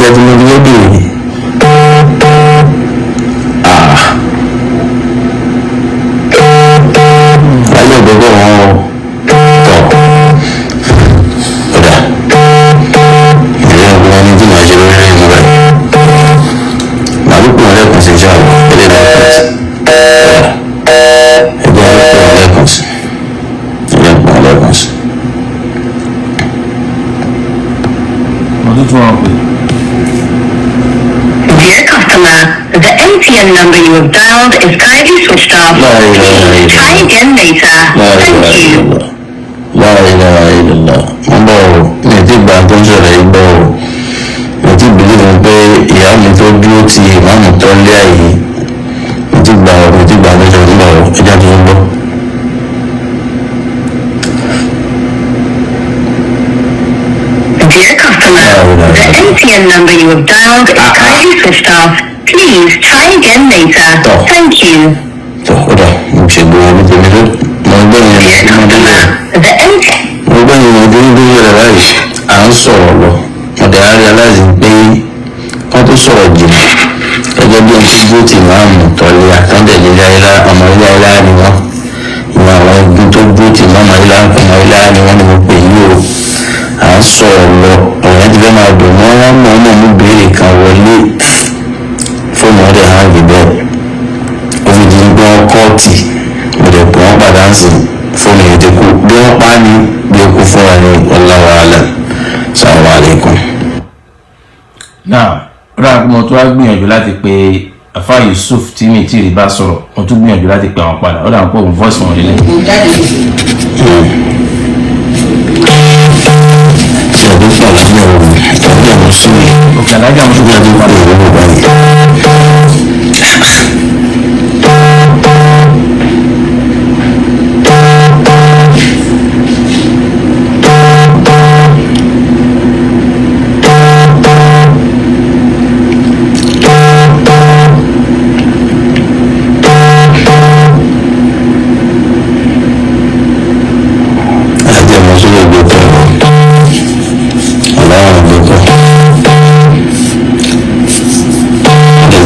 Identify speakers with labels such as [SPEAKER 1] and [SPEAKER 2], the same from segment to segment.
[SPEAKER 1] Ṣé tí mo ti fẹ́ béèrè? Ah. Láyé ìgbẹ́gbẹ́ wọn o. Tọ̀. Ọ̀dà. Ìdílé ọgbọ́n ní tí màá ṣe lórí rẹ̀ mú báyìí. Màá ló pè wọ́n lẹ́ẹ̀kan sí iṣẹ́ àwọn eléyìí náà pẹ̀tì. Ẹgbẹ́ wọn pè wọ́n lẹ́ẹ̀kan sí. Ẹgbẹ́ pè wọ́n lẹ́ẹ̀kan sí.
[SPEAKER 2] Mo tún tún wọn pè.
[SPEAKER 3] Dear customer, the MTN number you have dialed is currently switched off.
[SPEAKER 1] La ilaha
[SPEAKER 3] Please try
[SPEAKER 1] illallah.
[SPEAKER 3] again later.
[SPEAKER 1] La
[SPEAKER 3] Thank
[SPEAKER 1] ilaha
[SPEAKER 3] you.
[SPEAKER 1] illallah. La ilaha illallah. Mo ń bọ̀ o, mi ò tí gbà tó ń sọ̀rọ̀ yìí gbọ́ o. Mi ò tí bìlíìfù pé ìyá mi tó dúró ti ìmáàmù tó ń lé àyè. Mi ò tí gbà o, mi ò tí gbà tó ń sọ̀rọ̀ nígbà o, ẹja tó ń gbọ́.
[SPEAKER 3] Dear customer, the MTN number you have dialed is currently switched off. Please try again later. Thank you.
[SPEAKER 1] Tọ́ ó dà, mo ṣe gbọ́ omi tèmi tó. Mo ń gbọ́ yẹn
[SPEAKER 3] Dear
[SPEAKER 1] mo ń
[SPEAKER 3] customer, the MTN
[SPEAKER 1] mo gbọ́ yẹn mo dúró dúró rẹ̀ báyìí. À ń sọ̀rọ̀ lọ. Mo dẹ̀ á realize pé wọ́n tó sọ̀rọ̀ jìnnà. Gẹ́gẹ́ bí ẹni tó dúró ti ìmáàmù tọ́lé àtọ́ndẹ̀ lílé ayélujára ọmọ ilé ayélujára ni wọ́n. Ìwọ̀n àwọn igun tó dúró ti ìmáàmù ayélujára ọmọ ayélujára ni wọ́n ni mo pè yí o. À ń sọ̀rọ̀ lọ, ọ̀rọ̀ yẹn ti fẹ́ máa dùn mọ́ wọ́n mọ̀ ọ́n mú béèrè kan wọlé fóònù ọ̀dẹ̀ hàn gbé bẹ́ẹ̀. Ó fi di gbọ́ kọ́ọ̀tì, mo dẹ̀ pè wọ́n padà ń sìn fóònù yẹn ti kú. Bí wọ́n pa á ní bí ó kú fúnra ní wallahu alam. Assalamu alaikum.
[SPEAKER 2] Náà rà pé mo tún wá gbìyànjú láti pe afa Yusuf tí mi tí ì rí bá sọ̀rọ̀. Mo tún gbìyànjú láti pe àwọn padà. Ó dà pé òun voice wọn lélẹ̀.
[SPEAKER 1] Ṣé ọdún pọ̀ lábẹ́ ọ̀run tàbí àwọn sóyè?
[SPEAKER 2] Òkè alájà mo tún
[SPEAKER 1] Bí a ti
[SPEAKER 2] gbìyànjú
[SPEAKER 1] ń
[SPEAKER 2] padà.
[SPEAKER 1] pè é lọ́wọ́ báyìí. Àti àwọn sóyè gbé tọ́ ọ̀làwọ̀n gbé tọ́.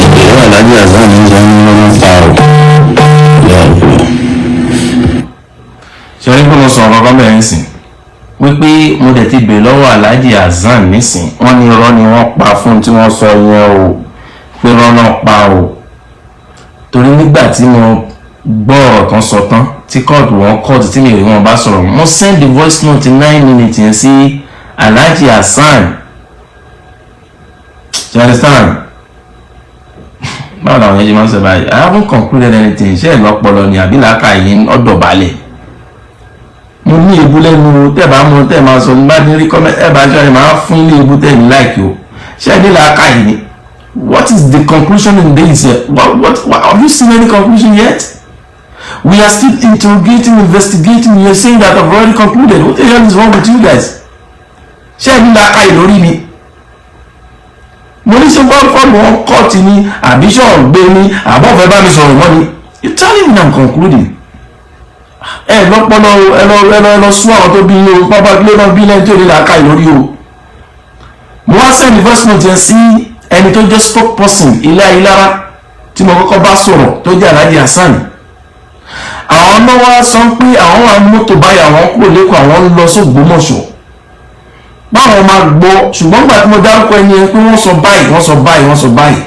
[SPEAKER 1] Ìgbéyàwó aláàjì Hasan ní sọ ní wọ́n pa ọ́. Lọ́ọ̀kú.
[SPEAKER 2] Ṣe rí pé mo sọ̀rọ̀ kankan bẹ́ẹ̀ nísìn wípé mo dẹ̀ ti bèèrè lọ́wọ́ Alhaji Hasan nísìn, wọ́n ní irọ́ ni wọ́n pa fún tí wọ́n sọ yẹn o, pé irọ́ náà pa o, torí nígbà tí mo gbọ́ ọ̀rọ̀ tán sọ tán tí kóòtù wọn kóòtù tí mi rí wọn bá sọ̀rọ̀, mo send the voice note 9 minutes yẹn sí Alhaji Hasan. Do you understand? Báwo làwọn yẹn ṣe máa ń sọ báyìí? I haven't concluded anything. Ṣé ẹ̀ lọ́pọlọ ni àbí làákàyè ń ọ̀dọ̀ balẹ̀? Mo ní ebú lẹ́nu o. Tẹ́ bá mú tẹ́ máa sọ ní bá ní rí kọ́mẹ́ ẹ bá jọ ẹ máa fún ilé ebú tẹ́ ní láìkí o. Ṣé ẹ ní làákàyè ni? What is the conclusion in this? What have you seen any conclusion yet? We are still interrogating, investigating. You are saying that I've already concluded. What the hell is wrong with you guys? Ṣé ẹ ní làákàyè lórí mi? Mo ní ṣe wọ́n fọ́ọ̀mù wọn kọ́ọ̀tì ni àbíṣọ́ gbé ni àbọ̀fẹ́ bá mi sọ̀rọ̀ mọ́ ni? You telling me I'm concluding? Ẹ lọ́pọlọ o, ẹ lọ ẹ lọ ẹ lọ sún àwọn tó bí yín o. Pápá kílé náà bí lẹ́yìn tí ò ní làákàyè lórí o. Mo wá send voice note yẹn sí ẹni tó jẹ́ spokesperson ilé ayélujára tí mo kọ́kọ́ bá sọ̀rọ̀, tó jẹ́ Alhaji Hasan. Àwọn náà wá sọ pé àwọn wà ní mọ́tò báyìí, àwọn kúrò lẹ́kọ̀ọ́, àwọn ń lọ sógbómọ̀ṣọ́, báwọn máa gbọ́. Ṣùgbọ́n gbà tí mo dárúkọ ẹni yẹn pé wọ́n sọ báyìí, wọ́n sọ báyìí, wọ́n sọ báyìí,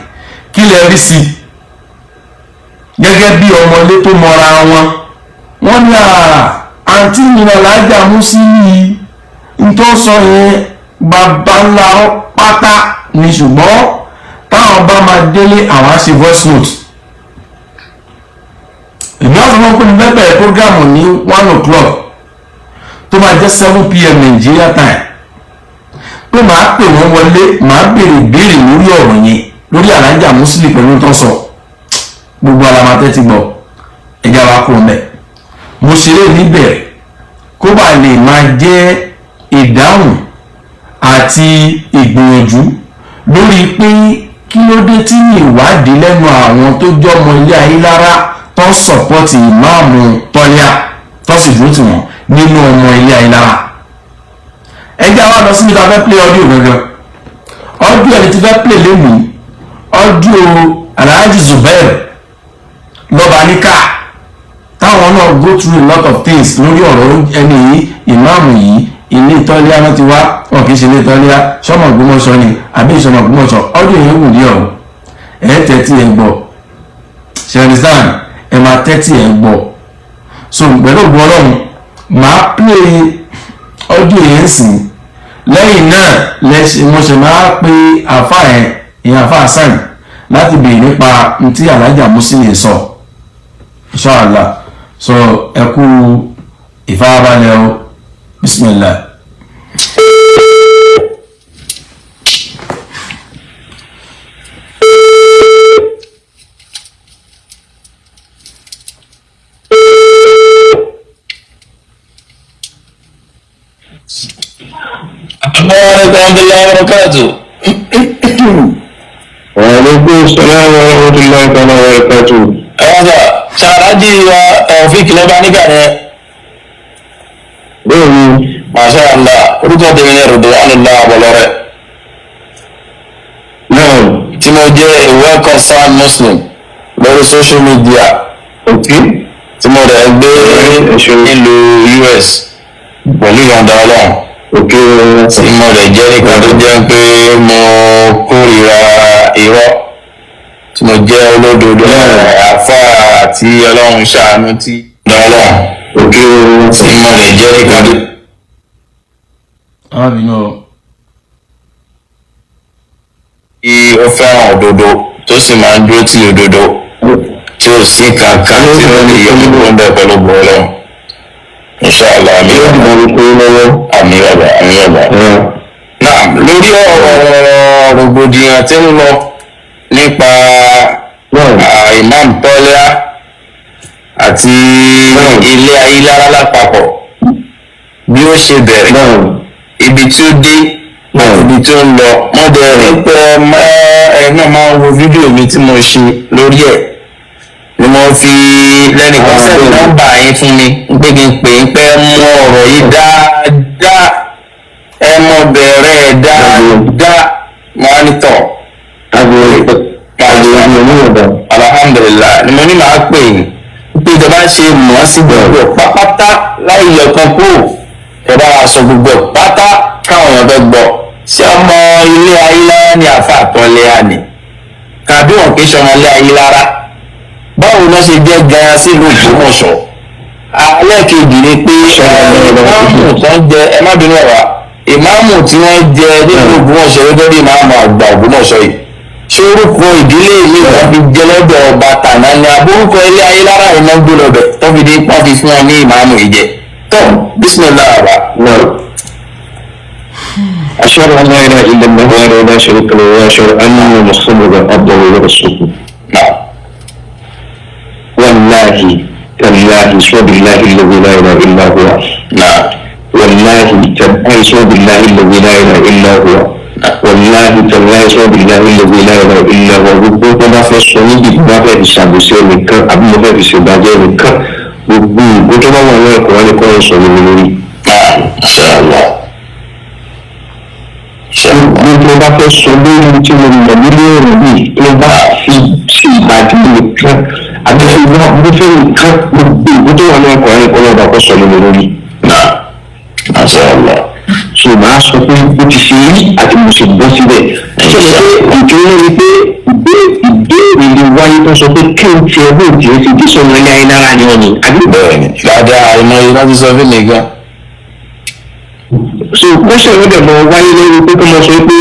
[SPEAKER 2] kí lẹ rí sí i gẹ́gẹ́ bí ọmọlé tó mọra wọn? Wọ́n ní àǹtí mi náà lájà mú sí i n tó sọ yẹn, bàbá ńlá pátá ni, ṣùgbọ́n táwọn bá máa délé, àwọn á ṣe voice note. Èmi á sọ fún pé mo fẹ́ bẹ̀rẹ̀ program ní 1 o'clock, tó máa jẹ́ 7 p.m. Nigeria time, pé màá pè wọ́n wọlé, màá béèrè ìbéèrè lórí ọ̀rọ̀ yẹn, lórí Alhaja Musili pẹ̀lú tó ń sọ. Gbogbo alamatẹ́ ti gbọ́ ẹja wa kúrò mẹ́. Mo ṣeré níbẹ̀ kó bá lè máa jẹ́ ìdáhùn àti ìgbìyànjú lórí pé kí ló dé tí ìwádìí lẹ́nu àwọn tó jọmọ ilé ayélára tó ń sọ̀pọ́tì ìmáàmù tọ́líà tó sì dúró tì wọ́n nínú ọmọ ilé ayélára. Ẹjẹ́ wa lọ síbi tá a fẹ́ play audio gangan. Audio ẹni tí fẹ́ play lónìí, audio Alhaji Zubair Lọ́baníkà, táwọn náà go through a lot of things lórí ọ̀rọ̀ ẹni yìí, ìmáàmù yìí, ilé ìtọ́líà náà ti wá, wọn kì í ṣe ilé ìtọ́líà, sọmọ Ògbómọ̀ṣọ́ ni àbí ìṣọmọ Ògbómọ̀ṣọ́. Audio yẹn wù ní ọ̀hún, ẹ̀ tẹ́tí ẹ̀ gbọ́, ṣe understand, ẹ̀ máa tẹ́tí ẹ̀ gbọ́. So pẹ̀lú ògbó Ọlọ́run, máa play audio yẹn sìn. Lẹ́yìn náà mo ṣe máa pe àfa ẹ̀, ìyẹn àfa Hasan, láti béèrè nípa ntí Alhaji Musili sọ, inshallah. So ẹ kú ìfarabalẹ̀ o, bismillah.
[SPEAKER 1] Assalamu alaikum warahmatullahi wabarakatuh.
[SPEAKER 4] Wa alaikum assalam wa rahmatullahi ta'ala wa barakatuh.
[SPEAKER 1] Ẹ̀wọ̀n sà, ṣàrájì wa Taofik Lọ́baníkà ni.
[SPEAKER 4] Bẹ́ẹ̀ni.
[SPEAKER 1] Masha Allah, orúkọ tèmi ni Ridwanullah Abọlọ́rẹ́.
[SPEAKER 4] Náà.
[SPEAKER 1] Tí mo jẹ́ a well concerned Muslim lórí social media.
[SPEAKER 4] Okay.
[SPEAKER 1] Tí mo rẹ̀ gbé nílùú US pẹ̀lú ìyọ̀ǹda Ọlọ́run.
[SPEAKER 4] Okay.
[SPEAKER 1] Tí mo rẹ̀ jẹ́ nìkan tó jẹ́ pé mo kórìíra irọ́, tí mo jẹ́ olódodo àfáà àti Ọlọ́run ṣàánú tí Ọlọ́run.
[SPEAKER 4] Okay.
[SPEAKER 1] Tí mo rẹ̀ jẹ́ nìkan tó.
[SPEAKER 2] Àwọn bínú o.
[SPEAKER 1] Tí ó fẹ́ràn òdodo tó sì máa ń dúró tí òdodo tí ò sí kankan tí ó lè yọ kúrò ń bẹ pẹ̀lú bọ́ọ̀lọ́. Inshallah, àmì àmì ọ̀bà àmì ọ̀bà. Náà lórí ọ̀rọ̀ rògbòdìyàn tí ń lọ nípa Imam Tọ́lá àti ilé Ayílára lápapọ̀, bí ó ṣe bẹ̀rẹ̀, ibi tí ó dé àti ibi tí ó ń lọ. Mo dẹ̀ rí pé ẹ náà máa ń wo fídíò mi tí mo ṣe lórí ẹ̀, ni mo fi lẹ́nìkan sẹ́ni nọ́mbà yín fún mi pé kí n pè é pé mú ọ̀rọ̀ yìí dáadáa, ẹ mọ bẹ̀rẹ̀ dáadáa, máa ní tọ̀. Alhamdulillah, ni mo ní màá pè é pé ìjọba ṣe mọ̀ ọ́ sí gbogbo pápátá láì yọkan kúrò, ẹ bá wa sọ gbogbo pátá káwọn èèyàn fẹ́ gbọ́. Ṣé ọmọ ilé Ayílára ni àfa àtọ́lé àní tàbí wọn kì í ṣọmọ ilé Ayílára? Báwo ló ṣe jẹ́ gan-an sílùú Ògbómọ̀ṣọ́? Alẹ́kejì ni pé ìmáàmù tó ń jẹ, ẹ má bínú ọ̀rọ̀, ìmáàmù tí wọ́n jẹ nílùú Ògbómọ̀ṣọ́ gẹ́gẹ́ bí ìmáàmù àgbà Ògbómọ̀ṣọ́ yìí, ṣé orúkọ ìdílé mi wọ́n fi jẹ lọ́dọ̀ ọba tàná ni àbórúkọ ilé Ayílára iná gbé lọ́bẹ̀ tó fi dé wọ́n fi fún wọn ní ìmáàmù yìí jẹ? Tó bísímillah àbá.
[SPEAKER 4] أشهد أن لا إله إلا الله وحده لا شريك له وأشهد أن محمدا عبده ورسوله.
[SPEAKER 1] نعم.
[SPEAKER 4] والله تالله وبالله الذي لا إله إلا هو.
[SPEAKER 1] نعم.
[SPEAKER 4] والله تالله وبالله الذي لا إله إلا هو. والله تالله وبالله الذي لا إله إلا هو. Gbogbo tó bá fẹ́ sọ níbi tó bá fẹ́ fi ṣàbòsí ẹnìkan àbí mo fẹ́ fi ṣèbàjẹ́ ẹnìkan, gbogbo ìgbó tó bá wà ní ẹ̀kọ́ wọn ni kọ́ ń sọ ní mi lórí.
[SPEAKER 1] Naam, inshallah.
[SPEAKER 4] Gbogbo bá fẹ́ sọ lórí tí mo mọ̀ nílé ọ̀rọ̀ yìí tó bá fi sí ìbàdí nìkan àbí fi wá bó fẹ́ nìkan, gbogbo ìgbó tó wà ní ẹ̀kọ́ wọn ni kọ́ lọ́ba kọ́ sọ ní mi lórí.
[SPEAKER 1] Naam, inshallah.
[SPEAKER 4] So màá sọ pé bó ti ṣe rí àti mo ṣe bọ́ síbẹ̀. Ṣé o pé ìdúró ni pé ìbéèrè lè wáyé tó sọ pé kí n tiẹ̀ bó tiẹ̀ ti dé sọ̀rọ̀ ilé Ayílára ni wọ́n ni àbí?
[SPEAKER 1] Bẹ́ẹ̀ni, dáadáa, ìmọ̀ yìí láti sọ fún mi gan.
[SPEAKER 4] So question ló dẹ̀ mọ wáyé lórí pé kó mọ sọ pé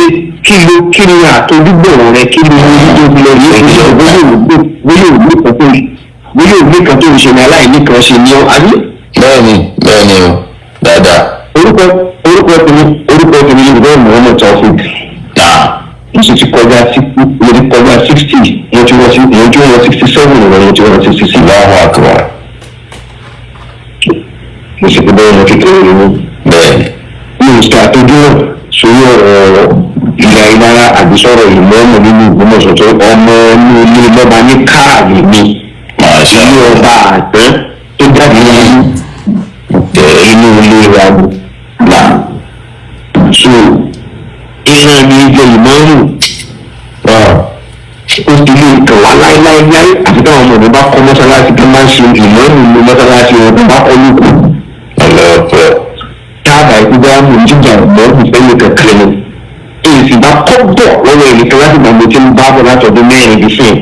[SPEAKER 4] kí ló kí ni àtọ́júbọ̀ rẹ, kí ni orí tó fi lọ rí bóyá ògbé kan tó bóyá ògbé kan tó ń ṣe ní aláìní kan ṣe ní ọ àbí?
[SPEAKER 1] Bẹ́ẹ̀ni, bẹ́ẹ̀ni o, dáadáa.
[SPEAKER 4] Orúkọ tèmi ní ìbéèrè Muhammad Taofik.
[SPEAKER 1] Naam.
[SPEAKER 4] Mo sì ti kọjá mo ti kọjá 60, mo ti wọ 67 rẹ, mo ti wọ 66.
[SPEAKER 1] Allahu akbar.
[SPEAKER 4] Mo sì ti bẹ́ẹ̀ lọ kékeré ni mo.
[SPEAKER 1] Bẹ́ẹ̀ni.
[SPEAKER 4] Mi ò ṣe àtọ́jú náà sórí ọ̀rọ̀ ilẹ̀ Ayílára àbí sọ̀rọ̀ ìmọ̀ọ́mọ̀ nínú Ògbómọ̀ṣọ́ tó ọmọ inú ilé lọ́ba ní káàdì mi.
[SPEAKER 1] Masha
[SPEAKER 4] Ilé
[SPEAKER 1] Allah.
[SPEAKER 4] ọba àtẹ́ tó jáde nínú inú ilé wa ni.
[SPEAKER 1] Naam.
[SPEAKER 4] So ìrìn rán mi jẹ ìmọ̀ọ́mù ó ti lè kàn wá láéláéláé àti táwọn ọmọ mi bá kọ́ mọ́sálásí tó máa ń ṣe ìmọ̀ọ́mù ní mọ́sálásí wọn tó bá kọ́ lóko. Táàbà ikú bá mú jíjà ìmọ̀ọ́mù fẹ́lẹ̀ kankan ni èyí sì bá kọ́ bọ̀ lọ́wọ́ ẹnìkan láti gbà mo ti ń bá bọ̀ láti ọdún 4 di fún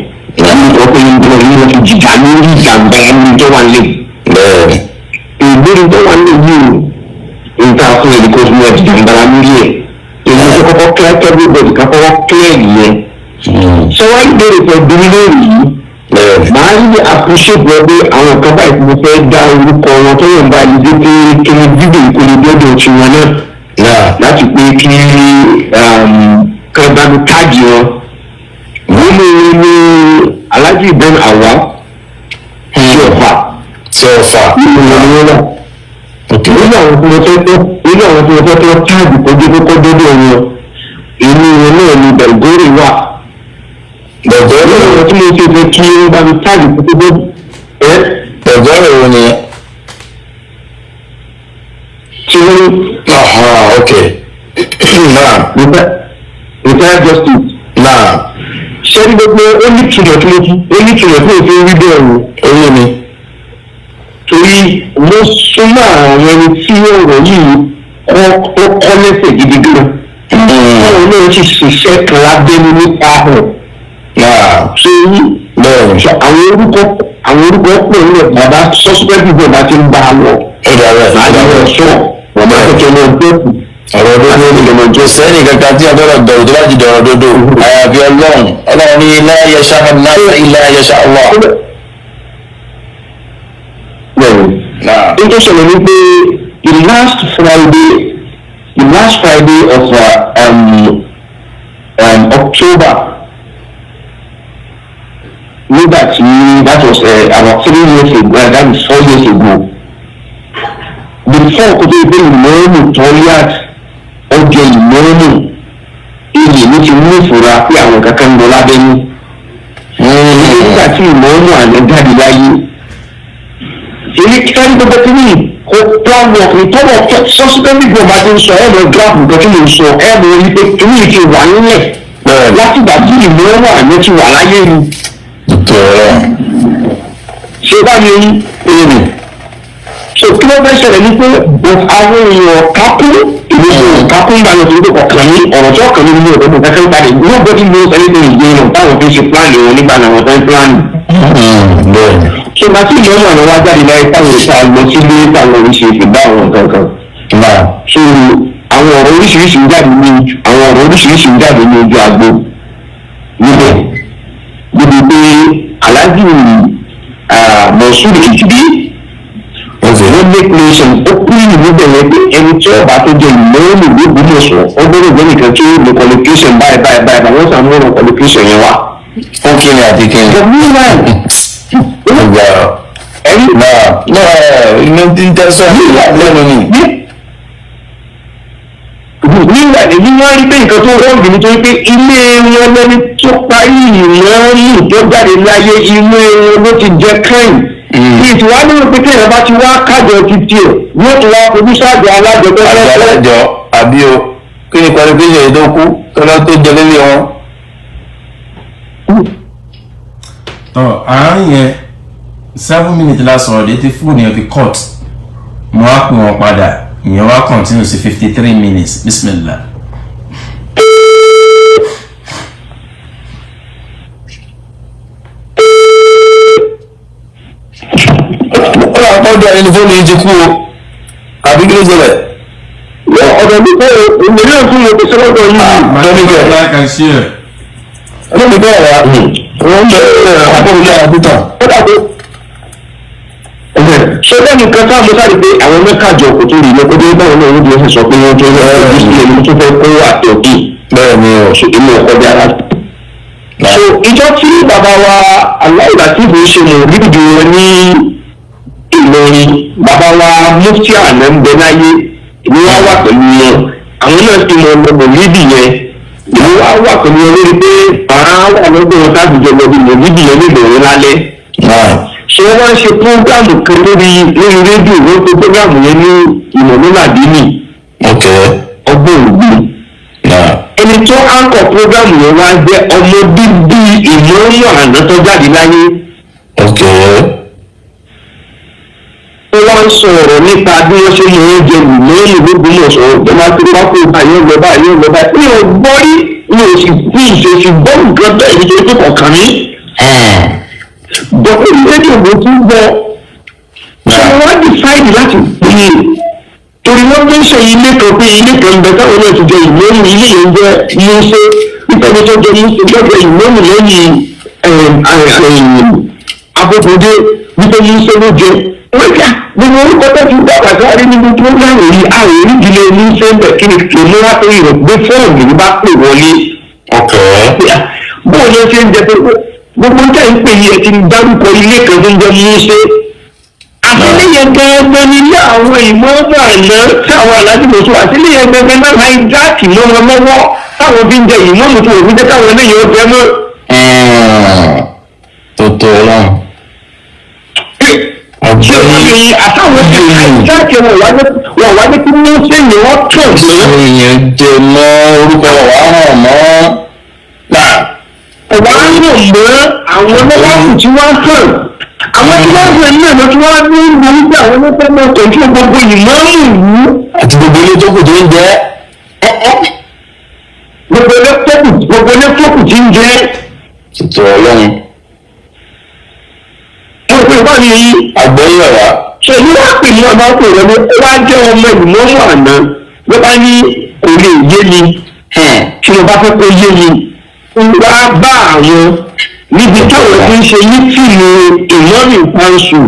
[SPEAKER 4] ẹ̀ ní ọkọ̀ yìí bọ̀ ní wọ́n fi jìjà lórí ìjàmbá ẹni tó wà lé. Ìgbóni tó wà lé yìí o nǹkan fún ẹnì kan fún ẹ̀jìjà ń bara lórí ẹ̀ èyí tó kọ́kọ́ clear everybody ká kọ́kọ́ clear nìyẹn. Sọ wá ìbéèrè pẹ̀ bí lórí yìí màá ní appreciate wọn pé àwọn kan báyìí mo fẹ́ dá orúkọ wọn tó yọ̀ ń bá yìí dé pé kí ni fídíò ìkọlù dọ́dọ̀ tiwọn náà láti pé kí kan bá mi táàgì wọn. Nínú ní Alhaji Ben Awa tí ọ̀fà
[SPEAKER 1] Tí ó fà.
[SPEAKER 4] Nínú wọn ni wọ́n wà. Nínú àwọn tí mo fẹ́ tó nínú àwọn tí mo fẹ́ tó táàgì kọjú kókó dọ́dọ̀ wọn inú wọn náà ni Belgore wà.
[SPEAKER 1] Bẹ̀gọ́rẹ̀
[SPEAKER 4] Nínú àwọn tí mo ti fẹ́ kí wọ́n bá mi táàgì kókó dọ́dọ̀ ẹ́
[SPEAKER 1] bẹ̀gọ́rẹ̀ wo ni?
[SPEAKER 4] Tí wọ́n
[SPEAKER 1] Aha, ok. Náà,
[SPEAKER 4] retired justice.
[SPEAKER 1] Náà,
[SPEAKER 4] Ṣé ní gbogbo ó ní ìtumọ̀ tí mo fi ó ní ìtumọ̀ tí mo fi ń wí bẹ́ẹ̀ o.
[SPEAKER 1] Ó yé mi.
[SPEAKER 4] Torí mo súnmọ́ àwọn ẹni tí ọ̀rọ̀ yìí kọ́ tó kọ́ lẹ́sẹ̀ gidi gan. Báwo náà ti ṣiṣẹ́ kan lábẹ́nu nípa hàn.
[SPEAKER 1] Náà,
[SPEAKER 4] Ṣé yí
[SPEAKER 1] bẹ́ẹ̀ni.
[SPEAKER 4] sọ àwọn orúkọ pọ̀ nílẹ̀ bàbá sọ́sípẹ́tì bọ̀ bá ti ń bá a lọ.
[SPEAKER 1] Ó dàbẹ̀, ó
[SPEAKER 4] Màá
[SPEAKER 1] dàbẹ̀.
[SPEAKER 4] lọ sọ wọ́n máa tẹ̀tẹ̀ lọ dẹ́kun.
[SPEAKER 1] Ọ̀rọ̀ òdodo ni kò sẹ́ni kankan tí agbọ́dọ̀ bẹ̀rù tó bá ti dọ̀rọ̀ òdodo àyàfi Ọlọ́run. Ọlọ́run ní la yasha Allah illa yasha Allah.
[SPEAKER 4] Bẹ́ẹ̀ni.
[SPEAKER 1] Náà,
[SPEAKER 4] N tó ṣẹlẹ̀ ni pé the last Friday of October, nígbà tí that was about 3 years ago, that is 4 years ago, before kó tó gbé ìmọ̀ọ́mù tọ́líàt ọjọ́ ìmọ̀ọ́mù ilé ló ti mú ìfura pé àwọn kankan ń lọ lábẹ́nú. Nígbà tí ìmọ̀ọ́mù àná jáde láyé, èyí kárí gbogbo tí ní kò plan work ní tọ́wọ́ subsequently gbọ́n bá ti ń sọ ẹ̀ lọ graph nǹkan tí mo ń sọ ẹ̀ lọ rí pé kíní yìí ti wà nílẹ̀ látìgbà tí ìmọ̀ọ́mù àná ti wà láyé ni.
[SPEAKER 1] Tọ̀rọ̀.
[SPEAKER 4] Ṣé bá mi rí èrè so kí ló fẹ́ ṣẹlẹ̀ ní pé but àwọn èèyàn kákú ìlú kákú ń bá lọ sí pé ọ̀kan ní ọ̀rọ̀ tí ọ̀kan ní nínú ọ̀dọ́ kò kẹ́kẹ́ parí. Nobody knows anything is going on táwọn fi ń ṣe plan wọn nígbà náà wọ́n fẹ́ plan.
[SPEAKER 1] Bẹ́ẹ̀ni.
[SPEAKER 4] So bá tí ìlú ọ̀nà wá jáde láyé táwọn ìta lọ sílé táwọn oríṣiríṣi bá àwọn nǹkan kan.
[SPEAKER 1] Náà,
[SPEAKER 4] So àwọn ọ̀rọ̀ oríṣiríṣi ń jáde ní ojú agbo níbẹ̀ níbi pé Alhaji Moshood Ejide wọ́n make mention openly níbẹ̀ yẹn pé ẹni tí ọba tó jẹ ìmọ̀ọ́mù l'Ógbómọ̀ṣọ́ ó gbọ́dọ̀ jẹ́ nìkan tí ó ní qualification báyìí báyìí báyìí báyìí. Wọ́n sàmúlò qualification yẹn wá.
[SPEAKER 1] Fún kíni àti kíni?
[SPEAKER 4] But meanwhile
[SPEAKER 1] Ìgbà
[SPEAKER 4] ẹni
[SPEAKER 1] náà, náà inú tí ń tẹ́sán lẹ́nu ni.
[SPEAKER 4] Nígbà èyí wọ́n rí pé nǹkan tó rọ́ọ̀gì nítorí pé ilé wọn lẹ́ni tó parí ìmọ̀ọ́mù tó jáde láyé, ilé wọn ló ti jẹ kẹ́yìn. Ìtura ní pé kéèyàn bá ti wá kájọ títí ẹ̀ yóò tún wá fojú sáàjọ alájọ tó
[SPEAKER 1] Àjọ
[SPEAKER 4] fẹ́ fẹ́.
[SPEAKER 1] alájọ àbí o, kí ni qualification yìí tó kú tó lọ tó jẹ lórí wọn?
[SPEAKER 2] Tọ́ àárín yẹn, 7 minutes la sọ̀rọ̀ dé tí fóònù yẹn fi cut. Mo wá pè wọ́n padà, ìyẹn wá continue sí 53 minutes. Bismillah.
[SPEAKER 1] Ó lọ pọ́jọ ẹni fóònù yìí ti kú o, àbí kí ló ṣẹlẹ̀?
[SPEAKER 4] Ọ̀dọ̀ mi kọ́ èmi náà tún lè pèsè lọ́dọ̀ yìí.
[SPEAKER 1] Lórí bẹ́ẹ̀.
[SPEAKER 2] Like and share.
[SPEAKER 1] Lórí bẹ́ẹ̀ rà wọ́n ń bẹ̀rẹ̀ àbúrò ní àbútà.
[SPEAKER 4] Ó dàgbé ṣé lẹ́nu kan tá a mọ̀ sáré pé àwọn mẹ́kàjọ kò tó rí lọ́kọ́ dé báwọn náà wọ́n ti sọ pé wọ́n tó ń rẹ́ sílẹ̀ ní tó fẹ́ kó àtẹ̀ òbí
[SPEAKER 1] Bẹ́ẹ̀ ni o.
[SPEAKER 4] ṣe èmi ò kọjá ara. So ìjọ tí bàbá wa aláìlá tí kò ṣe mọ̀ nídìí wọn ní Ìlọrin, bàbá wa mufti àná ń bẹ láyé, èmi wá wà pẹ̀lú wọn, àwọn náà sì mọ ọmọ mòlídì yẹn. Èmi wá wà pẹ̀lú wọn lórí pé màá wà lọ́dọ̀ wọn táàbì jọ lọ bí mòlídì yẹn nílòrin lálẹ́.
[SPEAKER 1] Náà.
[SPEAKER 4] Ṣé wọ́n wá ń ṣe program kan lórí rédíò, wọ́n pe program yẹn ní ìmọ̀lúwàdí ní
[SPEAKER 1] Ok.
[SPEAKER 4] ọgbọ́n ògbìn.
[SPEAKER 1] Náà.
[SPEAKER 4] Ẹni Ẹni tó anchor program yẹn wá jẹ́ ọmọ bíbí ìmọ̀ọ́mù àná tó jáde láyé. Ó wá ń sọ̀rọ̀ nípa bí wọ́n ṣe mú oúnjẹ ìmọ̀ọ́mù gbogbo mọ̀ sọ̀rọ̀ tó máa tó bá kó báyìí lọ báyìí lọ báyìí. Mi ò gbọ́ rí, mi ò sì fi ìṣesí gbọ́ nǹkan bẹ́ẹ̀ nítorí pé kọ̀ọ̀kan mi. Bọ̀dé rédíò ló tún gbọ́. Ṣé wọ́n decide láti pè é? Torí wọ́n ń ṣe ilé kan pé ilé kan ń bẹ táwọn náà ti jẹ ìmọ̀ọ́mù, ilé yẹn jẹ́ Músé, nítorí tó jẹ Músé lọ́jọ́ ìmọ̀ọ́mù lẹ́yìn Abókundé, wípé Músé ló jẹ. Wọ́n yà gbogbo orúkọ tó ti dàgbà sáré nínú púrógíráàmù yìí, àwọn onídìílé Músé ń bẹ̀, kí ni èmi wá torí rẹ̀ gbé fóònù mi bá pè wọlé. Bóun ló ṣe ń jẹ pé gbogbo ń tẹ̀ ń pè yí ẹ ti dárúkọ ilé kan tó ń jẹ Músé, àtìlẹyìn gẹ́gẹ́ nílé àwọn ìmọ̀ọ́mọ̀ àná tí àwọn aláàjì mọ̀ sọ, àtìlẹyìn gẹ́gẹ́ náà láìjáàkì mọ́ wọn lọ́wọ́ táwọn fi ń jẹ ìmọ̀ọ́mù tó òfin jẹ́ káwọn eléyìí ó jẹ mọ́.
[SPEAKER 1] Tó tó Ọlọ́run.
[SPEAKER 4] Ṣé wọ́n ní àtàwọn ti láìjáàkì wọn wá ní kí Mósè ni wọ́n tọ̀ mọ́.
[SPEAKER 1] Èèyàn jẹ mọ́ orúkọ wà hàn mọ́.
[SPEAKER 4] Ọ̀wá ń rò mọ́ àwọn ọlọ́wọ́ tí wọ́n hàn, àwọn tí wọ́n hàn náà ló tí wọ́n ní ìlú wípé àwọn ọlọ́pàá máa tọ́jú gbogbo ìmọ̀ọ́mù ìlú.
[SPEAKER 1] Àti gbogbo ilé tó kù tó ń jẹ́.
[SPEAKER 4] Gbogbo ilé tó kù tí ń jẹ́.
[SPEAKER 1] Tó Ọlọ́run.
[SPEAKER 4] Mo rò pé ìbá mi yìí.
[SPEAKER 1] Àgbẹ̀yẹ̀ wá.
[SPEAKER 4] Ṣe ní wàá pè ní ọmọ ọkùnrin rẹ ní ó wá jẹ́ ọmọ ìmọ̀ọ́mù àná ló bá ní kò lè yé mi, tí mo bá fẹ́ kó yé mi, wá bá àwọn níbi táwọn ti ń ṣe mítìnì ìmọ̀ọ́mù council.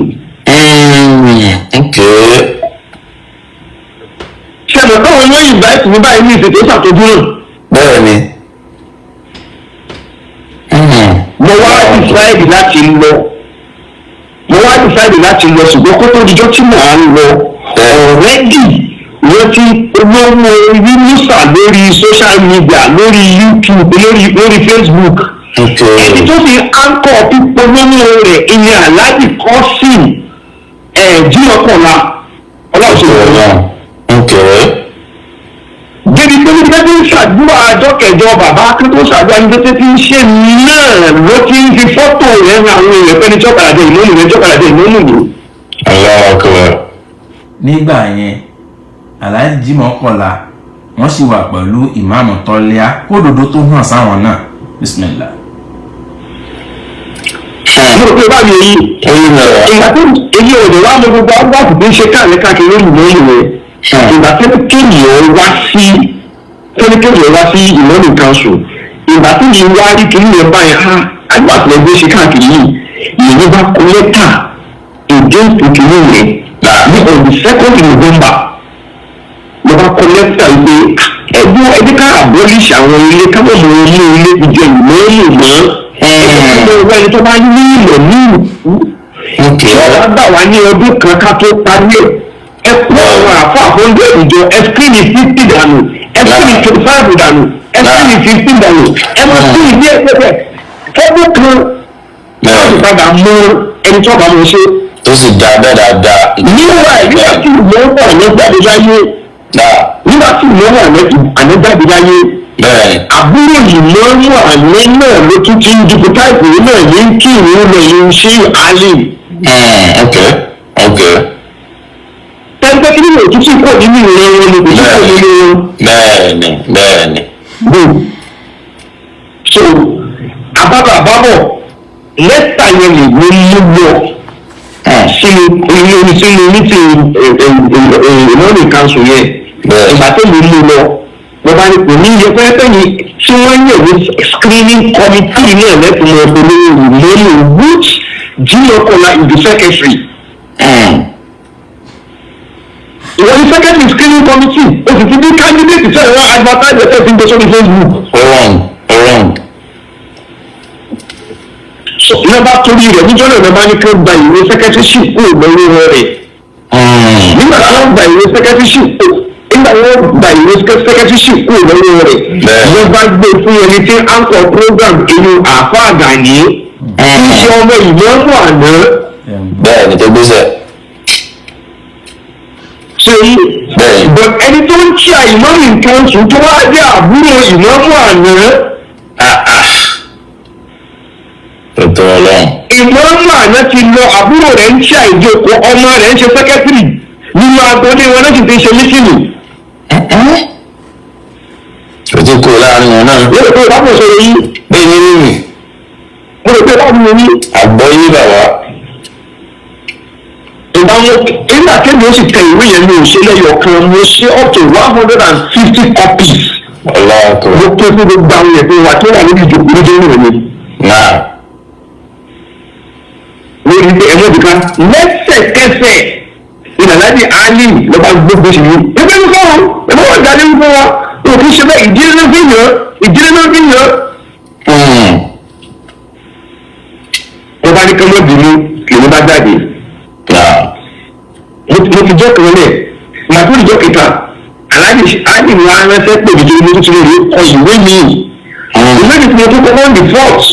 [SPEAKER 4] Ṣẹlẹ̀ táwọn ní ìgbà ìsìn báyìí ní ìsìn tó ṣàtọ́jú náà.
[SPEAKER 1] Bẹ́ẹ̀ni.
[SPEAKER 4] Mo wá decide láti lọ, mo wá decide láti lọ, ṣùgbọ́n kó tó dijọ́ tí màá lọ, already wọ́n ti olówó orí musa lórí social media, lórí YouTube, lórí Facebook. Ẹni tó fi anchor pípolówó rẹ̀ ìyẹn Alhaji Kosim ẹ̀ẹ́dínlọ́kànlá ọlọ́ọ̀ṣẹ́. Débi pé níbi tí ń ṣàdúrà àjọ kẹjọ bàbá kí tó ṣàdúrà níbi tí ń ṣe náà ló ti ń fi fọ́tò rẹ̀ hàn àwọn èèyàn pé ní jọ́kàlà jẹ́ ìmọ̀ọ́mù rẹ̀, jọ́kàlà jẹ́ ìmọ̀ọ́mù rẹ̀.
[SPEAKER 1] Allahu Akbar.
[SPEAKER 2] Nígbà yẹn Alhaji Jimoh Kọ́lá wọ́n sì wà pẹ̀lú ìmáàmù Tọ́líà kódòdó tó hàn sáwọn náà. Bismillah.
[SPEAKER 4] Mo rò pé báyìí yìí ìgbà tó èyí ò lè wá mọ gbogbo agbáàbò tó ń ṣe káàkiri káàkiri lórí ìmọ̀ọ́mù rẹ̀. Ìgbà tó kéèyàn wá sí tẹ́lẹ̀kẹ́lẹ̀ wá sí ìmọ̀ọ́mù council, ìgbà tó yìí wá rí kiri yẹn báyìí ha agbáàbò ẹgbẹ́ ṣe káàkiri yìí, ìyẹn bá kọ lẹ́tà against ìkíní yẹn ní on the 2nd November. Mo bá kọ lẹ́tà wípé ẹgbẹ́ ẹgbẹ́ ká abolish àwọn ilé kábọ̀ mọ ilé ilé fi jẹ ìmọ̀ọ́mù mọ́ ẹgbẹ́ ẹni tó bá ní ìmọ̀ ní ìlú tí wọ́n bá wà ní ọdún kan ká tó parí ẹ̀, ẹ kó àwọn àfa àfọ́njẹ́ ìjọ, ẹ screen 50 dànù, ẹ screen 25 dànù, ẹ screen 15 dànù, ẹ mọ screen bí ẹ pẹ́pẹ́ fọ́dún kan láti padà mọ ẹni tó bá mọ ṣe.
[SPEAKER 1] Tó sì dá bẹ́ẹ̀ dáadáa.
[SPEAKER 4] Nígbà tí ìmọ̀ wà ní jáde láyé, nígbà tí ìmọ̀ wà ní jáde láyé, àbúrò ìmọ̀ọ́mù àná náà ló tún ti ń dupò táìpù náà ní kí ìwé lọ yìí ṣe àlè. Tẹ́gbẹ́ kí nínú òtútù kò nínú ìran wọn ni kò sí kò nínú wọn.
[SPEAKER 1] Bẹ́ẹ̀ni bẹ́ẹ̀ni.
[SPEAKER 4] Good. So àbábọ̀ àbábọ̀ lẹ́tà yẹn lè gbé mú lọ sínú ilé sínú mítì ìmọ̀ọ́mù council yẹn. Ìgbà tó lè mú lọ, wọ́n bá ní kò ní iye pẹ́ẹ́pẹ́ ni tí wọ́n yẹ̀ ní screening committee náà lẹ́kùn mọ́ olówó ìmọ̀ọ́mù which Jimoh Kola is the secretary. Ìwọ ní secretary screening committee, o sì ti bí candidate tẹ̀ wọ́n advertise ẹ̀ fi ń gbé sórí Facebook.
[SPEAKER 1] Wrong wrong.
[SPEAKER 4] Lọ́ba torí rẹ̀ níjọ́ náà lọ́ba ní kí wọ́n gba ìwé secretaryship kúrò lọ́wọ́ rẹ̀. Nígbà tí wọ́n gba ìwé secretaryship nígbà wọ́n gba ìwé secretaryship kúrò lọ́wọ́ rẹ̀, wọ́n bá gbé fún ẹni tí anchor program inú àáfàá Gani tí í ṣe ọmọ ìmọ̀ọ́mù àná.
[SPEAKER 1] Bẹ́ẹ̀ni tó gbéṣẹ́.
[SPEAKER 4] Ṣe
[SPEAKER 1] Bẹ́ẹ̀.
[SPEAKER 4] But ẹni tó ń chair ìmáàmù council tó wá jẹ́ àbúrò ìmáàmù àná.
[SPEAKER 1] Tòótọ́ Ọlọ́run.
[SPEAKER 4] Ìmáàmù àná ti lọ, àbúrò rẹ̀ ń chair ìjókòó, ọmọ rẹ̀ ń ṣe secretary nínú agboolé wọn náà sì ti ṣe meeting.
[SPEAKER 1] Kò tí kúrò láàrin wọn náà.
[SPEAKER 4] Mo rò pé ìbámu sọ̀rọ̀ yìí.
[SPEAKER 1] Bẹ́ẹ̀ ni mímì.
[SPEAKER 4] Mo rò pé ìbámu yìí.
[SPEAKER 1] Àgbọ́yé bàbá.
[SPEAKER 4] Ìbámu nígbà tẹ́mi ó sì tẹ ìwé yẹn, mi ò ṣe lẹ́yọ̀ kan, mo ṣe up to 150 copies.
[SPEAKER 1] Ọlọ́run.
[SPEAKER 4] Mo pín fún gbogbo àwọn èèyàn wa tó wà níbi ìjókòó lójú ìrìn mi.
[SPEAKER 1] Náà.
[SPEAKER 4] Lórí pé ẹ̀mọ́ ìdíkà lẹ́sẹ̀kẹsẹ̀ ìnàlájì Ali ló bá gbogbo sí yìí. Ẹgbẹ́ mi kọ́ ọ́ ẹ̀mọ́ wọn jáde ń fún wa, o kì í ṣe bẹ́ẹ̀, ìdílé ló fi yàn, ìdílé ló fi yàn. Mo bá ní kí wọ́n bínú, lèmi bá jáde.
[SPEAKER 1] Náà.
[SPEAKER 4] Mo ti jọ́ kan lẹ̀, màá tó ìjọ kẹta, Aláàjì Ali wa ránṣẹ́ pè mí torí mo tún ti lè rí kọ ìwé mi. Ìwé mi tí mo tún kọ́ on the fourth,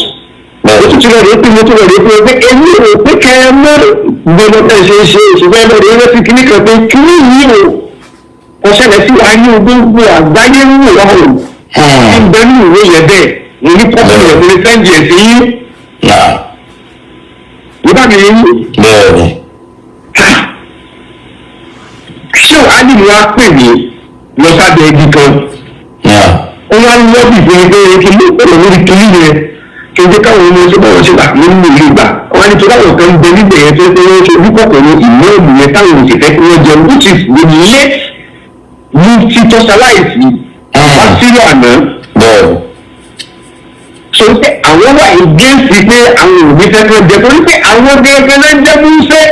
[SPEAKER 4] ó tún ti lọ rí pé mo tún lọ rí pé èmi ò pé kẹ ẹ mọ́ gbọdọ̀ tẹ̀ ṣe ṣe ìṣùgbọ́n ẹ lọ rí rántí kíní kan pé kíní yìí o kò ṣẹlẹ̀ sí wa ní gbogbo àgbáyé ń wò wá o. Ń bẹ ní ìwé yẹn bẹ́ẹ̀, mo ní copy rẹ̀, mo ní send ẹ̀ sí yín.
[SPEAKER 1] Náà.
[SPEAKER 4] Nígbà mi yín.
[SPEAKER 1] Bẹ́ẹ̀ ni.
[SPEAKER 4] Ṣé Ali ni wàá pè mí lọ sábẹ́ igi kan?
[SPEAKER 1] Náà.
[SPEAKER 4] Ó wá lọ́bì fún mi pé kí ló pè lórí kíní yẹn, kí n jẹ́ káwọn ọmọ ṣe bọ́wọ́ ṣe gbà mí nínú ìlú ìgbà wọn ni torí àwọn kan bẹ níbẹ̀ yẹn tó ń pé wọ́n ṣe ojú kòkòrò ìmọ̀ọ́mù yẹn táwọn ò sì fẹ́ kí wọ́n jẹun, which is the late mufti tó ṣaláìsí wá sílẹ̀ àná.
[SPEAKER 1] Bẹ́ẹ̀ ni.
[SPEAKER 4] So pé àwọn wà against pé àwọn òbí fẹ́ kí wọ́n jẹ torí pé àwọn gẹ́gẹ́ náà ń jẹ́ múṣẹ́.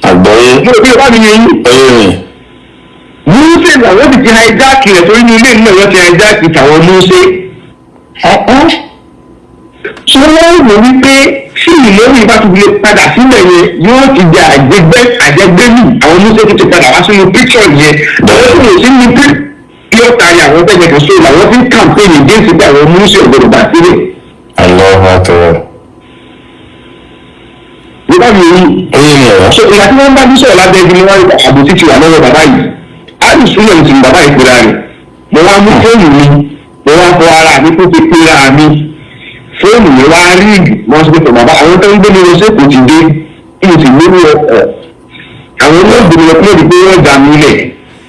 [SPEAKER 1] Àgbọ́yé.
[SPEAKER 4] Mo rò pé ọba mi yẹn yín.
[SPEAKER 1] Oyè mi.
[SPEAKER 4] Múṣẹ́ làwọn ti hijack rẹ̀ torí ní ilé ìlú náà wọ́n ti hijack tàwọn múṣẹ́. Tí wọ́n rò wípé tí ìlérí bá ti lè padà sílẹ̀ yẹn, yóò ti di àjẹgbẹ́ àjẹgbẹ́lù, àwọn múṣẹ́ tó ti padà wá sínú picture yẹn, àwọn tó lè sí ní pí yóò tari àwọn bẹ́ẹ̀ yẹn kan sóò làwọn fi ń campaign against pé àwọn múṣẹ́ ò gbọdọ̀ bá sílẹ̀.
[SPEAKER 1] Allahu akbar.
[SPEAKER 4] Nígbà mi yìí.
[SPEAKER 1] Oyè mi ọ̀rọ̀.
[SPEAKER 4] So ìgbà tí wọ́n bá ní sọ̀rọ̀ lábẹ́ ibi ni wọ́n rí àbòsí ti wà lọ́wọ́ bàbá yìí, alùsùn náà ti bàbá yìí pera rẹ̀. Mo wá mú fóònù mi, mo wá fọ ara mi tó ti pera mi, fóònù mi wá ring. Mo sọ pé bàbá, àwọn tó ń gbé mi lọ sí Èkó ti dé, kí mo sì gbé mi ọkọ̀, àwọn olóògbé mi lọ kúrò ní pé wọ́n dà mí lẹ̀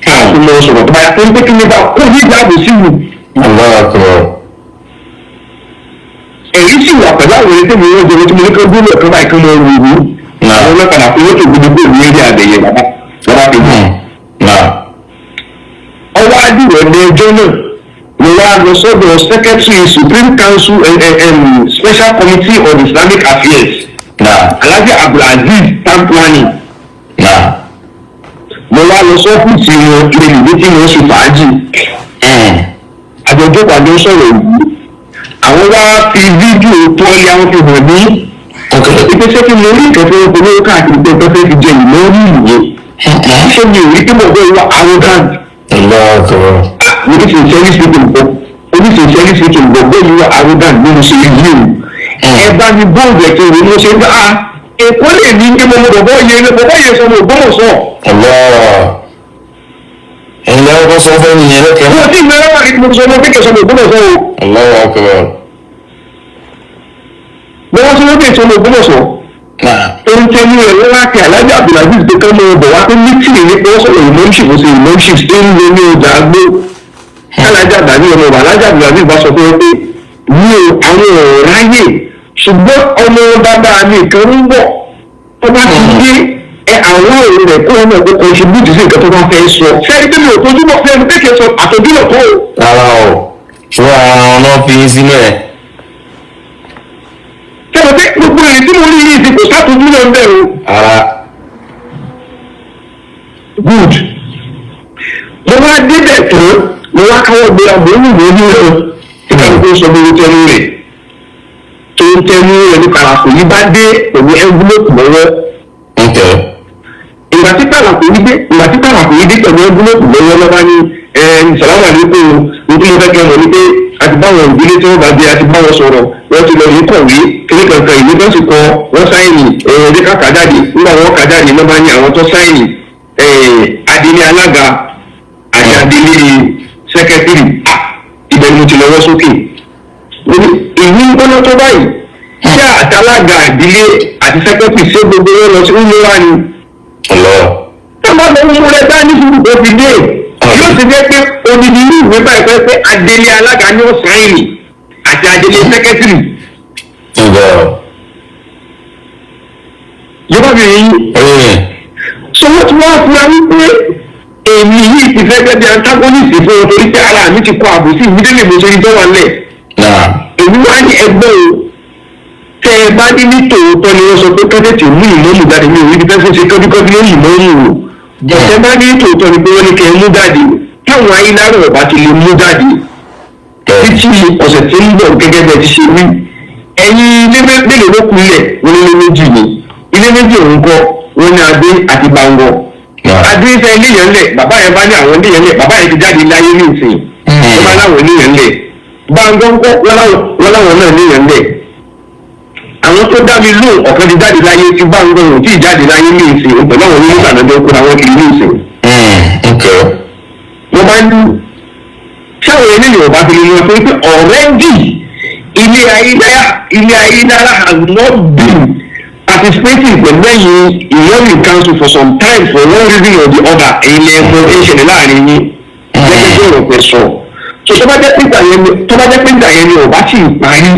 [SPEAKER 4] káàkiri lọ sọ̀rọ̀ tó bá yà tó ń pé kí ní bá kó ní ìdáàbò sí mi.
[SPEAKER 1] Allahu akbar.
[SPEAKER 4] Èyí sì wà pẹ̀lú àwọn eré tí mo wọ́n jẹ́ tí mo ní kí wọ́n gbé ọ̀kan báyìí kí wọ́n wù mí.
[SPEAKER 1] Náà.
[SPEAKER 4] Àwọn ọlọ́kadà fún mọ́tò gbogbo ní eré àbẹ̀yẹ bàbá bàbá fi mú.
[SPEAKER 1] Náà.
[SPEAKER 4] Ọwọ́ àdìrọ̀ ní ẹjọ́ náà mo wá lọ sọ́dọ̀ secretary Supreme Council Special Committee on Islamic Affairs,
[SPEAKER 1] Náà.
[SPEAKER 4] Alhaji Abdulaziz Tamplani.
[SPEAKER 1] Náà.
[SPEAKER 4] Mo wá lọ sọ́fíìsì wọn ilé ìwé tí wọ́n ṣe fàájì àjọjọ́ pàdé sọ̀rọ̀ yìí, àwọn wá fi fídíò tó ọ́lẹ́ àwọn fi hàn ní ìpèsè tí mo rí nǹkan tó ń polówó káàkiri pé tó fẹ́ fi jẹ ìmọ̀ọ́rì ìyẹn, ṣé mi ò rí pé mo bẹ́ẹ̀ wá arrogant?
[SPEAKER 1] Allahu akbar.
[SPEAKER 4] Mo ní sincerely speaking, bọ́ oní sincerely speaking, bọ́ bẹ́ẹ̀ ni wá arrogant bí mo ṣe rí yìí o, ẹ bá mi bóòdù ẹ̀ tó wò mo ṣe ń bá a Èkó lè ní kí mo mọ bọ̀bọ̀ yẹn, bọ̀bọ̀ yẹn sọ mo gbọ́mọ̀ sọ.
[SPEAKER 1] Allah. Ẹ̀yin lẹ́wọ́n kọ́ sọ fẹ́ nìyẹn lẹ́kẹ̀ẹ́.
[SPEAKER 4] Mo ti mẹ́rẹ́ wà ní mo sọ mo kékeré sọ mo gbọ́mọ̀ sọ o.
[SPEAKER 1] Allahu akbar.
[SPEAKER 4] Mo wá sí wọ́n bẹ̀ sọ mo gbọ́mọ̀ sọ.
[SPEAKER 1] Náà.
[SPEAKER 4] Tó ń tẹ́lú ẹ̀ wọ́n wá kí Alájà Abdulaziz pé kán mọ́ bọ̀ wá pé meeting ní pé wọ́n sọ̀rọ̀ imamship, ó ṣe imamship ṣe ń lo ní ọjà agbó. Alájà Abdulaziz ọmọ ọba Alájà Abdulaziz bá sọ fún wọn pé mi ò àwọn ọ̀rọ̀ ráyè, ṣùgbọ́n ọmọ bàbá mi kan ń bọ̀, tó bá ti dé ẹ àwọn èrò rẹ̀ kó ọmọ ẹ̀kọ́ contribute sí nǹkan tó bá fẹ́ sọ. Sẹ́ni pé mi ò tójú bọ̀ sẹ́ni pé kì í sọ àtọ́júlọ̀ tó o.
[SPEAKER 1] Rárá o. Ṣùgbọ́n ara wọn náà fi yín sílẹ̀.
[SPEAKER 4] Sẹ́ni pé gbogbo èyí tí mo rí yìí ti kò sátọ́jú náà ń bẹ̀ o.
[SPEAKER 1] Ara.
[SPEAKER 4] Good. Mo wá débẹ̀ tán, mo wá káwọ́ gbéra, mo ń wò ó ní ọ tí kálukú sọ bí ó tẹnu rẹ̀ tó ń tẹnu rẹ̀ ní kàràkù yìí bá dé pẹ̀lú envelope lọ́wọ́. Ìgbà tí kàràkù yìí dé pẹ̀lú envelope lọ́wọ́ lọ́ba ní sàlámà ní pé o ní tí mo fẹ́ kẹ́ mọ̀ ní pé a ti bá wọn ìdílé tí wọ́n bá jẹ, a ti bá wọn sọ̀rọ̀. Wọ́n ti lọ rí kọ̀wé kíní kankan, ìwé tó sì kọ, wọ́n sáìnì ẹ̀ẹ́dẹ́ káka jáde. Nígbà wọ́n kà jáde, ló bá ní àwọn tó sáìnì, adelé alága àti adelé sẹ́kẹ́tìrì. Ibẹ̀ ni mo ti lọ́wọ́ sókè. Ìwé ń gbóná tó báyìí, ṣé àtàlága ìdílé àti sẹ́kẹ́tìrì, ṣé gbogbo wọn lọ sí wúwo wá ni? Tó bá lọ mú rẹ dání sùúrù tó fi dé, yóò ti jẹ́ pé odidi irú ìwé báyìí pé pé adelé alága ní ó sáìnì àti adelé sẹ́kẹ́tìrì. Yọba mi yìí so wọ́n ti wá fura wípé èmi yìí ti fẹ́ gẹ́gẹ́ bí antagonist fún wọn, torí pé ara mi ti kọ àbòsí ìmídélé mo ṣe ní tó wà lẹ̀. Èmi wá ní ẹgbẹ́ o, tẹ́ ẹ bá ní ní tòótọ́ ni wọ́n sọ pé kẹ́tẹ́tì mú ìmọ̀ọ́mù jáde ní òwe fífẹ́ ṣe kọ́dúkọ́dú lórí ìmọ̀ọ́mù o. Tẹ́ bá ní tòótọ́ ni pé wọ́n ní kẹ́ ẹ mú jáde, táwọn ayélujára ọ̀bá ti lè mú jáde títí ọ̀sẹ̀ tí ń bọ̀ gẹ́gẹ́ bẹ́ẹ̀ ti ṣe wí, ẹ̀yin ilé mélòó ló kù lẹ̀? Wọ́n ní ilé méjì ni. Ilé méjì òun kọ́, wọ́n ní adé àti gbàngọ̀. Adé fẹ́ ilé yẹn lẹ̀, bàbá yẹn bá ní àwọn ilé yẹn lẹ̀, bàbá yẹn ti jáde láyé ní ìsìn, wọ́n bá láwọn ilé yẹn lẹ̀. Gbàngọ̀ ńkọ́? Wọ́n láwọn náà ilé yẹn lẹ̀. Àwọn tó dá mi lóhùn, ọ̀kan ti jáde láyé, tí gbàngọ̀ ò tí ì jáde láyé ní ìsìn, pẹ̀lú àwọn onímọ̀ ànájọ́ kóra wọn kiri ní ìsìn. Wọ́n bá ní sáwọn eléyìí ọba fi lè lọ pé already ilé ayélujára has not been participating pẹ̀lú ẹ̀yin ìyọ́nì council for some time, for one reason or the other. Ẹ̀yin lè mọ ìṣẹ̀lẹ̀ láàrin yín gẹ́gẹ́ bí ọ̀rọ̀ pẹ̀ sọ. So tó bá jẹ́ píńtà yẹn ni, tó bá jẹ́ píńtà yẹn ni ọba sì parí,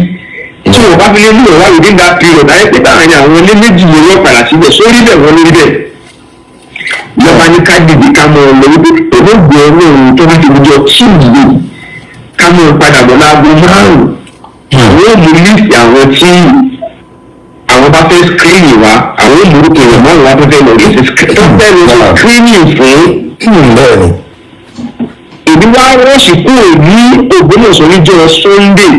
[SPEAKER 4] tí ọba fi lè ní ọ̀wá within that period ayé pé láàrin àwọn ilé méjì yẹn yóò padà síbẹ̀ sórí bẹ̀ wọ́n lórí bẹ̀. Lọ́ba ní ká dìde ká mọ ọ lọ wípé olóògbé ọlọ́run tó bá ti di ọjọ́ Tuesday ká mọ padà bọ̀ láago 5, àwọn ò mú líìsì àwọn tí àwọn bá fẹ́ screening wá, àwọn ò mú orúkọ èèyàn márùn wá tó fẹ́ lọ rí tó fẹ́ lọ screening fún. Èmi wá rọ́ọ̀ṣì kúrò ní Ògbómọ̀ṣọ́ níjọ́ Sunday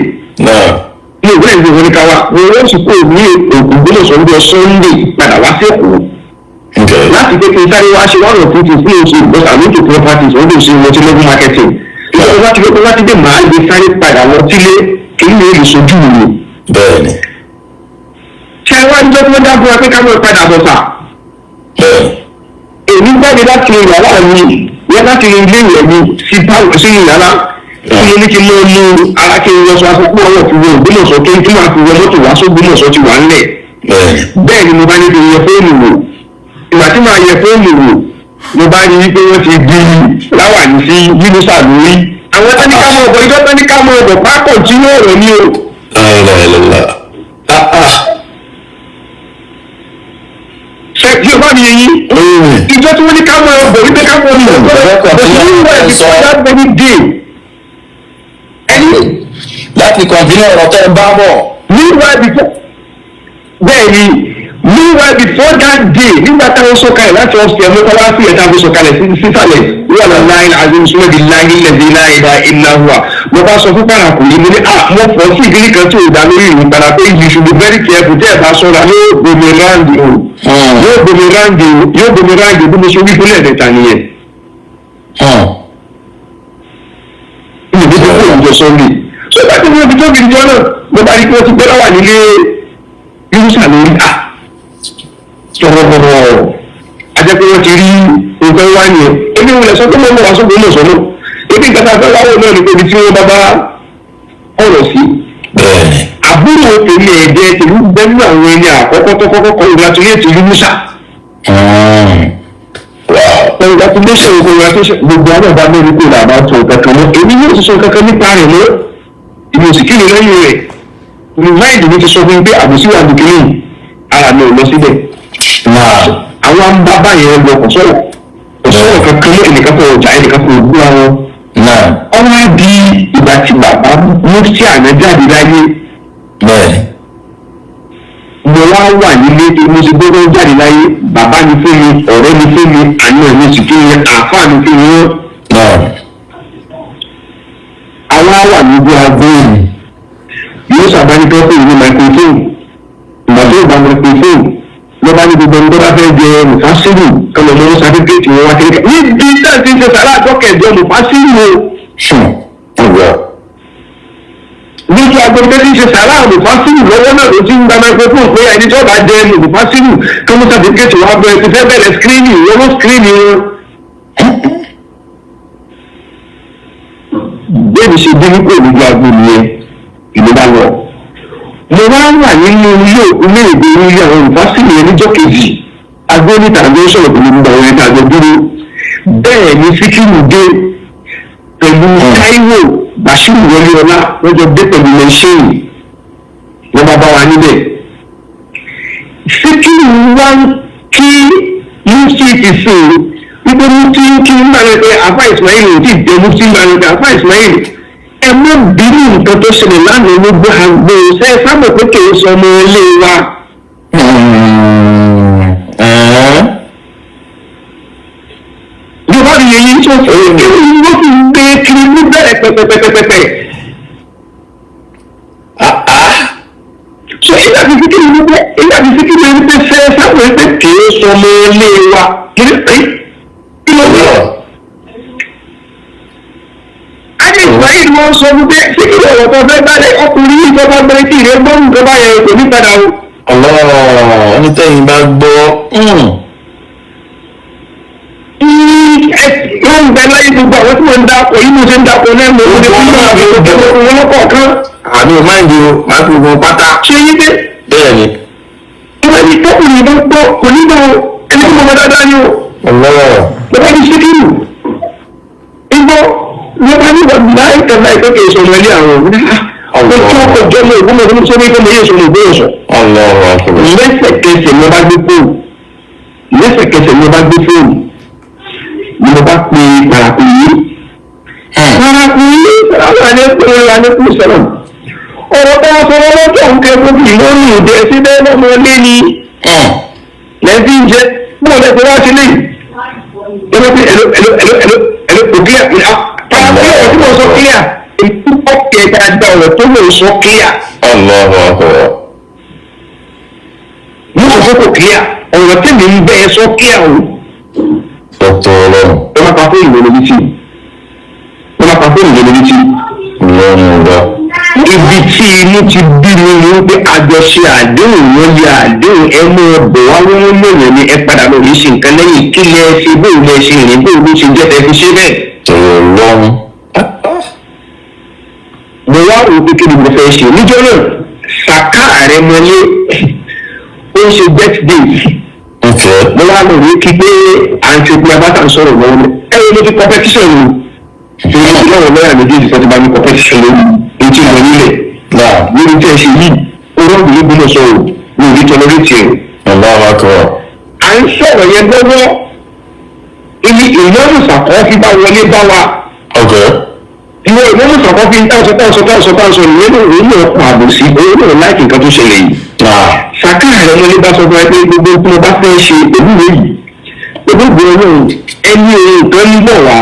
[SPEAKER 4] ní ògbómọ̀ṣọ́ ìgbòho ní káwá, mo rọ́ọ̀ṣì kúrò ní Ògbómọ̀ṣọ́ níjọ́ Sunday padà wá sí Èkó láti pé kí n sáré wá ṣe one or two things ní oṣù, because I'm into properties, wọ́n lè ṣe multi level marketing. Ìjọba bá ti pé láti dé, màá lè sáré padà lọ sílé kí n lè lè sojú mi. Ṣé wá ní jọ́ tí wọ́n dá fún wa pé ká mọ̀ padà bọ̀ sà? Èmi jáde láti yàrá mi wọ́n láti ilé ìwẹ̀ mi sí yàrá tí mo ní kí n mọ mú ara kí n lọ sọ aṣọ pé ọwọ́ fi wọ Ògbómọ̀ṣọ́ tó ń tún máa fi wọ mọ́tò wá sógbómọ̀ṣọ́ ti wà ńlẹ̀. Bẹ́ẹ̀ ni mo bá ní kí n yẹ fóònù wò. Ìgbà tí màá yẹ fóònù wò, mo bá rí wípé wọ́n ti di láwàní sí yínúsà lórí. Àwọn tán ní ká mọ ọ̀bọ̀, ìjọ tán ní ká mọ ọ̀bọ̀ pákó tí yóò rọ̀ ní o. Ṣé tí o bá mi yín? Ìjọ tí wọ́n ní ká mọ ọ̀bọ̀ wípé ká mọ ọ̀bọ̀ before that very day.
[SPEAKER 1] Láti kọ̀ǹtínú ọ̀rọ̀ tẹ́ ń bá bọ̀.
[SPEAKER 4] Meanwhile before, bẹ́ẹ̀ ni, meanwhile before that day, nígbà táwọn sọ̀kalẹ̀ láti ọ̀sẹ̀ ọmọ tó wá sí ẹ̀ta fi sọ̀kalẹ̀ sísàlẹ̀ wíwà náà láì azim súnmọ́bi láì lẹ́dí láì dá ilá hùwà, mo bá sọ fún parakù yìí, mo ní à mo fọ́ sí ìdílé kan tí ò dá lórí ìlú padà pé you should be very careful, tẹ́ ẹ̀ bá sọ̀rọ̀ yóò gbomi ráǹdì o, yóò gbomi ráǹdì o, yóò gbomi ráǹdì o. Bí mo ṣe wí fúnlẹ̀ ẹ̀dẹ̀ta nìyẹn. Ìdílé tó kúrò níjọ́ Sunday, so bá ti wọ́n ibi tó gidi jọ náà, mo bá rí pé wọ́n ti gbé láwà nílé yúrúsà lórí à sọ̀rọ̀bọ̀rọ̀ ajẹ́ pé wọ́n ti rí nǹkan wá nìyẹn. Ebi wọlé sọ pé mo mọ̀ wá sóko mọ̀ sọ́nà, ebi nǹkan tá a fẹ́ wáwọ̀ náà ni pé ibi tí wọ́n bá bá ọ̀rọ̀ sí. Àbúrò tèmi ẹ̀jẹ̀ tèmi bẹ́ẹ̀ àwọn ẹni àkọ́kọ́ tó kọ́kọ́ congratulate yúrúsà. Congratulation, congratulation. Gbogbo àwọn ọba mẹ́rin kò là bá tó kankan mọ́, èmi yóò sọ kankan nípa rẹ̀ mọ́, èmi ò sì kí ni lẹ́yìn rẹ̀ ní máìlì mi ti sọ fún mi pé àbòsí wà nìkíní, ara mi ò lọ síbẹ̀. Àwọn bàbá yẹn lọ, kò sọ̀rọ̀, kò sọ̀rọ̀ kankan mọ́, ẹnìkan kò ọjà, ẹnìkan kò gbé wọn. Ọwọ́ á di ìgbà tí bàbá mufti àná jáde láyé. Mo wá wà nílé tí mo ti gbọ́dọ̀ jáde láyé, bàbá mi fún mi, ọ̀rẹ́ mi fún mi, àná mi sì fún mi, àáfàá mi fún mi wọ́n. Àwa wà níbi agbóhùn yóò sábà ní pé ní microphone. Ìgbà tó gba microphone ló bá ní gbogbo ẹni tó bá fẹ́ jẹ mufasiru kọlọ̀ mọ́ sátífíkẹ́tì wọn wá kékeré níbi tá a ti ń ṣe sàrà àtọ́kẹ̀jọ mufasiru o. Lójú Agbẹ̀dẹ́ ṣe sàrà àlùfásírù lọ́wọ́ náà ló ti ń gba microphone pé ẹni tó bá jẹ àlùfásírù tó mú certificate wá bẹ̀rẹ̀ ti fẹ́ bẹ̀rẹ̀ screening wọ́n ló screening wọn. Bẹ́ẹ̀ni ṣe dé nípò ìlú agbo nìyẹn, ìlú bá lọ. Mo wá wà nínú ilé ilé ìgbé ilé àwọn olùfásitì yẹn níjọ́ kejì. Agbóníta àjọ sọ̀rọ̀ pẹ̀lú gbogbo àwọn ẹ̀ka àjọ dúró. Bẹ́ẹ̀ ni Síkírù dé pẹ̀lú Táíwò Bàṣírù Wọléọlá, wọ́n jọ dé pẹ̀lú mẹ́ṣíìnì. Wọ́n bá bá wa níbẹ̀. Síkírù wá ń kí mufti ti sìn wípé mufti ń kí nígbà náà pé Àfá Ismail ò tí ì jẹ mufti nígbà náà pé Àfá Ismail, ẹ má bínú nǹkan tó ṣẹlẹ̀ lánàá ló gbé àgbo ṣe é sábà pé kì í sọ ọmọ ilé wa. Yorùbá mi yẹ yín tó kí ni wọ́n fi gbé kiri ní bẹ̀rẹ̀ pẹ̀pẹ̀pẹ̀pẹ̀pẹ̀. So ìgbà tí Síkírù ní pé ìgbà tí Síkírù ní pé ṣe é sábà pé kì í sọ ọmọ ilé wa kí ló dé? Ajé Ismail wọ́n sọ fún pé Síkírù ọ̀rọ̀ tó fẹ́ bá dé ọkùnrin yìí tó bá gbé tí ìrẹ́ gbọ́ nǹkan bá yẹ kò ní padà o.
[SPEAKER 1] Allah, onítẹ̀yìn bá gbọ́.
[SPEAKER 4] Wọ́n ń bẹ láyé gbogbo àwọn tí wọ́n ń dapò yìí mo ṣe ń dapò náà mo ṣe fún wọn àbí wọn lọ́kọ̀ọ̀kan.
[SPEAKER 1] Àmì ò máa ń di o, máa fi gbogbo pátá.
[SPEAKER 4] Ṣé yí dé?
[SPEAKER 1] Bẹ́ẹ̀ ni.
[SPEAKER 4] Wọ́n ní tọkùnrin bá gbọ́ kò ní gbọ́ ẹni tí mo mọ dáadáa ni o.
[SPEAKER 1] Allah.
[SPEAKER 4] Lọ́pàá ní Síkírù. Igbó lọ́pàá ní wọ́n láì tẹ̀lé ìpè kì í sọ̀rọ̀ ilé àwọn òun. Ọjọ́ ọjọ́ mi ògùn mọ̀ sórí pé mo yé sọ̀rọ̀ ògbó sọ̀.
[SPEAKER 1] Allahu akbar.
[SPEAKER 4] Lẹ́sẹ̀kẹsẹ̀ ni wọ́n bá gbé fóònù. Lẹ́sẹ̀kẹsẹ̀ ni wọ́n bá gbé fóònù. Ni mo bá pe Paraku yìí. Paraku yìí sọ̀rọ̀ àlékún àlékún sọ̀rọ̀. Ọ̀rọ̀ bá a sọ̀rọ̀ lọ́jọ́ nǹkan fún mi lórí ìdẹ síbẹ̀ lọ́mọ lé ni. Lẹ́sí ń jẹ bó lẹ́sẹ̀ wá sí léyìí. Ẹ̀rọ pé ẹ̀rọ ẹ̀rọ ẹ̀rọ ẹ̀rọ ẹ̀rọ kò clear. Paraku yìí ọ̀rọ̀ tí mo sọ clear. Èyí tó kẹ̀ dáadáa ọ̀rọ̀ tó lè sọ clear.
[SPEAKER 1] Allahu akbar.
[SPEAKER 4] Mo sọ fún kò clear. Ọ̀rọ̀ tí mi ń bẹ́ ẹ sọ clear o.
[SPEAKER 1] Dr. Ọlọ́run.
[SPEAKER 4] Ẹ má pa fóònù lọ lórí tí. Ẹ má pa fóònù lọ lórí tí.
[SPEAKER 1] Ọlọ́run ọba.
[SPEAKER 4] Ibi tí inú ti bí mi ni wípé àjọṣe àdéhùn wọn yẹ àdéhùn ẹ mú ọbẹ̀ wá wọ́n lóyún ni ẹ padà lọ rí ṣe nǹkan lẹ́yìn kí lẹ ṣe bóun lẹ ṣe rìn bóun ló ṣe jẹ́ tẹ fi ṣe bẹ́ẹ̀.
[SPEAKER 1] Ọlọ́run.
[SPEAKER 4] Mo wá wò pé kí ni mo fẹ́ ṣe níjọ́ náà. Sàká ààrẹ mọ́lé ó ń ṣe birthday.
[SPEAKER 1] Okay.
[SPEAKER 4] Mo wá lọ rí kí pé à ń ṣe pé abáta ń sọ̀rọ̀ lọ́wọ́ ẹ wo mo ti competition o ṣe é lọ́wọ́ lọ́yà méjèèjì tó ti bá mi competition lórí etí lọ nílẹ̀
[SPEAKER 1] Náà.
[SPEAKER 4] lórí tí ẹ ṣe yìí ó rọ́ọ̀bù ló gbọ́dọ̀ sọ̀rọ̀ mi ò ní tolerate ẹ̀.
[SPEAKER 1] Allahu akbar.
[SPEAKER 4] À ń sọ̀rọ̀ yẹn lọ́wọ́ ibi ìmọ̀ọ́mù sàkọ́ fi bá wọlé bá wa.
[SPEAKER 1] Okay.
[SPEAKER 4] Ìwọ ìmọ̀ọ́mù sàkọ́ fi ń tàṣọ tàṣọ tàṣọ tàṣọ ìyẹn ló ń lò pa àbòsí òun náà láìkì nǹkan tó ṣẹlẹ̀ yìí.
[SPEAKER 1] Náà.
[SPEAKER 4] Sàká rẹ̀ wọlé bá sọ fún ẹ pé gbogbo tí mo bá fẹ́ ṣe pẹ̀lú ìwé yìí pẹ̀lú ìwé ọlọ́run ẹni ohun kan ń bọ̀ wá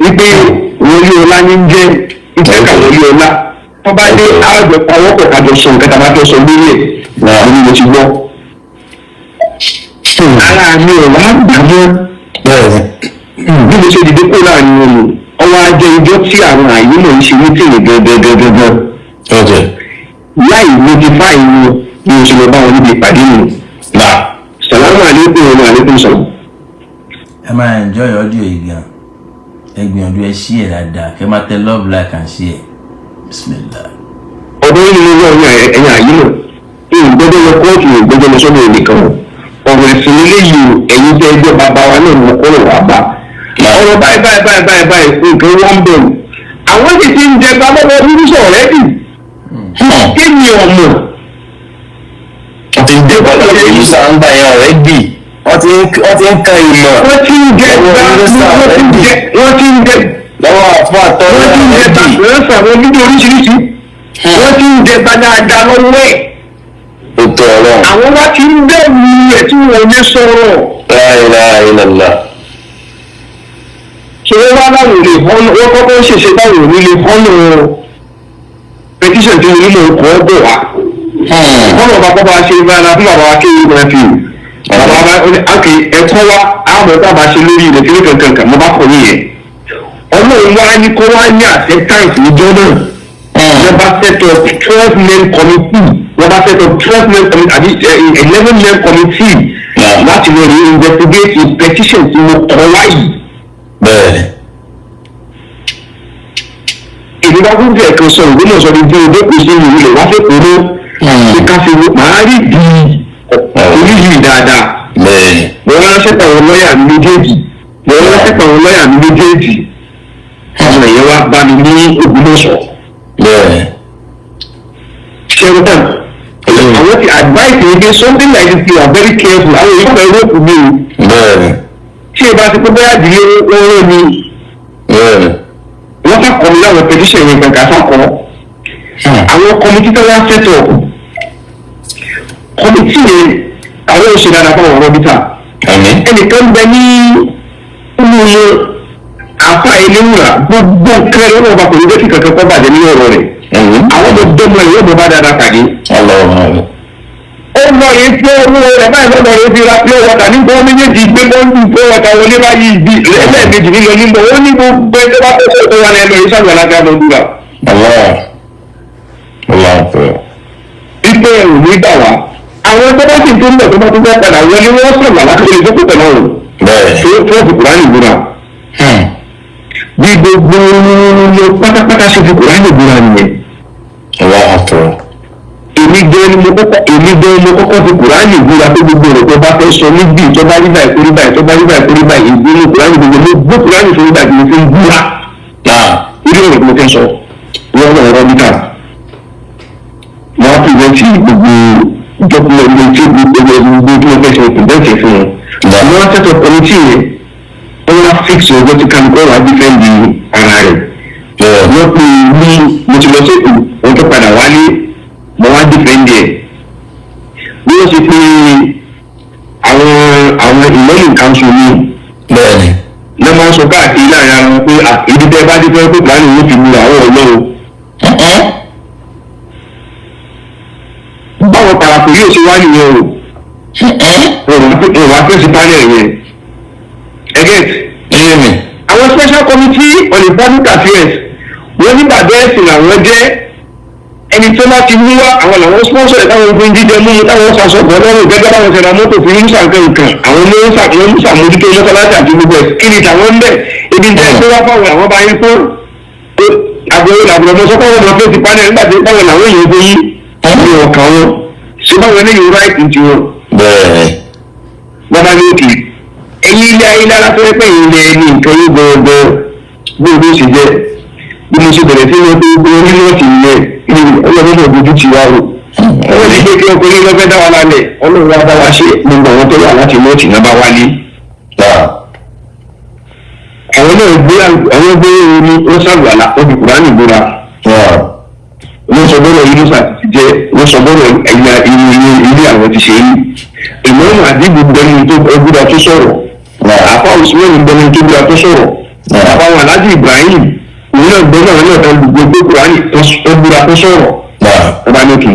[SPEAKER 4] wípé wọlé ọlá ní jẹ́ ìtẹ́ka wọlé ọlá tó bá dé àjọ pawọ́pọ̀ kájọ sọ nǹkan tá a bá fẹ́ sọ lórí ẹ̀
[SPEAKER 1] Náà.
[SPEAKER 4] ní mo ti gbọ́. Ara mi ò wá gbà mọ́.
[SPEAKER 1] Bẹ́ẹ̀ni.
[SPEAKER 4] Bí mo ṣe dìde kó láàrin wọn nù ọwọ́ ajé ijó tí àwọn àyè náà ń ṣe mítìnì gẹ́gẹ́gẹ́gẹ́
[SPEAKER 1] Okay.
[SPEAKER 4] láì notify wọn bí mo ṣe lọ bá wọn níbi ìpàdé mi.
[SPEAKER 1] Náà.
[SPEAKER 4] Sàlámù àlékún ọmọ àlékún sọ̀rọ̀.
[SPEAKER 2] Ẹ máa enjoy audio yìí gan. Ẹ gbìyànjú ẹ share dáadáa, kẹ máa tẹ love, like and share. Bismillah.
[SPEAKER 4] Ọdún yìí ni wọ́n ní ẹ̀yìn àyè náà ìgbẹ́jọ́ lọ kóòtù, ìgbẹ́jọ́ lọ sọ́dọ̀ ẹnìkan o. Ọ̀rọ̀ ẹ̀sìn eléyìí o, ẹ̀yin tẹ́ ẹjọ́ bàbá wa náà mọ̀ kọ́rọ̀ wá bá ọ̀rọ̀ báyìí báyìí báyìí báyìí báyìí nǹkan wọ́n ń bẹ̀rù àwọn sì ti ń jẹ balọ́wọ́ mínísọ̀ rẹ́dì kí ni ọ̀mọ̀.
[SPEAKER 1] Wọ́n ti ń dé bọ́ọ̀lù yìí sáńgbà yẹn already. Wọ́n ti ń kan ìmọ̀.
[SPEAKER 4] Wọ́n ti ń jẹ wọ́n ti ń jẹ
[SPEAKER 1] Lọ́wọ́ àfọ́ àtọ́lá
[SPEAKER 4] wọ́n ti ń jẹ
[SPEAKER 1] already.
[SPEAKER 4] bàbá àwọn fídíò oríṣiríṣi wọ́n ti ń jẹ dáadáa lọ́wọ́ ẹ̀.
[SPEAKER 1] Ó tó Ọlọ́run.
[SPEAKER 4] Àwọn wá ti ń bẹ̀rù ẹ̀ tí wọ́n lè sọ̀rọ̀.
[SPEAKER 1] La ilaha illallah.
[SPEAKER 4] Ṣe wọ́n wá láwọn ò lè họ́nà wọ́n kọ́kọ́ ń ṣèṣe báwọn ò ní lè họ́nà petition tí wọ́n nílò ọkọ̀ bọ̀ wá. Kọ́nà ọba kọ́ bá ṣe bára fún bàbá wa kéwì máa fi bàbá wa ó ní àkè ẹ̀kọ́ wa àwọn ọ̀tá bá ṣe lórí ilẹ̀ kí ló kankan kan mo bá kọ̀ nìyẹn. Ọlọ́run wá ní kó wá ní acceptance níjọ́ náà. Wọ́n bá set up 12 men committee, wọ́n bá set up 12 men committee àbí 11 men committee láti lọ rí investigate the petition tí mo kọ wáyìí. Èmi bá kún fẹ́ kan sọ ìwé náà sọ ní bí o dẹ́kun sí ìwé rẹ̀ wá fẹ́ kóró pé ká fi wo màá rí di orí yìí dáadáa. Mo ránṣẹ́ pàwọn lọ́ọ̀yà mi méjèèjì, mo ránṣẹ́ pàwọn lọ́ọ̀yà mi méjèèjì. Ọmọ ìyẹn wá bá mi ní Ògbómọ̀ṣọ́. Ṣẹ́rútàn àwọn ti advice mi pé something like this, you are very careful. Àwọn èèyàn fẹ́ rope mi o. Tí ẹ bá ti pé bóyá ìdílé wọn rán mi, wọ́n fà kọ́ mi láwọn petition yẹn kankan fà kọ́. Àwọn committee tó wá set up, committee yẹn, àwọn ò ṣe dáadáa fún àwọn rọ́bìtà. Ẹnìkan bẹ ní inú wọn, àfa eléwùrà, gbogbo nǹkan ẹ̀rọ ọba kò ní jẹ́ kí kankan kọ́ bàjẹ́ nínú ọ̀rọ̀ rẹ̀. Àwọn ọmọ dọ́mọ ẹ̀ yóò mọ bá dáadáa pàdé. Ó lọ rí pé owó rẹ̀ báyìí lọ́dọ̀ rẹ̀ fi ra pure water ní gbọ́ méjèèjì, gbé bọ́ńdù pure water wọlé báyìí bí lẹ́ẹ̀mejì nílọ níbọ̀. Ó ní gbogbo ẹgbẹ́ bá kókó tó wà lẹ́nu ìṣàlùwà láti àmọ́. Wípé ẹ̀rù ní gbà wá, àwọn tó bá sì tó ń bọ̀, tó bá tó fẹ́ padà wọlé, wọ́n sọ̀rọ̀ láti lè jókòó pẹ̀lú ọ̀rọ̀ tó tó fi Kùránì búra. Bí gbogbo lọ pátápátá ṣe fi Kùránì búra nìyẹn. Èmi gan ni mo kọ́kọ́ fi Kùránì búra pé gbogbo rẹ̀ tó bá fẹ́ sọ níbí, tó bá rí báyìí kórí báyìí, tó bá rí báyìí kórí báyìí, ìgbónú Kùránì gbogbo mo gbó Kùránì sórí báyìí, mo fi ń búra irú ọ̀rọ̀ tí mo fẹ́ sọ. Wọ́n lọ rọ́ níta, wọ́n á present gbogbo document tí gbogbo tí mo fẹ́ ṣe, present fún wọn. Wọ́n á set up committee yẹn, wọ́n á fix ọjọ́ tí kálukú wà defend ara rẹ̀. Wọ́n pè ní mo ti lọ sí Èkó, wọ́n tó padà wálé, mo wá defend ẹ̀. Bí wọ́n ṣe pé àwọn ìmọ̀lì council ní lọ́ máa ń sọ káàkiri láàrin ara wọn pé ibi tẹ́ bá dé fẹ́ pé Kùránì yóò fi lu àwọn ọlọ́run. Báwọn parapò yóò ṣe wá nìyẹn o, òun wá fèsì panel yẹn ẹgẹ́t. Àwọn special committee on Islamic affairs, wọ́n ní bàbá ẹ̀sìn làwọn jẹ́. Ẹni tó bá ti mú wá, àwọn làwọn sponsor ẹ̀, táwọn fún jíjẹ mímu, táwọn ṣaṣọ bọ̀ lọ́rùn, gẹ́gẹ́ báwọn ṣe ra mọ́tò fún yín, ṣàǹkẹ́ nǹkan àwọn ló ń ṣàmójútó mọ́sálásí àti gbogbo ẹ̀. Kí ni tàwọn ń bẹ̀? Ibi tẹ́ ẹ tó wá fáwọn àwọn bá yín fún àbúrò làbúrò mọ́ sọ́kọ́ wọn fẹ́ẹ́ ti panel nígbà tí báwọn làwọn èèyàn fún yín ní ọkàn wọn ṣé báwọn eléyìí right ti wọn. Wọ́n bá ní òkè ẹ̀yin ilé ayé lára tó rẹ́ pé ilẹ̀ ní nǹkan yóò gbọ́ngbọ́n bí o ṣe jẹ́. Bí mo ṣe bẹ̀rẹ̀ sí ní ọdún gbogbo onílọ́ọ̀tì ilẹ̀ ọlọ́run náà dojú ti wá o. Ọlọ́run ti pé kí ọkùnrin lọ́fẹ́ dá wa lálẹ́, Ọlọ́run wa bá wa ṣe. Gbogbo àwọn tó wà láti nọ́ọ̀tì náà bá wálé. Àwọn náà gbé, àwọn gbé omi, wọ́n ṣàlùwàlà, wọ́n fi Kùránì búra, wọ́n sọ bọ́rọ̀ yìí ló ti jẹ́, wọ́n sọ bọ́rọ̀ ẹ̀yà inú ilé àwọn ti ṣe yìí. Ìmọ̀ọ́mù àdìgbò gbẹni tó gbúra tó sọ̀rọ̀, àfa Usman gbẹni tó gbúra tó sọ̀rọ̀, àfa àwọn Alhaji Ibrahim òun náà gbẹ́ náà náà tán gbogbo Kùránì tó gbúra tó sọ̀rọ̀. Ọba lókè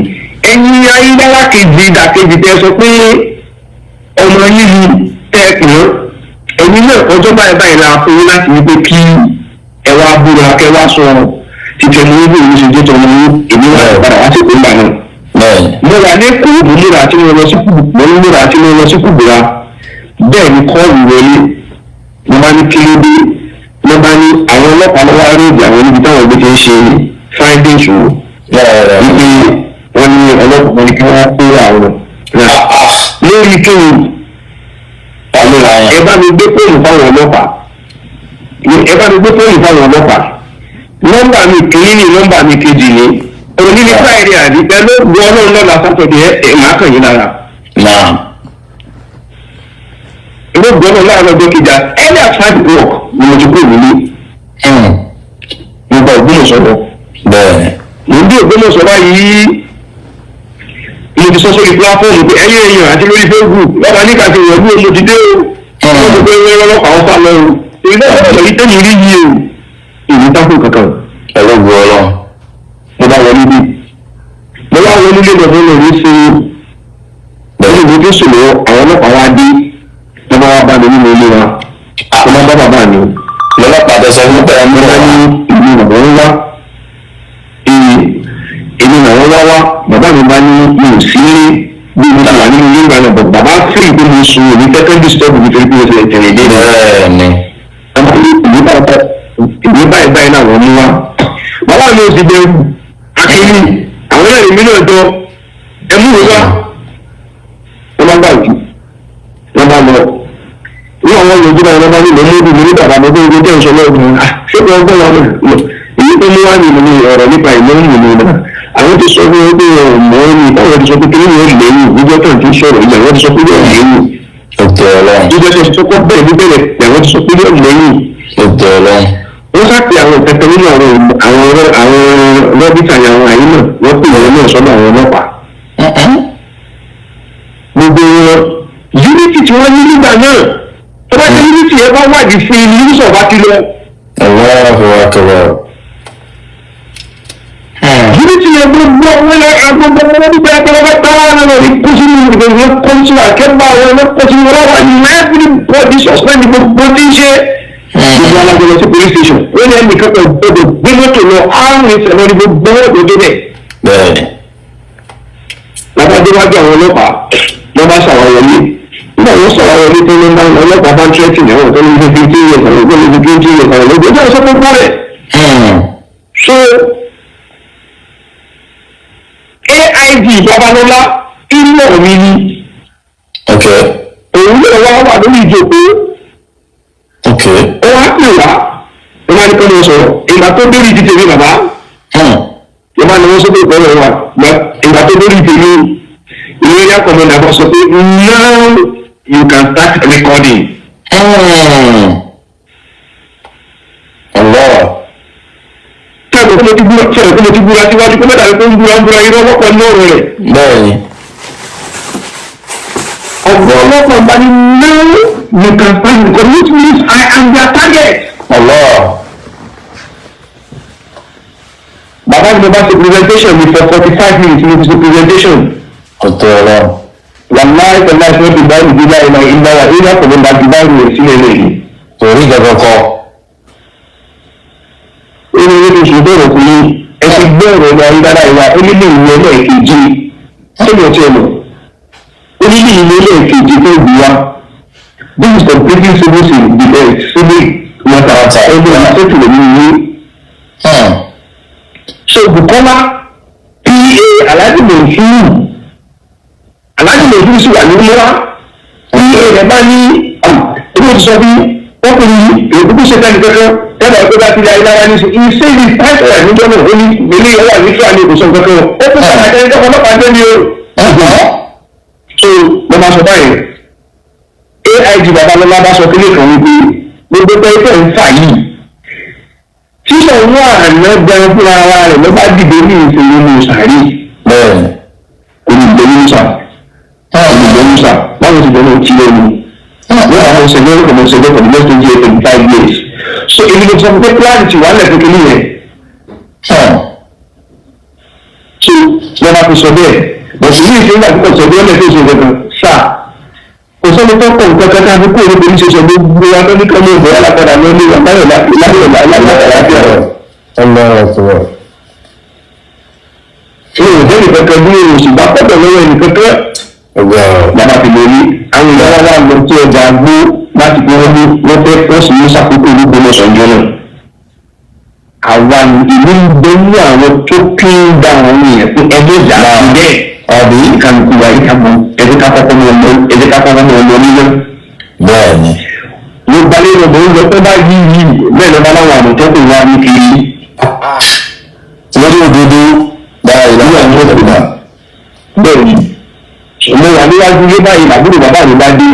[SPEAKER 4] ẹ̀yin ayélujára kejì ìdàkejì tẹ sọ pé ọmọ yìí tẹ ẹ pè é, ẹ̀yin náà ọjọ́ báyìí báyìí la fún yín láti wípé kí ẹ wá búra, kẹ wá sọ títẹ mú bí òun ṣe jẹ́ tọmọ yín. Èmi wà padà wá sí ìpínlẹ̀ náà. Mo wà ní kúùbù múra tí mo lọ sí kúùbù, mo ní múra tí mo lọ sí kúùbù ra. Bẹ́ẹ̀ ni call wọlé. Mo bá ní kí ló dé? Mo bá ní àwọn ọlọ́pàá lọ́wọ́ aróòjì àwọn níbi táwọn gbé ti ń ṣe findings wò, wípé wọ́n ní ọlọ́pàá ní kí wọ́n kó àwọn lórí kí ni. Ẹ bá mi gbé fóònù fáwọn ọlọ́pàá, ẹ bá mi gbé fóònù fáwọn ọlọ́pàá. Nọ́mbà mi kìíní ní, nọ́mbà mi kejì ní. Òní ní Friday àbí pẹ̀lú ògùn Ọlọ́run lọ́la Saturday ẹ̀ máa kàn yín lára. Ìlú ògùn Ọlọ́run láàárọ̀ ọjọ́ kejì, early at 5 o'clock ni mo ti kúrò nílé. Mo gba Ògbómọ̀ṣọ́ lọ. Mo ń dé Ògbómọ̀ṣọ́ báyìí, mo ti sọ sórí platform pé ẹ̀yin èèyàn àti lórí Facebook lọ́ba ní kàtí ìwọ̀n bí mo ti dé o. Wọ́n ti pé ọlọ́pàá ọ̀sá lọ o. Èyí náà sọ̀rọ̀ yìí tẹ́yìn rí yìí o. Èyí tákù kankan.
[SPEAKER 1] Ọlọ́gbọ̀ Ọlọ́run.
[SPEAKER 4] Mo bá wọlé bí. Mo wá wọlé lé lọ́dún lórí sí pẹ̀lú ìwé tó sùn lọ́wọ́. Àwọn ọlọ́pàá wá dé, wọ́n bá wá bá mi nínú ilé wa. Wọ́n bá bá bàbá mi.
[SPEAKER 1] Lọ́lọ́pàá tẹ̀sán fún pẹ̀lú
[SPEAKER 4] Wọ́n bá ní ìlú bàbá ń wá. mo sùn òní kẹ́kẹ́ disturb mi torí pé mo ti tẹ̀lé dé.
[SPEAKER 1] Bẹ́ẹ̀ni.
[SPEAKER 4] Ìwé báyìí báyìí náà wọ́n mú wá. Bàbá mi ò sì bẹ̀rù akíní àwọn ẹ̀rí mi náà jọ ẹmú mi wá. Wọ́n bá gbà jù, wọ́n bá lọ. Ní àwọn yòókù náà wọ́n bá ní lọ́mọdún mi ní bàbá mi gbogbo tẹ̀ ń sọ lọ́wọ́ ṣé kò gbọ́ wọn lọ. Èyí tó mú wá ní ìlú ọ̀rọ̀ nípa ìlú ìlú náà. Àwọn ti sọ fún wọn pé ọmọ ní táwọn ti sọ pé kíní yóò lẹ́yìn níjọ́ tó ń ti sọ̀rọ̀ ìgbà wọ́n ti sọ pé yóò lẹ́yìn.
[SPEAKER 1] Ó tẹ Ọlọ́run.
[SPEAKER 4] Jíjẹ́ tó ti kọ́kọ́ bẹ̀rẹ̀ níbẹ̀rẹ̀ làwọn ti sọ pé yóò lẹ́yìn.
[SPEAKER 1] Ó tẹ Ọlọ́run.
[SPEAKER 4] Wọ́n sápè àwọn ìkẹtẹ nínú àwọn rọ́bìtà ní àwọn àyè náà wọ́n pè wọ́n náà sọ́dọ̀ àwọn ọlọ́pàá. Gbogbo wọn unity tí wọ́n ní nígbà náà tó bá ti unity yẹn bá wádìí sí i ní sọ̀bá ti lọ.
[SPEAKER 1] Allahu akbar.
[SPEAKER 4] Unity yẹn gbogbo wọn lọ agbogbo wọn nígbà tó wọn bá táwọn náà ní kó sínú ìgbìmọ̀ kó sínú akẹ́bà wọn kó sínú ọlọ́wà ní everybody suspend gbogbo tí ń ṣe. Gbogbo alágbèlè sí police station wọ́n ní ẹnìkan kan gbọdọ̀ gbé mọ́tò lọ àrùn ìṣẹ̀lẹ̀ ní gbogbo mọ́tò débẹ̀.
[SPEAKER 1] Bẹ́ẹ̀ni.
[SPEAKER 4] Bàbá déwájú àwọn ọlọ́pàá lọ́ bá ṣàwáwọlé nígbà wọ́n ṣàwáwọlé tó ní báwọn ọlọ́pàá bá ń tẹ́tì ní àwọn tó ní fi 15 years àwọn tó ní fi 20 years àwọn lójú ọjọ́ ìṣọ́ gbogbo rẹ̀. So AIG Babalọ́lá inú ọ̀rọ̀ mi ni
[SPEAKER 1] Ok.
[SPEAKER 4] òun náà wá wà lórí ìjókòó.
[SPEAKER 1] Ok.
[SPEAKER 4] Ó wá pè wá, ó máa ní kọ́ ló sọ̀rọ̀ ìgbà tó dórí ti tèmi bàbá ló máa ní wọ́n sọ pé ìpínlẹ̀ wa ìgbà tó dórí tèmi ìwé area commander bá sọ pé now you can start recording.
[SPEAKER 1] Allah.
[SPEAKER 4] Sẹ́ẹ̀kì kó mo ti búra, sẹ́ẹ̀kì kó mo ti búra síwájú kó mẹ́ta ló ń búra ń búra irọ́ lọ́pọ̀ ní ọ̀rọ̀ rẹ̀.
[SPEAKER 1] Bẹ́ẹ̀ni.
[SPEAKER 4] Ọ̀gá ọlọ́pàá bá ní now you can start recording, which means I am their target.
[SPEAKER 1] Allah.
[SPEAKER 4] Bàbá mi bá ṣe presentation mi for 45 minutes, mo fi ṣe presentation.
[SPEAKER 1] Ó tẹ Ọlọ́run.
[SPEAKER 4] Wàláì pẹ̀lú àìsàn ti bá ìdílé ìlà ìlà ìlà pẹ̀lú àti bá ìrìn sílẹ̀ lẹ́yìn.
[SPEAKER 1] Torí ìjọba kọ.
[SPEAKER 4] Ó ní orí oṣù bẹ̀rẹ̀ pé ẹ ti gbé ọ̀rọ̀ ìlà ìdára ìwà ó nílé ìwé ẹlẹ́ẹ̀kejì sẹ́yìn ọtí ẹ̀mọ̀ ó nílé ìwé ẹlẹ́ẹ̀kejì tó gbé wa. This is completely civil defence, civil matter, ẹgbẹ́ ìṣètò ní ìwé. So Bukola PA Alhaji Monsuru, Alhaji Monsuru sì wà ní múra PA rẹ̀ bá ní ẹgbẹ́ òtún sọ fún ọkùnrin èyí kúkú ṣe tẹ́lẹ̀ kankan tẹ́lẹ̀ ọgbẹ́ bá ti di ayélujára ní sè ìṣe ìdí pàṣẹ rẹ̀ níjọ́ náà ó ní ilé ìwà ní fúlàní kò sọ kankan ó kún fún àtẹ̀yìn tó ọlọ́pàá jẹ́ ní o. So mo máa sọ báyìí, AIG Babalọ́lá bá sọ kílé kan wípé gbogbo pẹ́ẹ́pẹ́ ń fà yìí tí òun àná gan fúnra ara rẹ̀ ló bá dìde ní ìṣòro ní sàárè.
[SPEAKER 1] Bẹ́ẹ̀ni.
[SPEAKER 4] Kò ní ìgbẹ́ ní sà, kò ní ìgbẹ́ ní sà, báwo ti bẹ̀rẹ̀ ti lẹ́nu wọ́n àwọn ọ̀sẹ̀ lórí kò mọ̀ ṣẹlẹ̀ for the next 20, 25 years. So èmi ló sọ pé plan ti wà lẹ́ẹ̀kẹ́ kìíní yẹn. So wọ́n bá fi sọ bẹ́ẹ̀ bọ̀sùn ní ìṣẹ́yìn àti kọ̀sọ̀ bí ọ̀lẹ́ tó ṣe kankan sà kò sọ́ni tó kọ̀ nǹkan kan káfí kúrò ní police station gbogbo wa tó ní kọ́ ní ìbò alápadà lọ ní ìwà láyọ̀ láyọ̀ láyọ̀ láyọ̀.
[SPEAKER 1] Allahu akbar.
[SPEAKER 4] Ṣé o jẹ́ nìkan kan bí oṣù bá pọ̀pọ̀ lọ́wọ́ ẹnìkan kan?
[SPEAKER 1] Ọgbà.
[SPEAKER 4] Bàbá fi lè rí àwọn ìyáwó wa lọ sí ọjà gbó láti fi wọ́n ní wọ́n fẹ́ fọ́ọ̀sì ní sàkókò olúgbòmọ̀ sọ̀njọ́ náà. Àwa ìlú ń bẹ ní àwọn tó kí ń da àwọn èèyàn pé ẹgbẹ́ ìjà ti bẹ́ẹ̀.
[SPEAKER 1] Àbí?
[SPEAKER 4] Ìkànnì wa ẹ̀dí ká kọ́kọ́ mọ̀ ọ́ ẹ̀dí ká kọ́kọ́ mọ̀ ọ́ lọ nílẹ̀.
[SPEAKER 1] Bẹ́ẹ̀ni.
[SPEAKER 4] Mo gbalẹ̀ lọ́bọ̀ oúnjẹ tó bá yí yìí bẹ́ẹ̀ lọ́ba láwọn àmọ̀tẹ́kùn wa ní kiri.
[SPEAKER 1] Lórí òdodo dára ìlànà ìlú.
[SPEAKER 4] Bẹ́ẹ̀ ni mo wà níwájú ilé báyìí làbúrò bàbá mi bá dé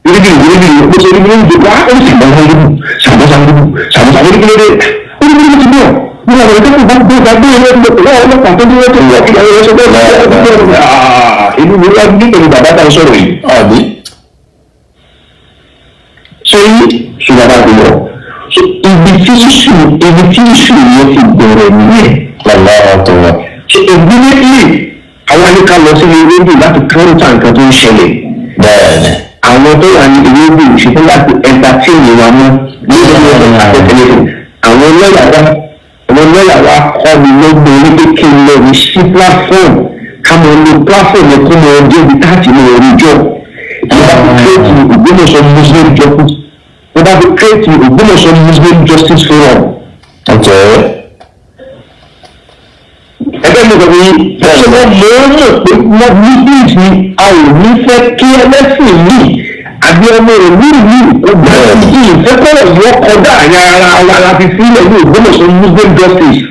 [SPEAKER 4] irúgbìn irúgbìn bó ṣe irúgbìn irúgbìn wá ó sì gbọ́n irúgbìn ṣàbọ̀ṣà irúgbìn ṣàbọ̀ṣà irúgbìn lóde irúgbìn ti bọ̀ ní àwọn ìdókòwò bá gbé ìgbà gbé ilé ìgbà pẹ̀lú àwọn ọlọ́pàá tó dúró tó wọ̀ kí àwọn ẹ̀ṣọ́ bẹ́ẹ̀ bẹ́ẹ̀ inú mi wá ní pẹ̀lú bàbá tá a sọ̀rọ̀ yìí.
[SPEAKER 1] Àbí?
[SPEAKER 4] Ṣé ṣùgbọ́n bá ti lọ ibi tí ìṣù yẹn ti bẹ̀rẹ̀ nìyẹn.
[SPEAKER 1] Allahu akbar.
[SPEAKER 4] So immediately àwọn alẹ́ ká lọ sí ilé rédíò láti counter nǹkan tó ń ṣẹlẹ̀.
[SPEAKER 1] Bẹ́ẹ̀ni.
[SPEAKER 4] Àwọn tó wà ní ilé rédíò ṣetán láti entertain wa mọ́ lórí ọ̀rọ̀ àtẹ̀tẹ̀lẹ̀. Àwọn lọ́yà wa kọ́ mi lọ́gbọ̀n wípé kí n lọ rí sí platform, ká mọ lo platform yẹn kó mọ ọjọ́ ibi táàtì mọ orí jọ. Ìjọba fi create Ògbómọ̀ṣọ́ Muslim Justice, wọ́n bá fi create Ògbómọ̀ṣọ́ Muslim Justice Forum. Ẹgbẹ́ mi kò ní ṣe wọ́n mọ̀ ọ́n mọ̀ pé wọ́n muslims ni, a ò ní fẹ́ kí ẹlẹ́sìn míì àbí ọmọ ìlú mi kò bẹ̀rẹ̀ sí ìfẹ́kọ̀rọ̀ yọ kọjá àyà ara wa la fi sílẹ̀ ní Ògbómọ̀ṣọ́ Muslim Justice.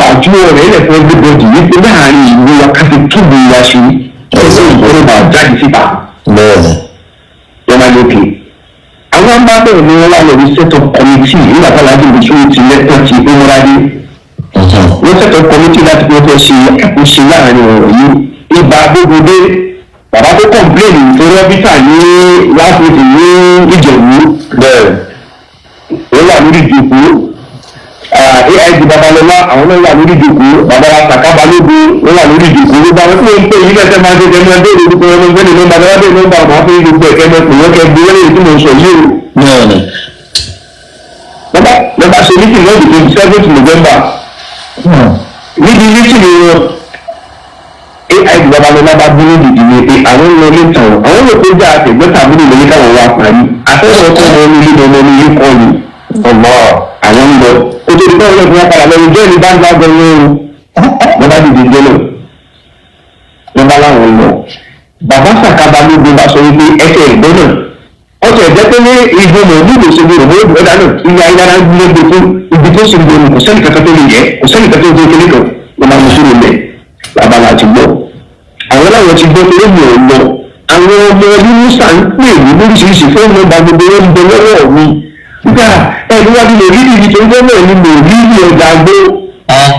[SPEAKER 4] Àjọ rẹ̀ ilẹ̀ fún everybody wípé láàrin ìlú wa ká fi túbú wa ṣe ẹgbẹ́ ìgbọ́dọ̀ bá jáde síta. Wọ́n máa lókè. Àwọn bá bẹ̀rẹ̀ ní wọ́n wá lọ ní set up committee nígbà tí aláàjì bùsùn ti lẹ́tọ̀ ti ìmúradé. Wọ́n set up committee láti fi wọ́n fẹ́ ṣe àkóso láàrin ọ̀rọ̀ yìí. Ibà gbogbo dé, bàbá tó complain tó rọ́bítà ní last meeting ní Ìjẹ̀bú. Ó wà lórí ìjókòó. AIG Babalọlá, àwọn náà wà lórí ìjókòó. Bàbá Sàká Balógun, wọ́n wà lórí ìjókòó. Gbogbo àwọn tí wọ́n ń pè yí lẹ́sẹ̀ máa ń ṣe jẹ́ máa béèrè orúkọ wọn lọ́gbẹ́ni nọ́mbà náà béèrè nọ́mbà máa fi gbogbo ẹ̀kẹ́ mọ́ pè wọ́n kẹ́ gbé wọlé tí mo ń sọ yìí o. Lọ́ba ṣe meeting lọ́dún 27th November. Níbi meeting wọn, AIG Babalọlá bá dúró dìde ní pé àwọn ń lọ ní tàn, àwọn rò pé jáà tẹ̀gbọ́n tàbí lè ní káwọn wá parí àtẹ̀wọ̀n tó wọn ní ilé ọmọ ní ilé kọ́ ni ọ̀gbọ́n àwọn ń lọ kó tó di pé wọn lọ́ọ́ padà lọ́ọ́ jẹ́ ní bá gbọ́ wọn o. Wọ́n bá dìde jẹ́ náà, wọ́n bá láwọn lọ. Bàbá Sàká Balógun bá sọ wípé ẹsẹ̀ ẹ̀gbọ́n náà ọtọ̀ ẹ̀jẹ̀ pé ní igun mọ̀ ní ìlú Òṣogbo òmò ọ̀dà náà ilé ayélujára ń gbé gbé fún ibi tó ṣe gbòòrò, kò sẹ́nì kankan tó lè yẹ, kò sẹ́nì kankan tó lè kékeré kan. Wọ́n máa mú sórí ilẹ̀ bàbá ti gbọ́, àwọn láwọn ti gbọ́ pé mi ò lọ. Àwọn ọmọ Yúnísà ń pè mí lóríṣiríṣi, fóònù nọ́mbà gbogbo wọn ń bẹ lọ́wọ́ mi nígbà ẹni wájú lè rí ibi tó ń gbọ́ náà ni mo rí ní ọjà gbó.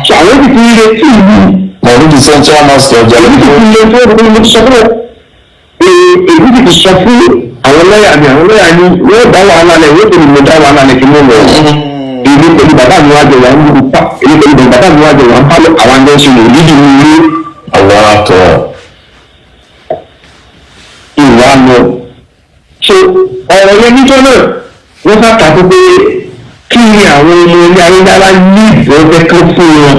[SPEAKER 4] So àwọn ti fi retí mi.
[SPEAKER 1] Mọ̀lúdì Central Mosque ọjà.
[SPEAKER 4] Èyí ti fi lè fún ọdún, mo ti sọ fún èyí ti fi sọ fún àwọn lọ́yà mi, àwọn lọ́yà ni wọ́n dá wàhálà lẹ̀, wọ́n tẹ̀lé mo dá wàhálà lẹ̀ kí mo lọ. Èmi pẹ̀lú bàbá mi wájú wà ń pa, èmi pẹ̀lú bàbá mi wájú wà ń pálọ̀, àwọn àjọ ṣe lè rí ìlú ilé.
[SPEAKER 1] Àwọn akọ.
[SPEAKER 4] Ìwà lọ. So ọ̀rọ̀ yẹn níjọ́ náà wọ́n sá kàkó pé kí ni àwọn ọmọ ilé ayélujára ní ìfẹ́ kan fún wọn,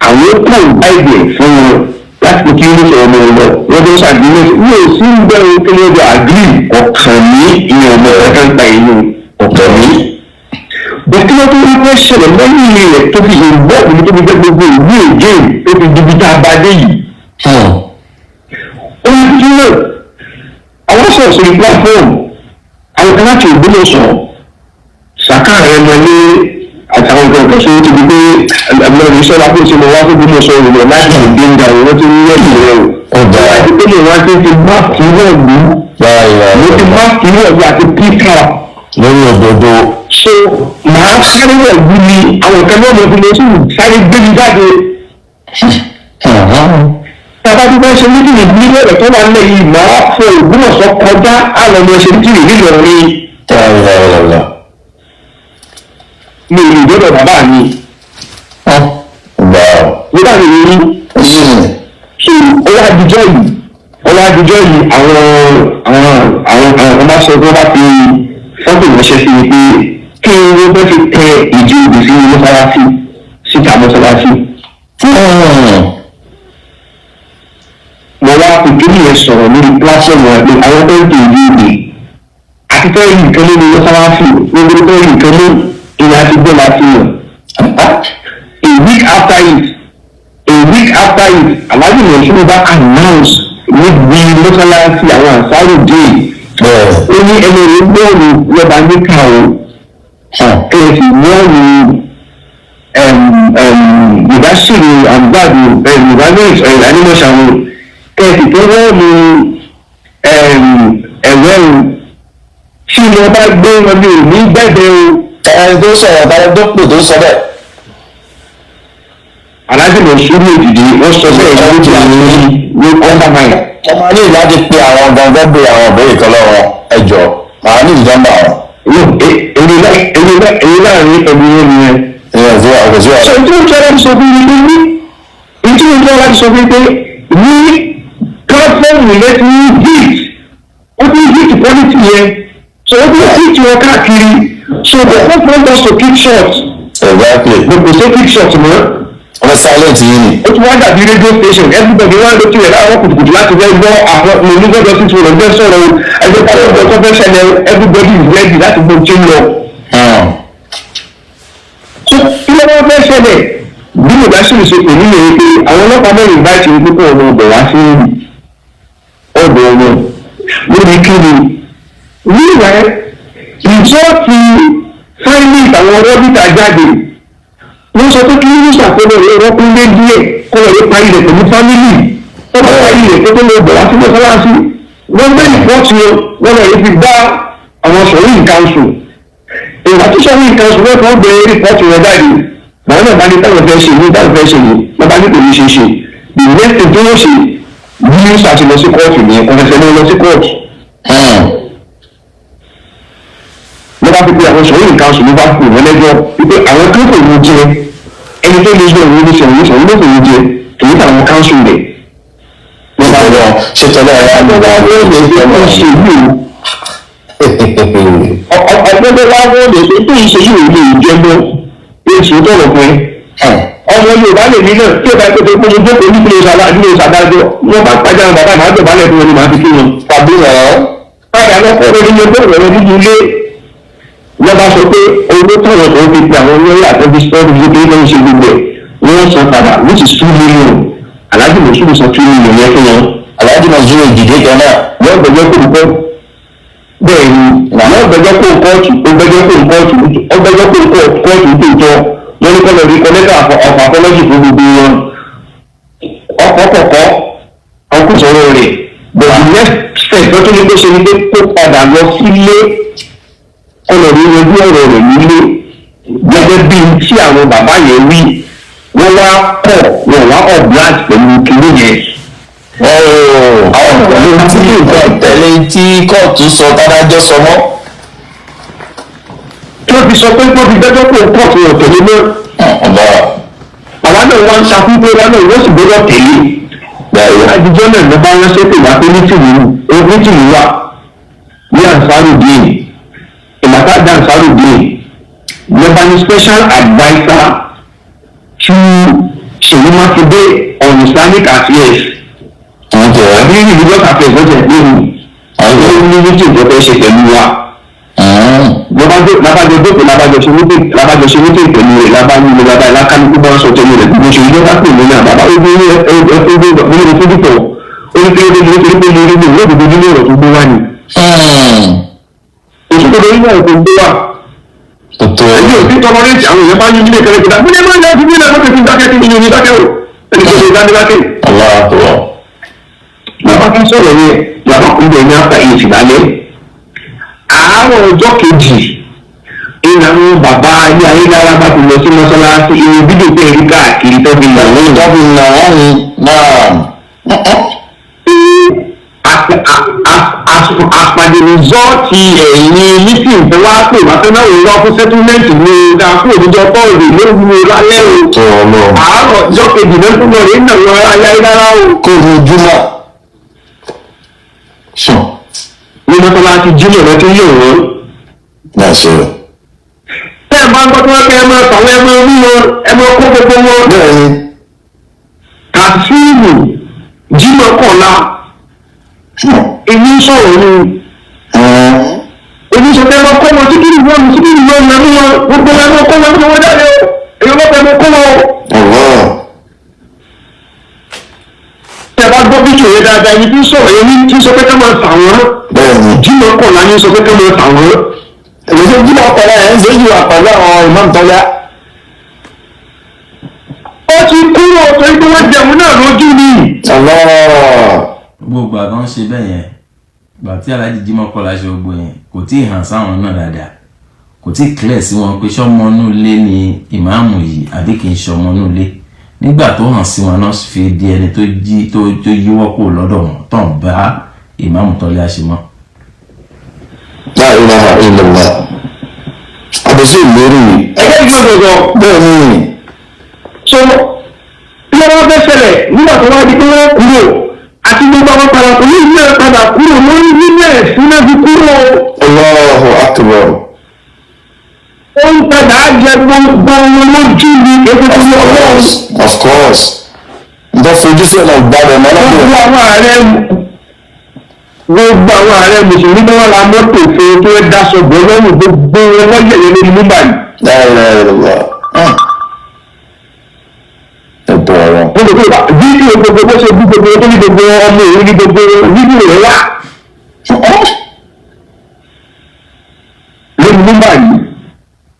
[SPEAKER 4] àwọn kò báyìí fún wọn láti fi kí wọ́n sọ̀rọ̀ ọmọ lọ, wọ́n tó ṣàgbéyẹ̀ mi ò sí ń bẹ̀rù kí wọ́n jọ àgírí ọ̀kàn ní ìyẹn ọmọ ẹ̀ka ń ta ìlú ọ̀kàn ní. Bẹ́ẹ̀ kí wọ́n tó wí fẹ́ ṣẹlẹ̀ lẹ́yìn rẹ̀ tó fi ìwọ́ ìlú tó fi jẹ́ gbogbo ìlú èdè tó fi di ibi tá a bá dé yìí. Ó ń dúró àwọn sọ̀rọ̀ sórí platform, àwọn kan láti Ògbómọ̀ṣọ́, Sàká rẹ̀ mọ́lé àtàwọn nǹkan kan ṣe é ti di pé ẹgbẹ́ ìṣọ́lá kó ṣe mọ wá fún Ògbómọ̀ṣọ́ ìlú láti ìgbéga ìwọ́n tí ń yẹ̀ ìrẹ̀ o.
[SPEAKER 1] Ọjà.
[SPEAKER 4] Wọ́n ti pé wọ́n ti fi máàkì wọ̀lú, mo ti máàkì wọ̀lú àti píkà.
[SPEAKER 1] Lórí òdodo.
[SPEAKER 4] So màá sáré wọ̀lú ni àwọn kan náà mo fi lọ sí sáré gbé mi jáde. Tàbá tí wọ́n ṣe mítìrì nílé ọ̀rọ̀ tó wà nílẹ̀ yìí, màá fọ Ògbómọ̀ṣọ́ kọjá àlọ́ mi ṣe mítìrì nílọrin. Mi ò lè dọ́dọ̀ bàbá mi. Nígbà tí mo rí so ọwọ́ adijọ́ yìí àwọn bá sọ pé wọ́n bá fi fọ́tò ránṣẹ́ sí mi pé kí wọ́n fẹ́ fi tẹ ìdí òbí sí mọ́sálásí síta mọ́sálásí. Mo wá fi kíni yẹn sọ̀rọ̀ lórí platform wọn pé àwọn tó ń tẹ ìdí òbí àti fẹ́ rí nǹkan lórí mọ́sálásí, gbogbo fẹ́ rí nǹkan lórí ìyá ti gbọ́ láti yàn. A week after it, Alhaji Mọ̀sùlùmí bá announce níbi mọ́sálásí àwọn àṣàrò dé, ó ní ẹni rẹ̀ bọ́ọ̀lù lọ́ba níkà o, kẹ̀sì bọ́ọ̀lù Mubashiru Àgbàdo Mubashiru Animọ̀ṣàwò, kẹ̀sì tó bọ́ọ̀lù ẹ̀wẹ́ o, tí wọ́n bá gbé wọn ní òní gbẹ̀dẹ̀ o.
[SPEAKER 1] Ẹni tó sọ̀rọ̀ tàbí tó pè tó sọ bẹ́ẹ̀?
[SPEAKER 4] Alhaji Mọ̀sùlùmí òdìdí wọ́n sọ bẹ́ẹ̀ ní ní undermine.
[SPEAKER 1] Ọmọ ní láti pe àwọn gangan bí àwọn ìbéèrè kan lọ́wọ́, ẹ jọ màá ní ìjọba àwọn.
[SPEAKER 4] Èyí láàrin ẹbí yẹn nìyẹn.
[SPEAKER 1] Ìyẹn sí ọkọ̀ sí
[SPEAKER 4] So
[SPEAKER 1] ọ̀rọ̀.
[SPEAKER 4] ìtú ìtú láti sọ fún mi pé ní ìtú ìtú láti sọ fún mi pé ní platform yẹn ti ní hit, ó ti hit quality yẹn, so ó ti hit wọn káàkiri, so the whole point was to keep short. But kò sí keep short mọ́.
[SPEAKER 1] Ọmọ silent yìí ni.
[SPEAKER 4] Ó ti wá dàbí radio station, everybody wá lókè rẹ̀ láàárọ̀ kùtùkùtù láti fẹ́ gbọ́ àwọn onígbọ́dọ̀ tuntun rẹ̀ fẹ́ sọ̀rọ̀ o, ẹgbẹ́ táwọn ọ̀dọ́ tó fẹ́ ṣẹlẹ̀, everybody is ready láti gbọ́ tí ń lọ. So kí ló wá fẹ́ ṣẹlẹ̀? Bí mo bá sì ṣe pè nínú yẹn pé àwọn ọlọ́pàá mẹ́rin bá ti rí pé ọmọ ọbẹ̀ wá sí ọ̀dọ̀ wọn lórí kí ni. Meanwhile, ìjọ ti findings àwọn rọ́bìtà jáde, wọ́n sọ pé kí ní ṣàkóso ẹ̀rọ kún lé díẹ̀ kó lọ rí parí rẹ̀ pẹ̀lú family tó bá parí rẹ̀ kó tó lọ bọ̀ wá sí mọ́sálásí. Wọ́n gbé rìpọ́ọ̀tì wọn, wọ́n lọ rí fi gbá àwọn sọ̀rọ̀ council. Ìgbà tí sọ̀rọ̀ council wọ́n kàn gbé rìpọ́ọ̀tì wọn jáde, àwọn náà bá ní táwọn fẹ́ ṣe ní táwọn fẹ́ ṣe ní wọ́n bá ní kò ní ṣe ṣe. The next thing tí wọ́n ṣe bí musa ti lọ sí kóòtù nìyẹn, kò fẹsẹ̀ lọ sí kóòtù. Ló bá fi pé àwọn sọ̀rọ̀ council ló bá pè wọ́n lẹ́jọ́ wípé àwọn tó kò ní jẹ ẹni tó lè sọ̀rọ̀ ní sọ̀rọ̀ sọ̀rọ̀ ló kò ní jẹ kì í tàwọn council rẹ̀.
[SPEAKER 1] Ló bá lọ ṣe tọ́lá ẹ̀ á lọ
[SPEAKER 4] Ọgbọ́n wọ́n lè ṣe tó ń ṣe yìí o. Ọgbọ́n wá wọ́n lè ṣe tó ń ṣe yìí ò lè jẹ́ mọ́ èso tọ̀rọ̀ pé ọmọ Yorùbá lè ní náà tí ó bá pé pé mo jókòó ní kílò ṣàlá nílò ṣàdájọ́ wọn bá pàjá àwọn bàbá màá dọ̀bálẹ̀ fún wọn ni màá fi kí wọn.
[SPEAKER 1] Tàbí wọ́n.
[SPEAKER 4] Padà lọ kọ́ lórí ilé bọ́ọ̀lù rẹ nínú ilé, wọ́n bá sọ pé owó tọ̀rọ̀ tó fi pe àwọn lọ́yà tó fi sọ́ọ́ fi pé ló ń ṣe gbogbo ẹ̀ wọ́n san padà, which is 2 million. Alhaji Mosúdù san 2 million yẹn fún wọn.
[SPEAKER 1] Alhaji Mosúdù ìdìde kan náà.
[SPEAKER 4] Wọ́n gbẹ́jọ́ kó nǹkan bẹ́ẹ̀ ni, wọ́n gbẹ́jọ́ kó kóòtù, ó gbẹ́jọ́ kó kóòtù, ó gbẹ́jọ́ kó kóòtù tó tọ́. Wọ́n ní kọ́lọ̀ rí kọ́lẹ́tà of apology fún gbogbo wọn. Ọkọ̀ kọ̀kọ́ ọkọ̀ sọ̀rọ̀ rẹ̀, but the next step tó tún ní kó ṣe ni pé kó padà lọ sílé, kọ́lọ̀ rí yanjú ọ̀rọ̀ rẹ̀ nílé gẹ́gẹ́ bí tí àwọn bàbá yẹn wí. Wọ́n wá kọ̀, wọ́n wá oblige pẹ̀lú kinní yẹn.
[SPEAKER 1] Àwọn pẹ̀lú tí nǹkan tẹ̀lé tí kóòtù sọ tádájọ́ sọ mọ́.
[SPEAKER 4] Tó fi sọ pé tó fi gbẹ́jọ́ pé kóòtù ò tẹ̀lé mọ́.
[SPEAKER 1] Ọ̀gá.
[SPEAKER 4] Àwa náà wá ń ṣàfihàn wa náà, wọ́n sì gbọ́dọ̀ tẹ̀lé. Àdìjọ́ náà ló bá ránṣẹ́ pè wá pé mítìmù wà ní Ansarudeen. Ìgbà dá Ansarudeen ló bá ní special adviser to Ṣèyí Mákindé on Islamic affairs àbí religious affairs lọ́jọ́ ìgbéru, àwọn ní mítìmù tó fẹ́ ṣe pẹ̀lú wa. Labajọ jókòó, labajọ ṣe mítìmù pẹ̀lú rẹ̀, labajọ ní bàbá ìlàkálukú bá ń sọ tẹ́lẹ̀ rẹ̀. Mo ṣe ìjọba bá pè mí náà, bàbá ó gbé ní ẹgbẹ́ ní fojú pọ̀. Ó ní kílódé ní nítorí pé mo rí mi lódodo nínú ọ̀rọ̀ tó gbé wá ni. Òṣìṣẹ́ nínú ọ̀rọ̀ tó gbé wá. Èyí ò sí tọmọléètì àwọn èèyàn bá yín nílé kẹrẹkẹrẹ dá. Mílẹ̀ máa ń lọ sí mílẹ̀ mọ́tò tí ń dákẹ́ tí mi ní dákẹ́ o. Ẹni tó ṣe dání dákẹ́. Bàbá kan sọ̀rọ̀ yẹn, bàbá kún bẹ̀ ní after eight lálẹ́. Àárọ̀ ọjọ́ kejì, ìlànà bàbá ilé ayélujára bá ti lọ sí mọ́sálásí, irun fídíò tẹ̀ rí káàkiri tó fi lọ.
[SPEAKER 1] Tó fi nà wọ́n ni náà.
[SPEAKER 4] Àpàdé rìsọ́ọ̀tì ẹ̀yìn meeting tó wá pè wá pé náà wá fún settlement ní ọ̀dà kúrò níjọ́ tọ́ọ̀dù lóru lálẹ́ o. Àárọ̀ ọjọ́ kejì náà tún lọ rí náà lọ ayélujára o.
[SPEAKER 1] Kó o jùmọ̀. Sùn.
[SPEAKER 4] Ní mọ́sálásí jímọ̀ náà ti ń yọ̀ wọ́n.
[SPEAKER 1] Náà ṣe o.
[SPEAKER 4] Tẹ́ ẹ bá ń gbọ́ tí wọ́n fẹ́ ẹ máa tàwọn ẹ máa mú wọn, ẹ máa kó gbogbo wọn.
[SPEAKER 1] Bẹ́ẹ̀ni.
[SPEAKER 4] Kàfíìmù jímọ̀ kọ̀ọ̀la èmi ń sọ̀rọ̀ ni èmi sọ pé ẹ máa kó wọn síkírì wọn síkírì wọn ẹ mú wọn gbogbo ẹ máa kó wọn mú wọn jáde o, èmi ọlọ́pàá ẹ máa kó wọn o. Tẹ́ ẹ bá gbọ́ fídíò yẹn dáadáa, ẹni tí ń sọ̀rọ̀ yẹn ní tí ń sọ pé ká máa tà wọ́n.
[SPEAKER 1] Bẹ́ẹ̀ni.
[SPEAKER 4] Jímọ̀ kọ̀ọ̀la ní sọ pé ká máa tà wọ́n.
[SPEAKER 1] Èmi tó jímọ̀ kọ̀ọ̀la ẹ̀ ń ṣe jù wà pẹ̀lú àwọn ìmáàmù Tọ́lá.
[SPEAKER 4] Ó ti kúrò torí pé wọ́n jẹun náà lójú ni.
[SPEAKER 2] Gbogbo ìgbà tó ń ṣe bẹ́ẹ̀ yẹn, ìgbà tí Alhaji Jimoh Kọ́lá ṣe gbogbo yẹn, kò tí ì hàn sáwọn náà dáadáa, kò tí ì clear sí wọn pé ṣọmọ inú ilé ni ìmáàmù yìí àbí kì í ṣọmọ inú ilé. Nígbà tó hàn sí wọn náà fi di ẹni tó jí tó tó yíwọ́ kúrò lọ́dọ̀ wọn tó ń bá ìmáàmù Tọ́lá ṣe mọ́.
[SPEAKER 1] La ilaha illallah. Àbẹ̀sí ìlérí.
[SPEAKER 4] Ẹgbẹ́ ìgbẹ́ gbogbo.
[SPEAKER 1] Bẹ́ẹ̀ni.
[SPEAKER 4] So bí wọ́n fẹ́ ṣẹlẹ̀ nígbà tó wá di pé wọ́n kúrò àti gbogbo àwọn padà kò ní ìlú ẹ̀ padà kúrò lórí nílẹ̀ ẹ̀sìn náà fi kúrò.
[SPEAKER 1] Allahu akbar.
[SPEAKER 4] Ó ń padà jẹ gbogbo wọn lójú ní ètò
[SPEAKER 1] Of
[SPEAKER 4] ìlú Ọlọ́run.
[SPEAKER 1] course, of course. Ǹjẹ́ fojú sí ọ̀nà ìgbàlẹ̀ mọ́ lọ́dọ̀?
[SPEAKER 4] Gbogbo àwọn ààrẹ mùsùlùmí tó wà la mọ́tò fún tó ń daṣọ bọ́ lọ́rùn, gbogbo wọn wọ́n yẹ̀yẹ́ lórí múmbà yìí.
[SPEAKER 1] Láìláìlá. Ẹ̀bọ̀ ọ̀rọ̀.
[SPEAKER 4] Wọ́n lè pè é fídíò gbogbo bó ṣe bí gbogbo tó ní gbogbo ọmọ òun ní gbogbo fídíò rẹ̀ wá lórí múmbà yìí.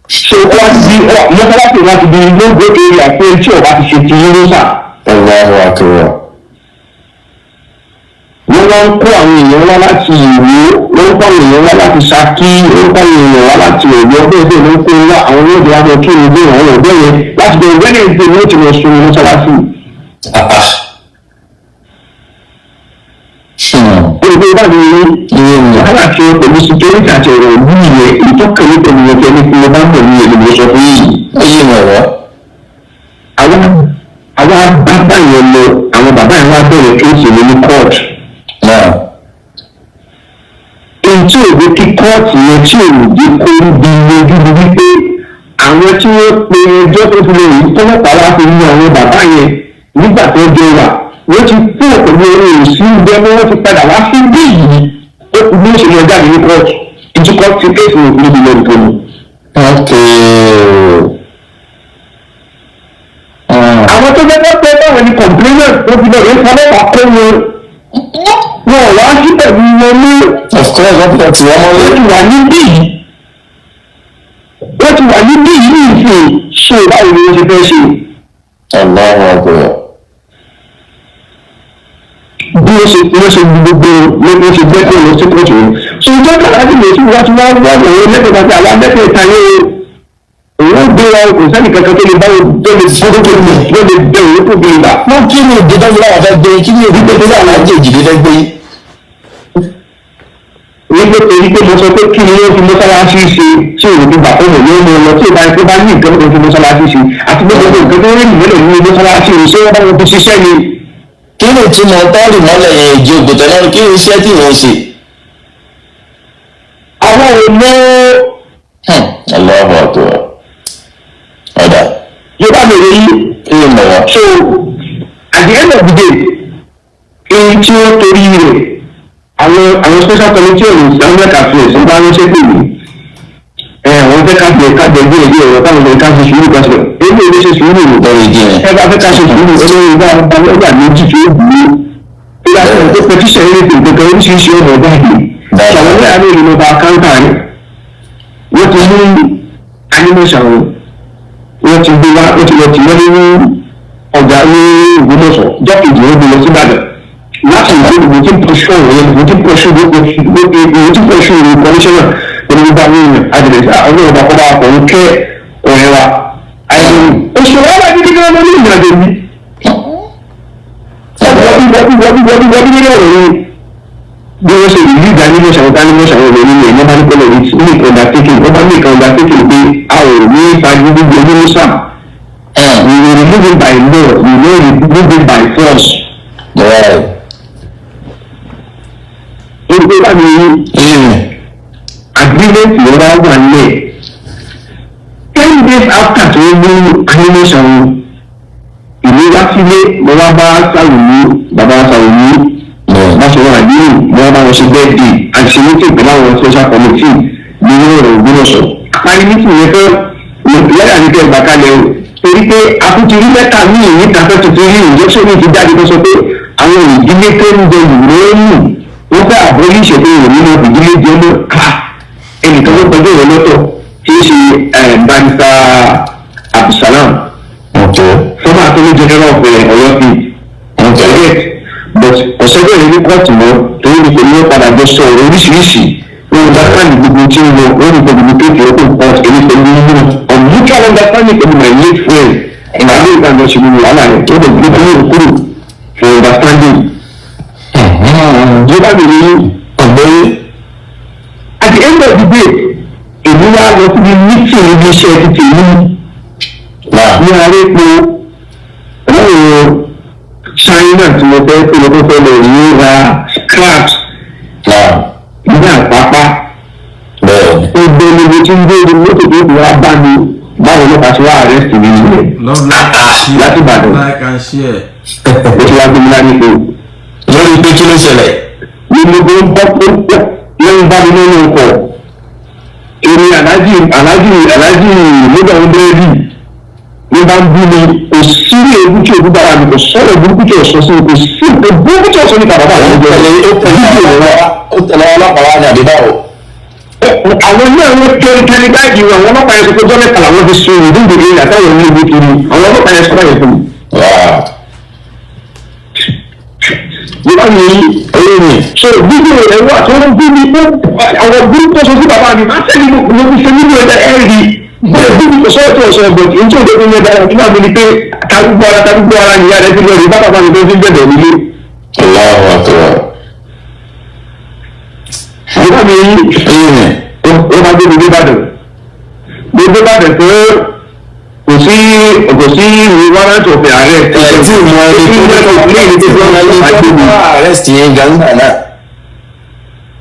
[SPEAKER 4] Ṣe wá sí mọ́sálásí láti di lóògbé èrè àti tí ọba ti ṣe ti yín sà.
[SPEAKER 1] Allahu akbar.
[SPEAKER 4] Wọ́n wá ń kó àwọn èèyàn wá láti Ìwó, wọ́n ń kó àwọn èèyàn wá láti Ṣakí, wọ́n ń kó àwọn èèyàn wá láti Ọ̀yọ́, bẹ́ẹ̀ bẹ́ẹ̀ ló ń kó wá. Àwọn olóògbé wa lọ kí ni bí àwọn ọ̀dọ́ yẹn láti bẹ̀rẹ̀ Wednesday ní ó ti lọ sun mọ́sálásí.
[SPEAKER 1] Ah ah.
[SPEAKER 4] Olùkọ́ bá mi rí
[SPEAKER 1] Iye mi.
[SPEAKER 4] wàhálà tí ó pẹ̀lú security àti ọ̀rọ̀ ìlú yẹn, ìtọ́kẹ̀lé pẹ̀lú yẹn tẹ́lẹ̀ tí mo bá ń bọ̀ ní èlò mo sọ fún yìí.
[SPEAKER 1] Iye mi ọ̀rọ̀.
[SPEAKER 4] Àwọn bàbá yẹn lọ, àwọn bàbá yẹn wá bẹ̀rẹ̀ case mi ní court.
[SPEAKER 1] Náà.
[SPEAKER 4] Èyí tí ò gbé kí kóòtù yẹn tí ò gbé kó ń bi ojú ni wípé àwọn tí wọ́n pe ẹjọ́ tó fi lè rí tọ́lọ́pàá wá fi mú àwọn bàbá yẹn nígbà tó jẹ wà, wọ́n ti kú pẹ̀lú orí òsì ń bẹ́ mọ́, wọ́n ti padà wá sí bí yìí, ó kú bí ó ṣe lọ jáde ní kóòtù ìtú kóòtù case níbi lọ́dún tó ní.
[SPEAKER 1] Okay.
[SPEAKER 4] Àwọn tó jẹ́ pé báwọn ni complainant tó fi lọ rí fọlọ́pàá kó wọn, wọn ò wá sí pẹ̀lú wọn ní.
[SPEAKER 1] Of course, wọ́n ti wọ́n mọ́lé.
[SPEAKER 4] Wọ́n ti wà níbí yìí, wọ́n ti wà níbí yìí ní ìsìn. Ṣe báwo ni wọ́n ṣe fẹ́ ṣe?
[SPEAKER 1] Allahu akbar.
[SPEAKER 4] Bí wọ́n ṣe gbogbo ló ṣe gbẹ́ kó lọ sí kóòtù yìí, so ìjọ kàlájì lè tún wá tí wọ́n wá òun lẹ́kẹ̀ẹ́ta sí àwọn mẹ́tẹ̀ẹ̀ta yẹn, òun ó gbé wa, kò sẹ́ni kankan tó lè báwo tó lè tó lè tó lè bẹ òun kò gbé ibà.
[SPEAKER 1] Wọ́n kí ni ìdí tó fi láwọn fẹ́ gbé? Kí ni ìdí tó fi láwọn àjèjì fẹ́ gbé?
[SPEAKER 4] Wípé torí pé mo sọ pé kí ni wọ́n fi mọ́sálásí ṣe tí òun fi gbà fún òun yóò mú un lọ, tí ìbá tó bá ní nǹkan tó fi mọ́sálásí ṣe àti gbogbo nǹkan tó rí ìmọ́lẹ̀ nínú mọ́sálásí rẹ̀, ṣé wọ́n bá wọn fi ṣiṣẹ́ ni?
[SPEAKER 1] Kí ni ìtumọ̀ tọ́ọ̀rì mọ́lẹ̀ yẹn, ìjì ògùntàn náà? Kí ni iṣẹ́ tí ìyẹn ṣe?
[SPEAKER 4] Àwọn ò mọ.
[SPEAKER 1] Allahu akbar. Ọ̀dà.
[SPEAKER 4] Yorùbá mi rè yí.
[SPEAKER 1] Kí ni mọ̀ wọ́n?
[SPEAKER 4] So at the end of the day, èyí tí wọ́n torí rẹ̀ àwọn special committee on Islamic affairs ń bá ránṣẹ́ pè mí ẹ, àwọn fẹ́ ká bẹ̀ ká bẹ̀ gbé ẹgbẹ́ ọ̀rọ̀ káwọn fẹ́ ká ṣe sùúrù, ká ṣe, èmi ò lè ṣe sùúrù.
[SPEAKER 1] Lórí ìdí yẹn.
[SPEAKER 4] Ẹ bá fẹ́ ká ṣe sùúrù, olórí bá bá lọ́gbà méjì tó wù ú bí a sọ̀rọ̀ tó petition anything kankan, oríṣiríṣi ọ̀nà ọ̀gá yìí ṣàwọn náírà ní ìlú ọba káńtà rẹ̀. Wọ́n ti mú animation, wọ́n ti gbé wá, wọ́n ti lọ tì wọ́n ní ọjà ní Ògbómọ̀ṣọ́. Jọ́kejì wọ́n gbé lọ sí Ìbàdàn láti ìlú. Ìlú tí ń pọ̀ṣù ọ̀rọ̀ yẹn, ìlú tí ń pọ̀ṣù kọmíṣánná pẹ̀lú gbogbo àwọn èèyàn àjẹ̀dẹ̀ àwọn ọba kọ́ bá ọkọ̀ kẹ́ ọ̀rẹ́ wa àìsàn oṣù wàhálà gidi gan lórí ìrìnàjò mi. Wọ́n bí ọ̀rọ̀ yẹn bí wọ́n ṣe ìlú ìdánimọ̀ṣà ìdánimọ̀ṣà ọ̀rọ̀ nínú ẹ̀ ní bá ní pẹ̀lú ní undertaking, wọ́n bá ní ìkan undertaking pé a ò ní ìfajú gbogbo onímọ̀ṣà. We will remove it by law, we will remove it by force. Olùkọ́ bá mi rí agreement yẹn bá wà nílẹ̀ 10 days after tó mú animation ìlú wá sílé, mo wá bá Sàwùmí, bàbá Sàwùmí báṣọwọ́ àdéhùn, mo wá bá wọn ṣe birthday àti ṣe meeting pẹ̀lú àwọn special committee ní ọ̀rọ̀ Ògbómọ̀ṣọ́. Parí meeting yẹn fẹ́ lọ́yà ní kẹ́ ẹ̀ gbà kalẹ̀ o, torí pé akutiri lẹ́tà míì níta fẹ́ tuntun rí injection mi ti jáde tó sọ pé àwọn ìdílé tó ń jẹ ìrònú, wọ́n fẹ́ àbórí ìṣètò ìrònú nínú ìdílé jẹ́ mọ́ ká ẹnìkan tó kọjú ìwé lọ́tọ̀ tí í ṣe Barrister Abdulsalam, former Attorney General of Ọ̀yọ́ State. Forget, but ọ̀sẹ́gbẹ̀ rẹ̀ ní kóòtù mọ́, torí ní pẹ̀lú wọn padà jọ sọ ọ̀rọ̀ oríṣiríṣi, wọn understand gbogbo tí ń lọ, wọn ní pẹ̀lú tó fi open court, èmi pẹ̀lú nínú on mutual understanding pẹ̀lú my late friend ìgbàlódé ìgbàgbọ́ ṣe gbogbo wàhálà rẹ̀ tó lè gbé kúrò kúrò for understanding. Yorùbá mi ní ọ̀gbẹ́rẹ́. At the end of the day, èmi wá lọ síbi meeting níbi iṣẹ́ títì ní ní arépo ọ̀rọ̀ China tí mo fẹ́ pé mo tó fẹ́ lọ rí ra scraps ní Àpápá. Ó gbé níbi tí ń gbé ní mọ́tò tó wá bá Báwo ló pa ṣe wá arrest mi nílẹ̀?
[SPEAKER 2] Love, like and share.
[SPEAKER 4] Láti Ìbàdàn.
[SPEAKER 2] Like and share.
[SPEAKER 4] Ó ti wá gbé mi láti pé
[SPEAKER 1] Lórí pé kí ló ṣẹlẹ̀?
[SPEAKER 4] Ní gbogbo ń bọ́ pé lẹ́yìn bá mi nínú ọkọ̀. Èmi aláàjì aláàjì aláàjì nígbà ń búrẹ́dì ní bá ń bú mi, kò sí èébú tí òbú bára mi, kò sọ̀rọ̀ burúkú tí ò sọ sí mi, kò sí nǹkan burúkú tí ò sọ nípa bàbá àwọn ọjọ́.
[SPEAKER 1] Ó tẹ̀lé ó tẹ̀lé ọlọ́pàá wá ní àbí báwo?
[SPEAKER 4] Àwọn náà wọ́n kẹ́ríkẹ́rí báyìí wọn, àwọn ọlọ́pàá yẹn sọ pé ọjọ́ 3 làwọn fi sun ìlú ìdílé àtàwọn ìlú ìlú kiri, àwọn ọlọ́pàá yẹn sọ báyìí fún mi. Nígbà yìí
[SPEAKER 1] Oyè mi.
[SPEAKER 4] So fídíò rẹ̀ wà tó ń bí mi fún àwọn burúkú sọ sí bàbá mi, máa tẹ̀lé mo fi ṣe fídíò rẹ̀ ẹ̀ rí bẹ́ẹ̀ bí mi kò sọ̀rọ̀ tó sọ̀rọ̀ bọ̀ ní tí òde mi ní ẹ̀dá nígbà mi ni pé tarúgbó ara tarúgbó ara nìyá rẹ̀ ti lọ rí bá bàbá mi tó fi ń bẹ̀bẹ̀ nílé.
[SPEAKER 1] Allahu akbar.
[SPEAKER 4] Nígbà mi
[SPEAKER 1] Oyè mi.
[SPEAKER 4] ó bá gbé mi dé Ìbàdàn, mo dé Ìbàdàn pé kò sí warrant of arrest.
[SPEAKER 1] Ẹ tí mo ẹni tó
[SPEAKER 4] ní ẹni tó
[SPEAKER 1] ẹni tó wá arrest yẹn gangba náà.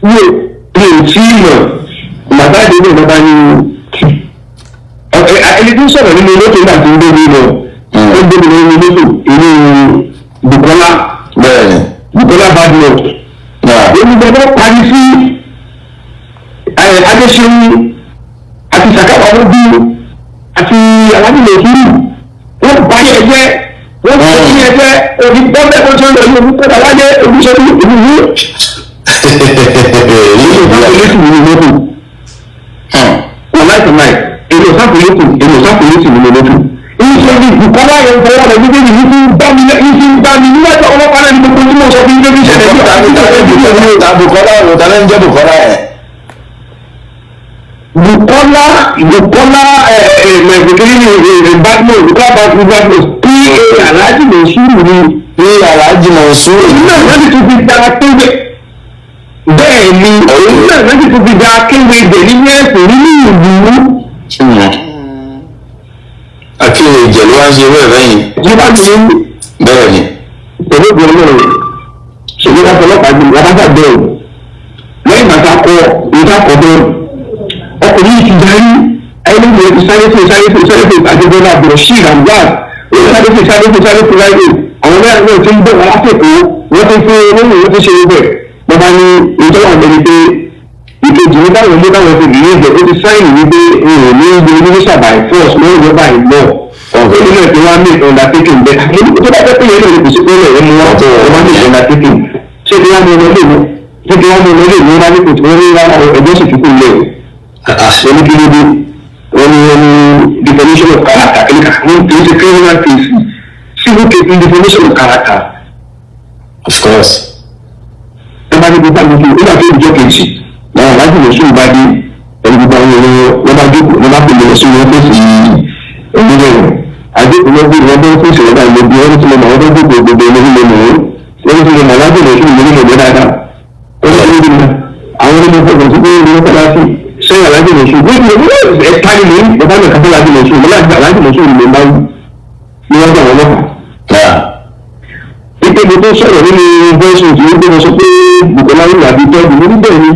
[SPEAKER 4] Mi ò tí ì mọ̀ bàbá ìdílé bàbá ní ẹni tó ń sọ̀rọ̀ nínú mọ́tò nígbà tí ń gbé mi lọ, ó ń gbé mi lọ nínú mọ́tò inú Bukola.
[SPEAKER 1] Bẹ́ẹ̀ni.
[SPEAKER 4] Bukola Badmus.
[SPEAKER 1] Náà.
[SPEAKER 4] Èmi gbọ́dọ̀ parí sí Adéṣeun àti Sàkáwá lójú àti alábìlẹ̀ òfurufú, wọ́n bá yẹ ẹgbẹ́ wọ́n bá yẹ ẹgbẹ́ òbí bọ́ọ̀bẹ́ tó ṣe ń lọ yìí, òbí kọ́ta wáyé òbí sọ ní ìlú yìí. Èmi ò sáfù létí nínú mọ́tò wọ́n láì èmi ò sáfù létí, èmi ò sáfù létí nínú mọ́tò. Iṣẹ́ ní Bukola yẹn fọwọ́ rẹ̀ méjèèjì ní ti ń bá mi ní ti ń bá mi níwájú ọlọ́pàá náà ní gbogbo tí mo sọ fún ilé ìṣẹ̀lẹ̀ ní àti ìṣẹ̀lẹ̀.
[SPEAKER 1] Ta Bukola wo? Ta ló ń jẹ́ Bukola yẹn?
[SPEAKER 4] Bukola Bukola mẹ̀kẹ́kẹ́ ní Badmus, Bukola Badmus Badmus pa Alhaji Monsuru ni.
[SPEAKER 1] Ní Alhaji Monsuru.
[SPEAKER 4] Òun náà láti tún fi da kéwé, bẹ́ẹ̀ ni òun náà láti tún fi da kéwé jẹ nínú ẹ̀sìn nínú ìlú.
[SPEAKER 1] Akéwì ìjẹ̀ ló wá ń ṣe irú ẹ̀ bẹ́yìn.
[SPEAKER 4] Nígbà tí
[SPEAKER 1] Bẹ́ẹ̀ni.
[SPEAKER 4] Pẹ̀lú ìgbìmọ̀ náà ṣèlú láti ọlọ́pàá gbé wọn bá bẹ́ẹ̀ lẹ́yìn bàtà kọ ìta kọ bẹ́ẹ̀ ọkùnrin yìí ti darí ayélujára ti sáré fún sáré fún sáré fún àjẹbọ́lá abdulrasheed hamzat, ó sáré fún sáré fún sáré fún láyé àwọn mẹ́rin náà ti ń bọ̀ wọn lásìkò, wọ́n ti fún olóyún, wọ́n ti ṣe gbogbo ẹ̀. Bàbá ní ìjọba àwọn ẹni pé ìkejì ní báwọn ní báwọn ti rìlíìsì ẹ̀, ó ti sáìnì wípé èrò ní ibi oníṣà by force lórí ìjọba ìlọ ọ̀gbẹ́ nílẹ̀ tí wọ́n á make undertaking bẹ́ẹ̀. Mo ní tó bá jẹ́ pé yẹn lè kò sí pé ẹ̀ mú wọn tó wọ́n make undertaking, ṣé kí wọ́n mú ọmọ ilé mi, ṣé kí wọ́n mú ọmọ ilé mi? Wọ́n bá ní kò tí wọ́n ní rárá, ẹjọ́ sì tún kù lẹ̀. Oníkílódé? Wọ́n ní defamation of character kíníkà, wọ́n kì í ṣe criminal case, civil case ní defamation of character.
[SPEAKER 1] Of course.
[SPEAKER 4] Ẹ bá ní gbogbo àgbègbè nígbà tó ìjọ kejì làwọn aláàjì lọ sóun bá dé ẹni gbogbo àwọn èèyàn wọn bá jókòó, wọn bá pè lọ sí wọn fèsì ẹni rẹ àjókòó wọn bí wọn bá fèsì wọn bá lè bí wọn tí mo mọ wọn bá jókòó gbogbo ẹni mo mọ wọn wọn tí mo mọ aláàjì lọ sóun lórí mọ dáadáa wọn bá lórí mi àwọn onímọ̀ fọkàn sí pé wọn fọlá sí sẹ́yìn aláàjì lọ sóun wọ́n ti wọ́n ẹ̀ tani mi bàbá mi kàfẹ́ aláàjì lọ sóun aláàjì lọ sóun ló máa ń níwájú àwọn ọlọ́pàá. Ipe mo tó sọ̀rọ̀ nínú voice note yìí pé mo sọ pé Bukola yóò wà bí tọ́jú, mo ní bẹ́ẹ̀ ni,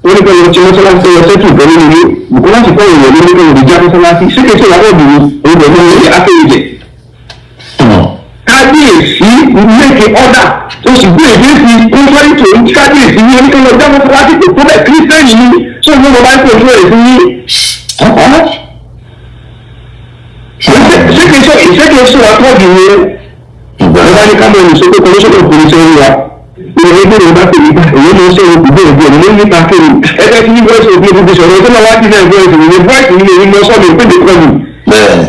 [SPEAKER 4] wọ́n ní pé lọ tí mọ́sálásí lọ sẹ́tù ìfẹ́ nínú ilé Bukola sì kọ́ ìrìn lórí pé òdìjà mọ́sálásí sékèsè làwọn obìnrin òun bẹ̀ ní ilé akéwìjẹ. Kábíyèsí make order tó sì gbé èdè sí contrary to kábíyèsí ní oníkẹ́ lọ já mọ́sálásí kò tó bẹ̀, kírísítẹ́nì ni sóògùn mo bá ń pè fún ẹ̀ sí yín. Sékèsè àtọ́jú ni wọ́n bá ní ká mọ̀ ní sọ pé kọmíṣọ́nà police ń wa ìwé ẹgbẹ́ rẹ̀ bá pè mí èyí ló ń sọ̀rọ̀ kò bẹ́ẹ̀ bẹ́ẹ̀ ní nípa kéwì ẹgbẹ́ tí voice of people sọ̀rọ̀ tó máa wá sí náà voice mi voice mi lè lọ sọ́ọ̀nù ìpèdè kọ́ọ̀nù.
[SPEAKER 1] Bẹ́ẹ̀ni.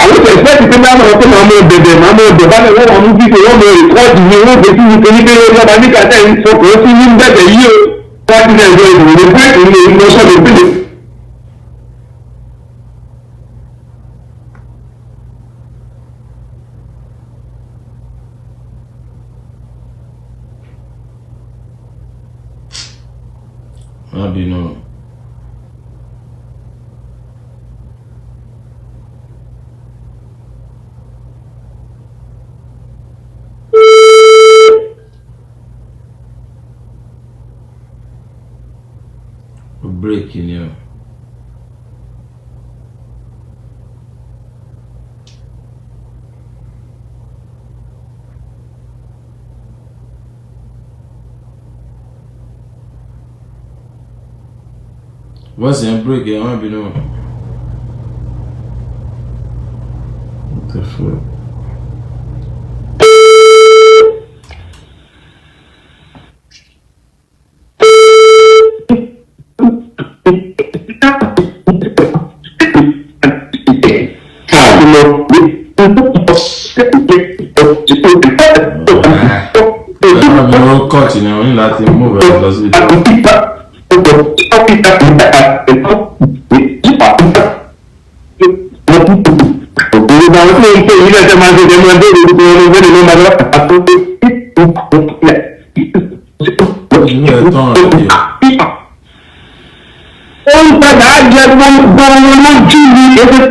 [SPEAKER 4] Àwọn tó ẹ̀fẹ́ pé máa mọ̀ pé máa mọ̀ bẹ̀bẹ̀ máa mọ̀ bẹ̀ bálẹ̀ wọ́n wà mú fífi wọ́n mọ̀ rìkọ́ọ̀dù mi wọ́n gbé sí mi torí pé lọ́ba nígbà tẹ̀ ń fọkàn sí ní bẹ̀bẹ̀ yìí o wá sí náà voice mi voice mi lè lọ sọ́ọ̀nù ìpèdè.
[SPEAKER 2] Má bínú. Ó break ni o. Voice yẹn break, ẹ má bínú. What the fuck? Ẹ má bínú, ó cut ni, o ní láti move ẹ lọ sí ìjọba.
[SPEAKER 4] Gbogbo àwọn tí ń pè yín lẹ́sẹ̀ máa ń ṣe ìdẹ́nu ẹgbẹ́ ìdúgbò ẹni ìwé nínú ọmọdé.
[SPEAKER 2] Inú ẹ̀ tán rẹ̀ díẹ̀.
[SPEAKER 4] Ó ń padà jẹ gbogbo lójú ní ẹgbẹ́.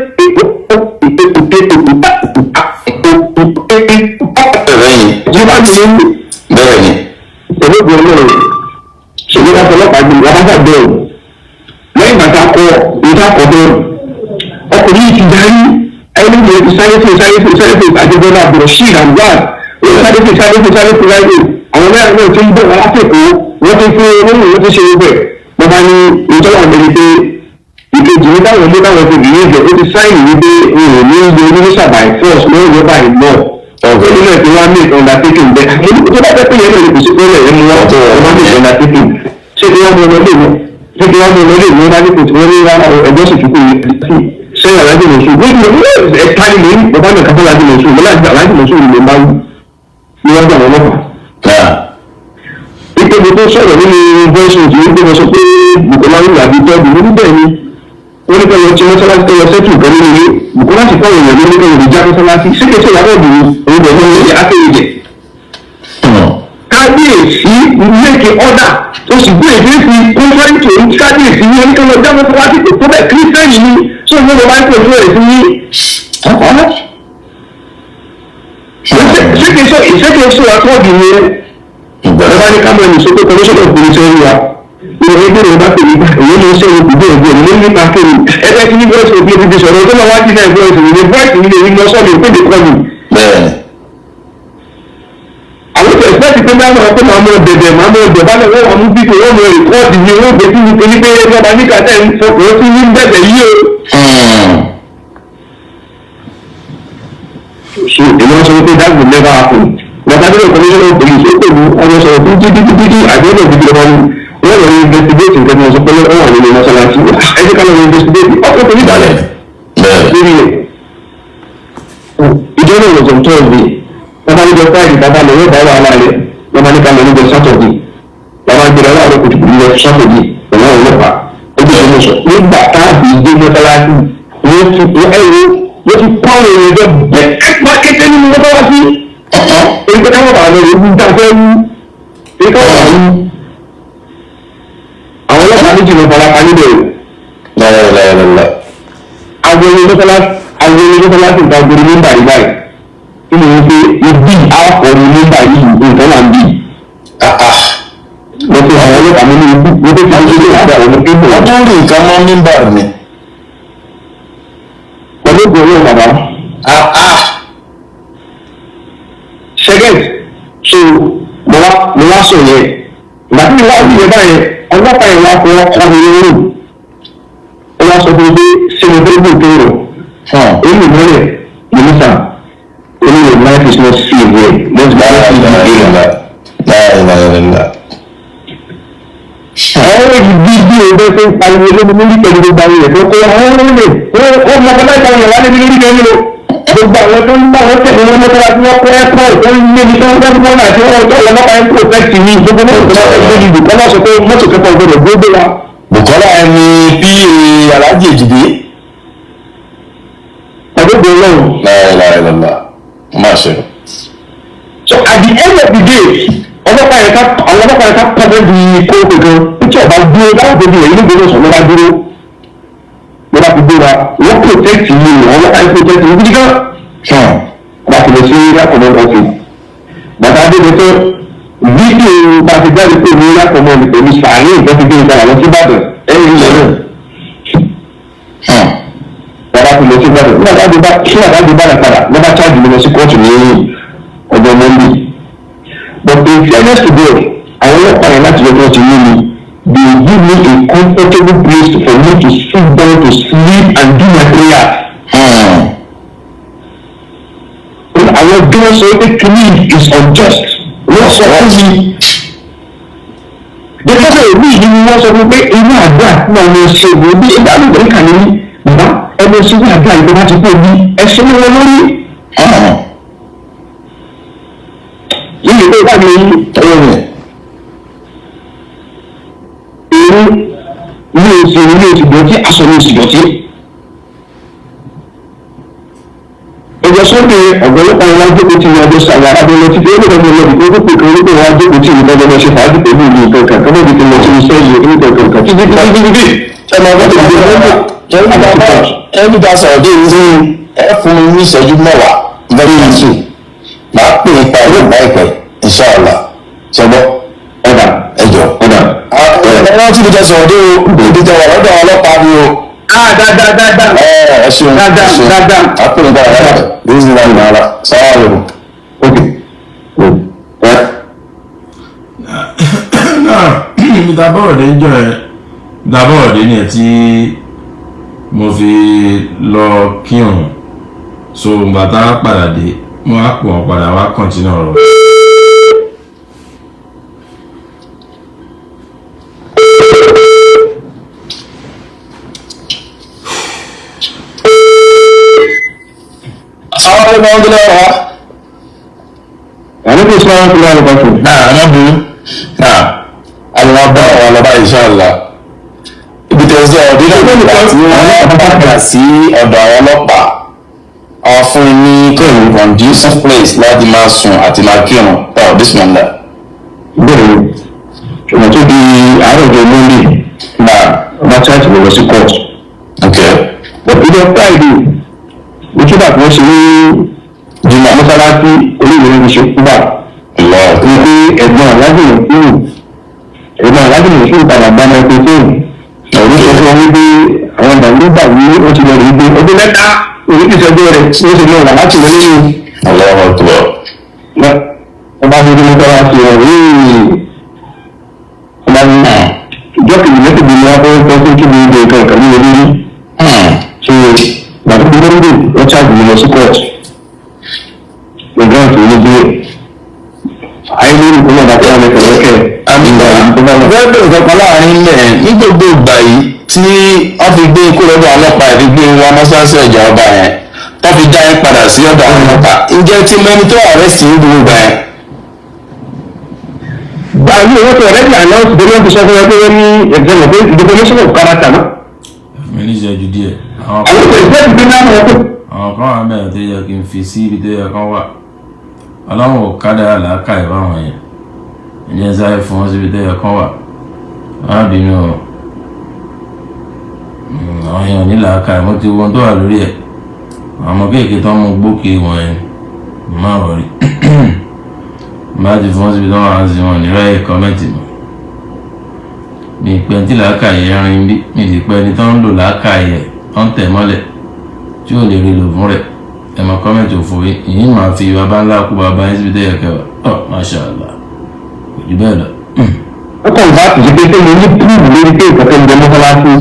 [SPEAKER 1] Bẹ́ẹ̀ ni, bẹ́ẹ̀ ni.
[SPEAKER 4] Olóògbé olóòrò ṣèlú láti ọlọ́pàá gbé wọn bá bẹ́ẹ̀ o. Lẹ́yìn ìgbà tá a kọ ìta kọ bẹ́ẹ̀, ọkùnrin yìí ti darí ẹni ní ti sáré fún sáré fún sáré fún àjẹjọba Abdulrasheed Hamzat, ó sáré fún sáré fún sáré fún sáré fún. Àwọn mẹ́rin náà ti ń bọ̀ wá lásìkò, wọ́n ti fún olóyún, wọ́n ti ṣe gbogbo ẹ̀. Wọ́n bá ní ìjọba àwọn ẹni pé ìkejì ní táwọn ilé táwọn ti rìí ìjẹ, ó ti sáìnì wípé òun ò ní í lo oníṣà by force lórí ìjọba ìlọ ọ̀gbẹ́ni náà ti wá make undertaking bẹ́ẹ̀. Mo ní tó bá fẹ́ pé yẹn náà lè kò sí pé ẹ̀ mú wọn wọ́n make undertaking. Ṣé kí wọ́n mú ọmọdé mi, ṣé kí wọ́n mú ọmọdé mi? Wọ́n bá ní kò tí wọ́n ní rárá, ẹjọ́ sì tún kù yìí sẹ́yìn aláàjì mọ̀sùn ní ẹ̀ka ni mò ń bàbá mi kàfọ́ aláàjì mọ̀sùn mo láti aláàjì mọ̀sùn ni mo bá wí níwájú àwọn ọlọ́pàá. Ipe mo tó sọ̀rọ̀ nínú voice note yìí pé mo sọ pé Bukola ń wà bí tọ́jú mo ní bẹ́ẹ̀ ni. Wọ́n ní kẹ́lọ́ tí mọ́sálásí kẹ́lọ́ sẹ́tù kan nínú ilé Bukola sì fáwọn èèyàn ní kẹ́lọ́ ìjà mọ́sálásí sékèsè ìyàwó ọ̀dùn òun bẹ̀ ní ilé akéwìjẹ. Kábíyèsí make order, ó sì gbé èdè fi contrary to ní kábíyèsí ní oníkẹ́lọ́ já mọ́sálásí kò tó bẹ́ẹ̀, kírísítẹ́nì ni sọ fún ọba ń pèsè rẹ̀ sí ní. Sékèsè àtọ́ọ̀dù ni ìjọba ní kámọ́ ẹni sọ pé commissioner of police ń wá ìwé ẹgbẹ́ rẹ̀ bá pè ní èyí ló ń ṣe òkú bí ẹgbẹ́ rẹ̀ nípa kéwì ẹgbẹ́ tí ní voice of police ti sọ̀rọ̀ tó máa wá sí náà voice mi voice mi lè ní lọ sọ́ọ̀dù pé they call me.
[SPEAKER 1] Bẹ́ẹ̀ ni.
[SPEAKER 4] Àwọn tó expect pé máa mọ̀ pé máa mọ̀ bẹ̀bẹ̀ máa mọ̀ bẹ̀ bá lọ́wọ́ wọn mú fídíò wọn mọ̀ rìkọ́ọ̀dì ni wọ́n gbé sí ní pé ọba nígbà tẹ̀ ń fọkàn sí ní bẹ̀bẹ̀ yìí o. So èmi wọn sọ pé that will never happen. Bàtà bí wọn commissioner of police ó pè mí, ọmọ sọ̀rọ̀ fún títí títí tí àjọyọ̀ ìdíje lọ́wọ́ ni wọ́n lọ investigate nǹkan tí wọ́n sọ pé wọ́n wà nínú mọ́ṣáláṣí, ẹ jẹ́ ká lọ investigate ọkọ̀ tó ní ìdálẹ̀
[SPEAKER 1] Bẹ́ẹ̀
[SPEAKER 4] lórí rẹ̀. Ìjọ náà was on Thursday, bàbá níjọ Friday, bàbá lọ yóò bá wàhálà rẹ̀, bàbá ní ká lọ níjọ Saturday, bàbá gbéra láàárọ̀ kùtùkùtù lọ Saturday pẹ̀lú àwọn ọlọ́pàá. Ó ti sọ sọ nígbà táàbì dé mọ́ṣáláṣí, wọ́n ti ẹ̀rọ wọ́n ti kọ́ àwọn èèyàn jọ bẹ́ẹ̀ kété nínú mọ́ṣáláṣí, èyí pé káwọn bàbá lọ ewu tá a fẹ́ wú, èyí káwọn bàbá wú. Àwọn ọlọ́pàá méjì ló fara pa níbẹ̀ o.
[SPEAKER 1] Lẹ́ẹ̀lẹ́ẹ̀lẹ́.
[SPEAKER 4] Agolo mọ́sálásí, agolo mọ́sálásí nǹkan agolo nígbà yìí báyìí kí ni wọ́n pé ibi àkọ́rọ̀ nígbà yìí nǹkan wà ń bì. Mo fi àwọn ọlọ́pàá mi ní ibi mo tó fi àwọn ilé ìgbà àwọn pípọ̀.
[SPEAKER 1] Wọ́n tún rí nǹkan mọ́ mímbà ni.
[SPEAKER 4] Pẹ̀lú ògùn ọlọ́run bàbá. Second, so mo wá sọ yẹn ìgbà tí mo wá sí yẹn báyẹn, ọlọ́pàá yẹn wá fọwọ́ kọ́ mi lórí, ó wá sọ fún mi pé ṣé mo fẹ́ gbòòtò rọ̀ èmi mọ́lẹ̀ mínísà èmi your life is not safe here, let's go to the area.
[SPEAKER 1] Lẹ́ẹ̀lẹ́ẹ̀lẹ́.
[SPEAKER 4] Àwọn èyí bí bí o bẹ́ẹ̀ tó ń pariwo lórí lórí pẹ̀lú gbogbo àwọn èèyàn tó kó àwọn olè ó mọ ọkọ láìka àwọn èèyàn wá lébi lórí kẹ́mi o, gbogbo àwọn tó ń bá wọn tẹ̀lé wọn mọ́tò láti wọ́n kọ́ ẹ̀kọ́ tó ń lé ní tó ń gbẹ́dúgbọ́n náà tí wọ́n tó ọlọ́pàá ń protect ní gbogbo mọ́tò tó ń gbé ìdìbò kọ́ náà sọ pé mọ́tò kẹ́kọ̀ọ́ gbọdọ̀ gbé wa.
[SPEAKER 1] Bukola ẹni pa Alhaji Ejide.
[SPEAKER 4] Ọdún gbọ́dọ̀.
[SPEAKER 1] Lẹ́ẹ̀lẹ́ẹ̀lẹ́. Má ṣe.
[SPEAKER 4] So at the end of the day, ọlọ́pàá yẹn ká àwọn ọlọ́pàá yẹn ká kọ́kọ́ di kókó kan tí ọba dúró láwọn tó di èyí ní gbọdọ̀ sọ ló bá dúró ló bá fi gbéra, wọ́n protect yìí, àwọn ọlọ́pàá yẹn protect yìí gidi gan. Bá ti lọ sí lákọ̀ọ́mọ́ office, bàtà adébẹ̀ tó fídíò bá ti jáde pé ní lákọ̀ọ́mọ́ ní pẹ̀lú sàárè ìfẹ́ ti gbé ìpadà lọ sí Ìbàdàn ẹ̀yìn ilẹ̀ náà. Bàbá ti lọ sí Ìbàdàn nígbà tá a dé bá padà lọ́ba charge mi lọ sí kóòtù ní ọjọ́ Monday. But in fairness to God, àwọn ọlọ́pàá yẹn láti lọ́jọ́ ti mú mi, they give me a comfortable place for me to sit down to sleep and do my prayer. Àwọn gan sọ pé kìíní is unjust. Wọ́n sọ fún mi. Dẹ́kọ́sọ̀ èmi yìí ni wọ́n sọ fún pé inú àdúrà tí wọ́n lọ ṣe wò bí ìgbà ló ń kà ní bàbá ẹ lọ sí àdúrà yìí tó bá ti kú omi ẹ ṣe ní wọn lórí. Yìí ló bá mi
[SPEAKER 1] Ọyọ mi.
[SPEAKER 4] Irú ní oṣù ní oṣù dọ̀tí, aṣọ ní oṣù dọ̀tí. Ọjọ́ Sunday ọ̀gọ́lọ́pàá wọn jókòó tí wọn ọjọ́ sàwọn arábẹ́ lọ títí ó lè lọ́mọ lọ́dún tó kó pé orúkọ wọn jókòó tí ìlú lọ́dún ṣe fàájì pẹ̀lú ìlú nǹkan kan lọ́dún tó lọ sí iṣẹ́ ìlú nǹkan kan títí títí títí títí.
[SPEAKER 1] Ẹ máa bọ́ tó ẹni bá sọ̀rọ̀ dé ní ẹ fún mi ní ìṣẹ́jú 10 very soon. Màá pè é parí láìpẹ́ inshallah. Ṣẹgbọ́
[SPEAKER 4] Ọ̀dà.
[SPEAKER 1] Ẹ jọ.
[SPEAKER 4] Ọ̀dà.
[SPEAKER 1] Ẹ rántí ibi tẹ́ sọ̀rọ̀ dé o, ibi tẹ́ wà lọ́dọ̀ àwọn ọlọ́pàá ni o.
[SPEAKER 4] Ah, dáadáa dáadáa.
[SPEAKER 1] Ẹ ṣeun.
[SPEAKER 4] Dáadáa,
[SPEAKER 1] Ẹ ṣeun.
[SPEAKER 4] dáadáa.
[SPEAKER 1] Màá pè é parí láìpẹ́. Bí ó sì ń bá mi náà sáwà lóko.
[SPEAKER 4] Ok. Ẹ.
[SPEAKER 2] Náà ibi tá a bọ̀rọ̀ dé níjọ́ ẹ, ibi tá a bọ̀rọ̀ dé ni ẹ̀ tí mo fi lọ kírun. So ìgbà tá a padà dé, mo á pọ̀ wọ́n padà wá continue ọ̀rọ̀.
[SPEAKER 1] Àwọn ọmọ ọdún lọ́wọ́.
[SPEAKER 4] Àlékún sọ wọn fúnra rẹ̀ pàtó.
[SPEAKER 1] Náà ẹ má bínú. Náà a lè máa bá ọ̀rọ̀ lọ báyìí inshallah. Ibi tẹ̀ sọ ọ̀dún náà nígbà tí wọ́n padà sí ọ̀dọ̀ àwọn ọlọ́pàá. Àwọn fún un ní kóyìn conducive place láti máa sùn àti máa kírun. Ọ̀ bismillah.
[SPEAKER 4] Bẹ́ẹ̀ ni, ọ̀nà tó di àárọ̀ ọjọ́ Monday
[SPEAKER 1] Náà
[SPEAKER 4] ọba church lọ sí court.
[SPEAKER 1] Ok.
[SPEAKER 4] But ìjọ Friday òtúbà tí wọ́n ṣe ní
[SPEAKER 1] Jùmọ̀.
[SPEAKER 4] mọ́sálásí olóògbé ní ṣe kúbà
[SPEAKER 1] Lọ.
[SPEAKER 4] ní pé ẹ̀gbọ́n aláàjì nìkúrù, ẹ̀gbọ́n aláàjì nìkúrù padà gba microphone. Ọ̀rọ̀ sọ fún wọn wípé àwọn ìdàgbàsókè ní wọ́n ti lọ rí gbé ọdún 3 òní ti sọjọ́ rẹ̀ tí ó ti lọ wà láti wọlé ní
[SPEAKER 1] Allahu akbar.
[SPEAKER 4] Wọ́n bá fi mọ́sálásí rẹ̀ ríì wọ́n bá ní ìjọ kejì mẹ́tẹ̀ẹ̀dì ni wọ́n fẹ́ kọ́ sí kí ni ìgbẹ́ nǹkan kan ní olórí. So gbàgbé Monday wọ́n charge mi lọ sí court, the grant ló dé ayé lórí ìpínlẹ̀ bàtà wọn lẹ́kẹ̀ẹ́ lẹ́kẹ̀ẹ́.
[SPEAKER 1] Àmì bẹ́ẹ̀ bẹ̀rẹ̀ kankan láàrin ilẹ̀ ní gbogbo ìgbà yìí tí wọ́n fi gbé ikú lọ́dọ̀ ọlọ́pàá ẹ̀ fi gbé wa mọ́ṣáláṣí ọjà ọba yẹn tó fi dá yín padà sí ọ̀dọ̀ àwọn ọlọ́pàá, ǹjẹ́ tí mẹ́ni tó arrest yín gbogbo ìgbà yẹn?
[SPEAKER 4] Báyìí wọ́n ti already announce pé wọ́n ti sọ fún wọn pé wọ́n ní exam pé defamation of character náà.
[SPEAKER 2] Mi ní ìṣẹ́jú díẹ̀. Àwọn
[SPEAKER 4] Àwọn
[SPEAKER 2] kan
[SPEAKER 4] ìṣe ti gbé náà wọ́n tó.
[SPEAKER 2] Àwọn kan wà bẹ́ẹ̀ tó yẹ kí n fi sí ibi tó yẹ kán wà. Ọlọ́run ò kádàrá làákà ìbáwọn yẹn. Ǹjẹ́ sáré fún wọn síbi tó yẹ kán wà. Má bínú o. Àwọn èèyàn ní làákà, mo ti wo ohun tó wà lórí ẹ̀. Àwọn ọmọ kéèké tó ń mú gbókè wọn yẹn, má wọrí. Má ti fún wọn síbi tó wà á sí wọn ní ráyè comment mọ́. Mi ìpẹ́ tí làákà yẹn rin bí mi sì pẹ́ ẹni tó ń lò làákà yẹn tó ń tẹ̀ mọ́lẹ̀ tí ò lè rí lò fún rẹ̀. Ẹ mọ comment òfò yìí, ìyín máa fi baba ńlá kú baba yín síbi tó yẹ kẹwàá. Ọ̀ masha Allah, kò jù bẹ́ẹ̀ lọ.
[SPEAKER 4] Ó kàn bá ti ṣe pé mo ní proof lórí pé nǹkan tó ń bẹ mọ́sálásí.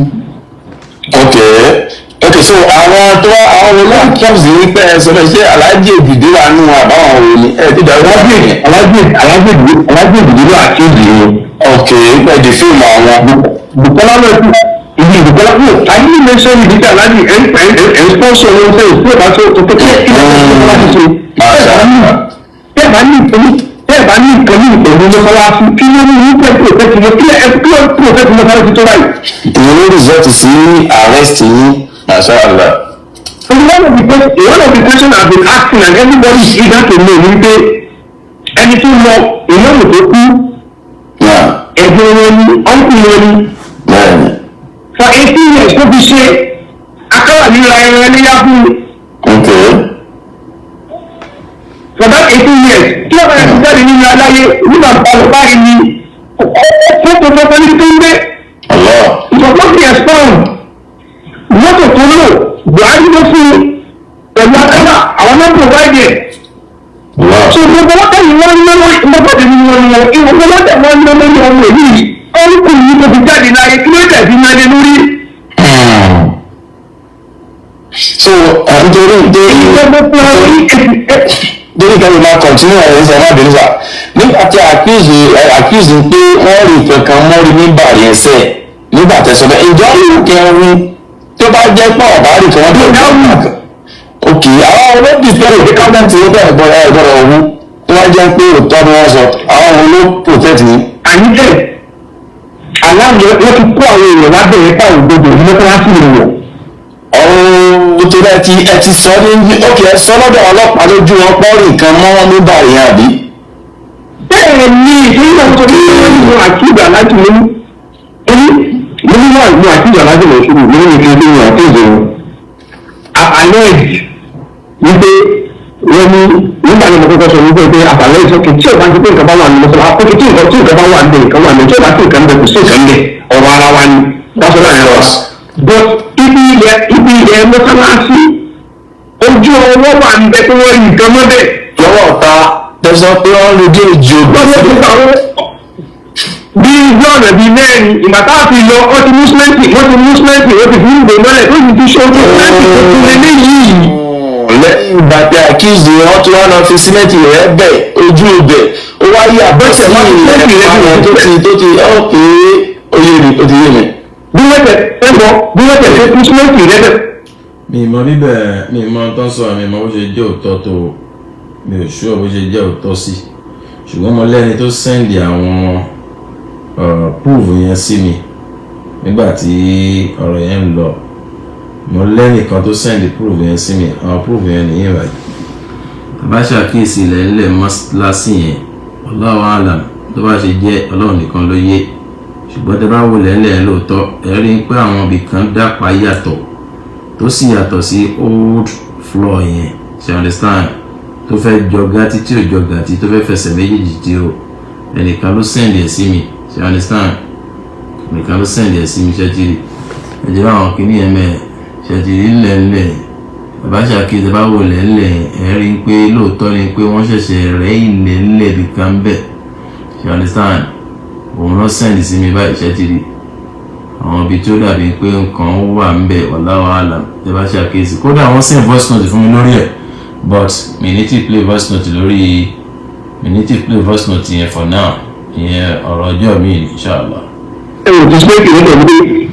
[SPEAKER 1] Ok, so àwọn tó wá àwọn olóhùn clubs yìí pé ẹ sọ bẹ́ẹ̀, ṣé aláàjì èbìdí wà nù àbáwọn òun ni ẹ ti dàrú?
[SPEAKER 4] Alájì alájì alájì alájì ìdílé àti ìdílé.
[SPEAKER 1] Ok, pé di fíìmù àwọn.
[SPEAKER 4] Bukola náà ti ìdí Bukola náà ayé ní mẹ́sàn án ìdíje alájì ẹ̀ ẹ̀ ẹ̀ sponsor ló ń sẹ́yìn tí ò bá tó tó tó kí ẹ̀ kí ẹ̀ ti ṣe. Tẹ́ ẹ̀ bá ní ìpinnu, tẹ́ ẹ̀ bá ní ìpinnu pẹ̀lú mọ́sálásí, kí ló ní ní pẹ̀lú protect mọ́ kí ẹ kí ló protect mọ́sálásí tó báyìí?
[SPEAKER 1] Ìyẹn ló result sí arrest yín, masha Allah.
[SPEAKER 4] So one of the questions I've been asking and everybody is eager to know ni pé ẹni tó lọ ìmọ̀ràn tó kú, ẹ̀gbọ́n wọn ni, uncle wọn ni,
[SPEAKER 1] Bẹ́ẹ̀ni.
[SPEAKER 4] for 18 years tó fi ṣe akáwà níra ẹran níyà fún un. For that 18 years tí wọ́n bá ti jáde nínú aláyé nígbà báyìí ni ó tó tó tó ní tó ń gbé.
[SPEAKER 1] Allah.
[SPEAKER 4] It was not the expound mọ́tò tó lò, Buhari ló fún un pẹ̀lú akáwà, àwọn náà provide ẹ̀.
[SPEAKER 1] Allah.
[SPEAKER 4] So gbogbo wọn tẹ̀lé wọn ní lọ́wọ́ ìmọ̀tò tẹ̀lé wọn ní wọn ìwọ̀n wọn tẹ̀lé wọn ní lọ́wọ́ ọmọ èyí yìí. Ọ̀nkù yìí tó fi jáde láyé, kí ló dẹ̀ fi máa lé lórí?
[SPEAKER 1] So nítorí nítorí kẹ́lẹ́ máa continue ẹ̀rọ ìṣẹ̀ náà bínú sá nígbà tí accuse pé wọ́n rí kankan mọ́rí nígbà yẹn sẹ́ nígbà tẹ̀sán bẹ́ẹ̀, ìjọ kẹrin tó bá jẹ́ pé ọ̀bá rí kan wọ́n tó ok, àwọn olóògbé pẹ̀lú pé kábẹ́ǹtì ó bẹ̀rẹ̀ gbọ́dọ̀ ẹ̀ gbọ́dọ̀ owó tó wá jẹ́ pé òótọ́ ni wọ́n sọ, àwọn olóò protect ni.
[SPEAKER 4] Àyíkẹ́ aláwọ̀ wọ́n ti kó àwọn èèyàn lábẹ́rẹ́ pàrọ̀ gbogbo ní mọ́sálásí ìwọ̀.
[SPEAKER 1] Ọ̀hún torí ẹ ti sọ ní ok, ẹ sọ lọ́dọ̀ ọlọ́pàá lójú wọn pọ́ọ̀rì nǹkan mọ́ wọn nígbà yẹn, àbí?
[SPEAKER 4] Bẹ́ẹ̀ ni, ìṣẹ́yìn tó ní mo àkíyèsí aláàjì ní ní ní wọ́n mo àkíyèsí aláàjì lọ sí mi ní ìṣẹ́ tó ní àkíyèsí wọn. Àlẹ́ẹ̀dì wípé wọ́n ní nígbà tí mo kọ́kọ́ sọ wípé pé àtàlẹ́ ìsọ̀kè tí ò bá ti pé nǹkan bá wà ní mọ́sálásí, àkókò tí nǹkan bá wà ní nǹkan wà ní, tí ò bá sí nǹkan bẹ̀, kò sí nǹkan bẹ̀, ọ̀rọ̀ ara wa ni wọ́n sọ láàrin wa. But ibi ilẹ̀ mọ́sálásí, ojú ọwọ́ wà ń bẹ pé wọ́n rí nǹkan mọ́ bẹ́ẹ̀.
[SPEAKER 1] Lọ́wọ́ ọ̀tá tẹ̀sán pé wọ́n lu dé ìjì ògbà.
[SPEAKER 4] Lọ́wọ́ tó ta wọ́n bí bí ọ̀nà bíi mẹ́rin, ìgbà tá a fi lọ, wọ́n ti mú símẹ́ǹtì, wọ́n ti mú símẹ́ǹtì, wọ́n ti fi ń gbé mọ́lẹ̀ tó sì ti ṣe ojú símẹ́ǹtì tuntun lélẹ́yìí.
[SPEAKER 1] Lẹ́yìn ìgbà tí accuse wọn tún wá lọ fi símẹ́ǹtì rẹ̀ bẹ̀ ojú ibẹ̀, ó wá yà bọ́ sí ilẹ̀ pààyàn tó ti ọ̀pẹ́ oyè mi, ó ti yé mi.
[SPEAKER 4] Bí wọ́n tẹ̀ ẹ bọ̀, bí wọ́n tẹ̀ ṣe fún símẹ́ǹtì rẹ̀ bẹ̀.
[SPEAKER 2] Mi mọ bíbẹ̀, mi mọ tó ń sọ, mi mọ bó ṣe jẹ́ òótọ́ tó, mi ò ṣúọ̀ bó ṣe jẹ́ òótọ́ sí, ṣùgbọ́n mo lẹ́ni tó send àwọn proof yẹn sí mi nígbà tí ọ̀rọ̀ yẹn ń lọ. Mo lẹ́nìkan tó send proof yẹn sí mi. Àwọn proof yẹn nìyẹn báyìí. Bá ṣàkíyèsí ilẹ̀ ńlẹ̀ mọ́sálásí yẹn, Allahu alam, tó bá ṣe jẹ́, Ọlọ́run nìkan ló yé, ṣùgbọ́n tẹ bá wò lẹ́lẹ̀ lóòótọ́, ẹ rí i pé àwọn ibì kan dàpá yàtọ̀ tó sì yàtọ̀ sí old floor yẹn, ṣe understand, tó fẹ́ jọ gàtí tí ò jọ gàtí, tó fẹ́ fẹsẹ̀ méjèèjì tí o ẹnìkan ló send ẹ̀ sí mi, ṣe understand, ẹnìkan ló send ẹ̀ sí mi. Ṣẹ́tìrì ẹ̀jẹ̀ báwọn kìíní yẹn mẹ́ ṣẹ́tìrì ńlẹ̀ńlẹ̀ bàbá ṣàkíyèsí bá wò lẹ́lẹ̀, ẹ̀ rí i pé lóòótọ́ ni pé wọ́n ṣẹ̀ṣẹ̀ rẹ́ ilẹ̀ ńlẹ̀ bìkan bẹ̀, ṣe understand. Òun ló send sí mi báyìí. Ṣẹ́tìrì àwọn ibi tó dàbí pé nǹkan wà ń bẹ̀, wallahu alam, tẹ bá ṣàkíyèsí. Kódà wọ́n send voice note fún mi lórí ẹ̀, but mi ní tí play voice note lórí mi, ní tí play voice note yẹn for now. Ìyẹn ọ̀rọ̀ ọjọ́ mi, inshallah.
[SPEAKER 4] Ẹ wò ti símẹ́ǹtì rẹ̀ pẹ̀lú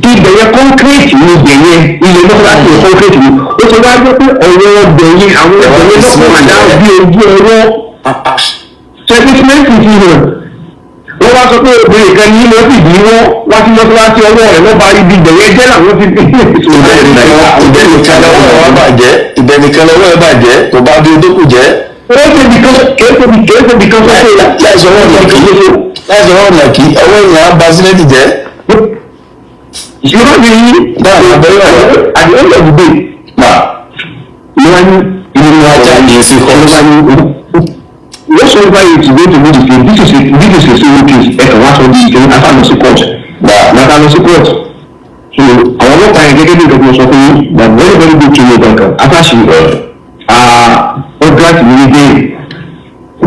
[SPEAKER 4] pé ibẹ̀ yẹn concrete ní ibẹ̀ yẹn, ilẹ̀ mọ́sálásí yẹn concrete ní, ó ti wá jẹ́ pé ọ̀rọ̀ ọbẹ̀ yẹn, àwọn ọbẹ̀ yẹn lọ́kọ̀ àdá bí ojú ọwọ́ sẹ́tísímẹ́ǹtì fi hàn. Wọ́n wá sọ pé obìnrin kan ní ló fìdí wọ́n wá sí mọ́sálásí, ọwọ́ rẹ̀ lọ́ba ibi ibẹ̀ yẹn jẹ́ làwọn fi
[SPEAKER 1] Ibẹ̀ nìkan lọ́wọ́ ẹ̀ bàjẹ́, ibẹ̀ nìkan lọ́wọ́ ẹ̀ bàjẹ́, kò bá bí odókù jẹ́.
[SPEAKER 4] Ó ṣe bìkan kéésì bìkan sọ pé
[SPEAKER 1] Láìsọ ọwọ́ nàkí, ọwọ́ èèyàn á ba símẹ́ǹtì jẹ́.
[SPEAKER 4] Ìṣòro mi yìí.
[SPEAKER 1] Náà àbẹ̀rẹ̀ ọ̀rọ̀.
[SPEAKER 4] At the end of the day,
[SPEAKER 1] Náà
[SPEAKER 4] ni wọ́n ní ìlú
[SPEAKER 1] ajá ní sí
[SPEAKER 4] ọ̀rọ̀
[SPEAKER 1] court.
[SPEAKER 4] Wa ní whatsoever it is going to be the case, this is a civil case. Ẹ kàn wá sọ bí ìṣòro ata lọ sí court, ata lọ sí court. So àwọn ọlọ́pàá yẹn, gẹ́gẹ́ bí nǹkan tí mo sọ fún yín, they are very very good to me kankan ataṣe. Ó grant mi ní bail,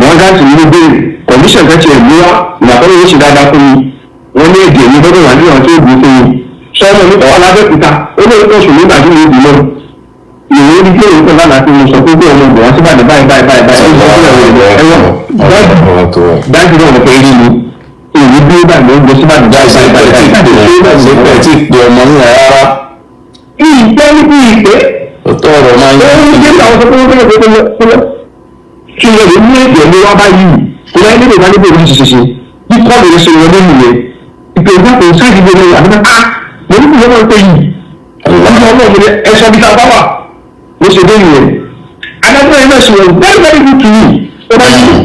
[SPEAKER 4] wọ́n grant mi ní bail, condition kan tiẹ̀ mú wá. Ìgbà tó ń ṣe dáadáa fún mi, wọ́n ní èdè mi gbọ́dọ̀ wà ní àwọn tó gbé fún mi sọ́mọ mi ọ̀wá lábẹ́kúta, ó lóun kò sùn nígbà tí mo bì lọ ìwé orí bí òun kò lánàá tí mo sọ pé bí ọmọ ìgbọ̀n wá síbàdàn báyìí báyìí báyìí báyìí, ó sọ fún ẹ̀wọ̀n ẹ̀wọ̀n dájú náà wọ́n fẹ́ rí mi, èyí bí ó bàgbé ń lọ síbàdàn báyìí báyìí báyìí báyìí.
[SPEAKER 1] Ṣé pẹ̀ tí pé ọmọ yín rárá?
[SPEAKER 4] Ìpẹ́ níbi ìpẹ́.
[SPEAKER 1] Òótọ́ ọ̀rọ̀ máa ń
[SPEAKER 4] Ó ń jẹ́ àwọn sọ pé wọ́n fẹ́rẹ̀ pé kí n lè mú èdè mi wá báyìí, kò láyé níbi ìbálòpọ̀ ìlú ṣiṣẹ́ bí kọ́ọ̀lù rẹ̀ ṣe wọlé nìyẹn, ìpè ìgbà kò sáàdì gbogbo rẹ̀ àbúrò á mo ní kò wọ́n pé yìí ọjọ́ ọmọ mi ẹ sọ bí ká bá wà ló ṣe dé nìyẹn. Adájọ́ yẹn náà ṣe wọ́n very very good to me. Ó bá yìí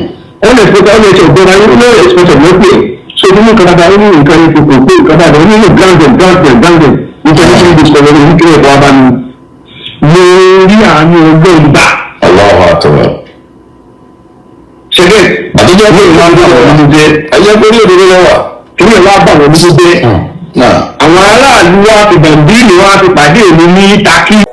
[SPEAKER 4] ó lè fẹ́ ó lè ṣe ògbóra ó lè expect ló pè so ní nǹkan dáadáa, ó ní nǹkan ní kòkò pé nǹkan dáadáa, ó ní ní ground them, ground them, ground them, nítorí tí wọ́n ti sọ̀rọ̀ ní kí ẹ̀kọ́ wa bá mi mo rí àánú ọgbọ́n gbà.
[SPEAKER 1] Allahu akbar.
[SPEAKER 4] Ṣẹlẹ̀
[SPEAKER 1] Àtijọ́ pé
[SPEAKER 4] ìwà ń bá wọn nínú jẹ́.
[SPEAKER 1] Ẹjẹ́ pé ní òdodo lọ́wọ́.
[SPEAKER 4] Kí ni ìwà bà wọ́n nínú jẹ́?
[SPEAKER 1] Náà.
[SPEAKER 4] Àwọn aráàlú wa fi bàǹdíìlì wa fi pàdé mi ní Takí.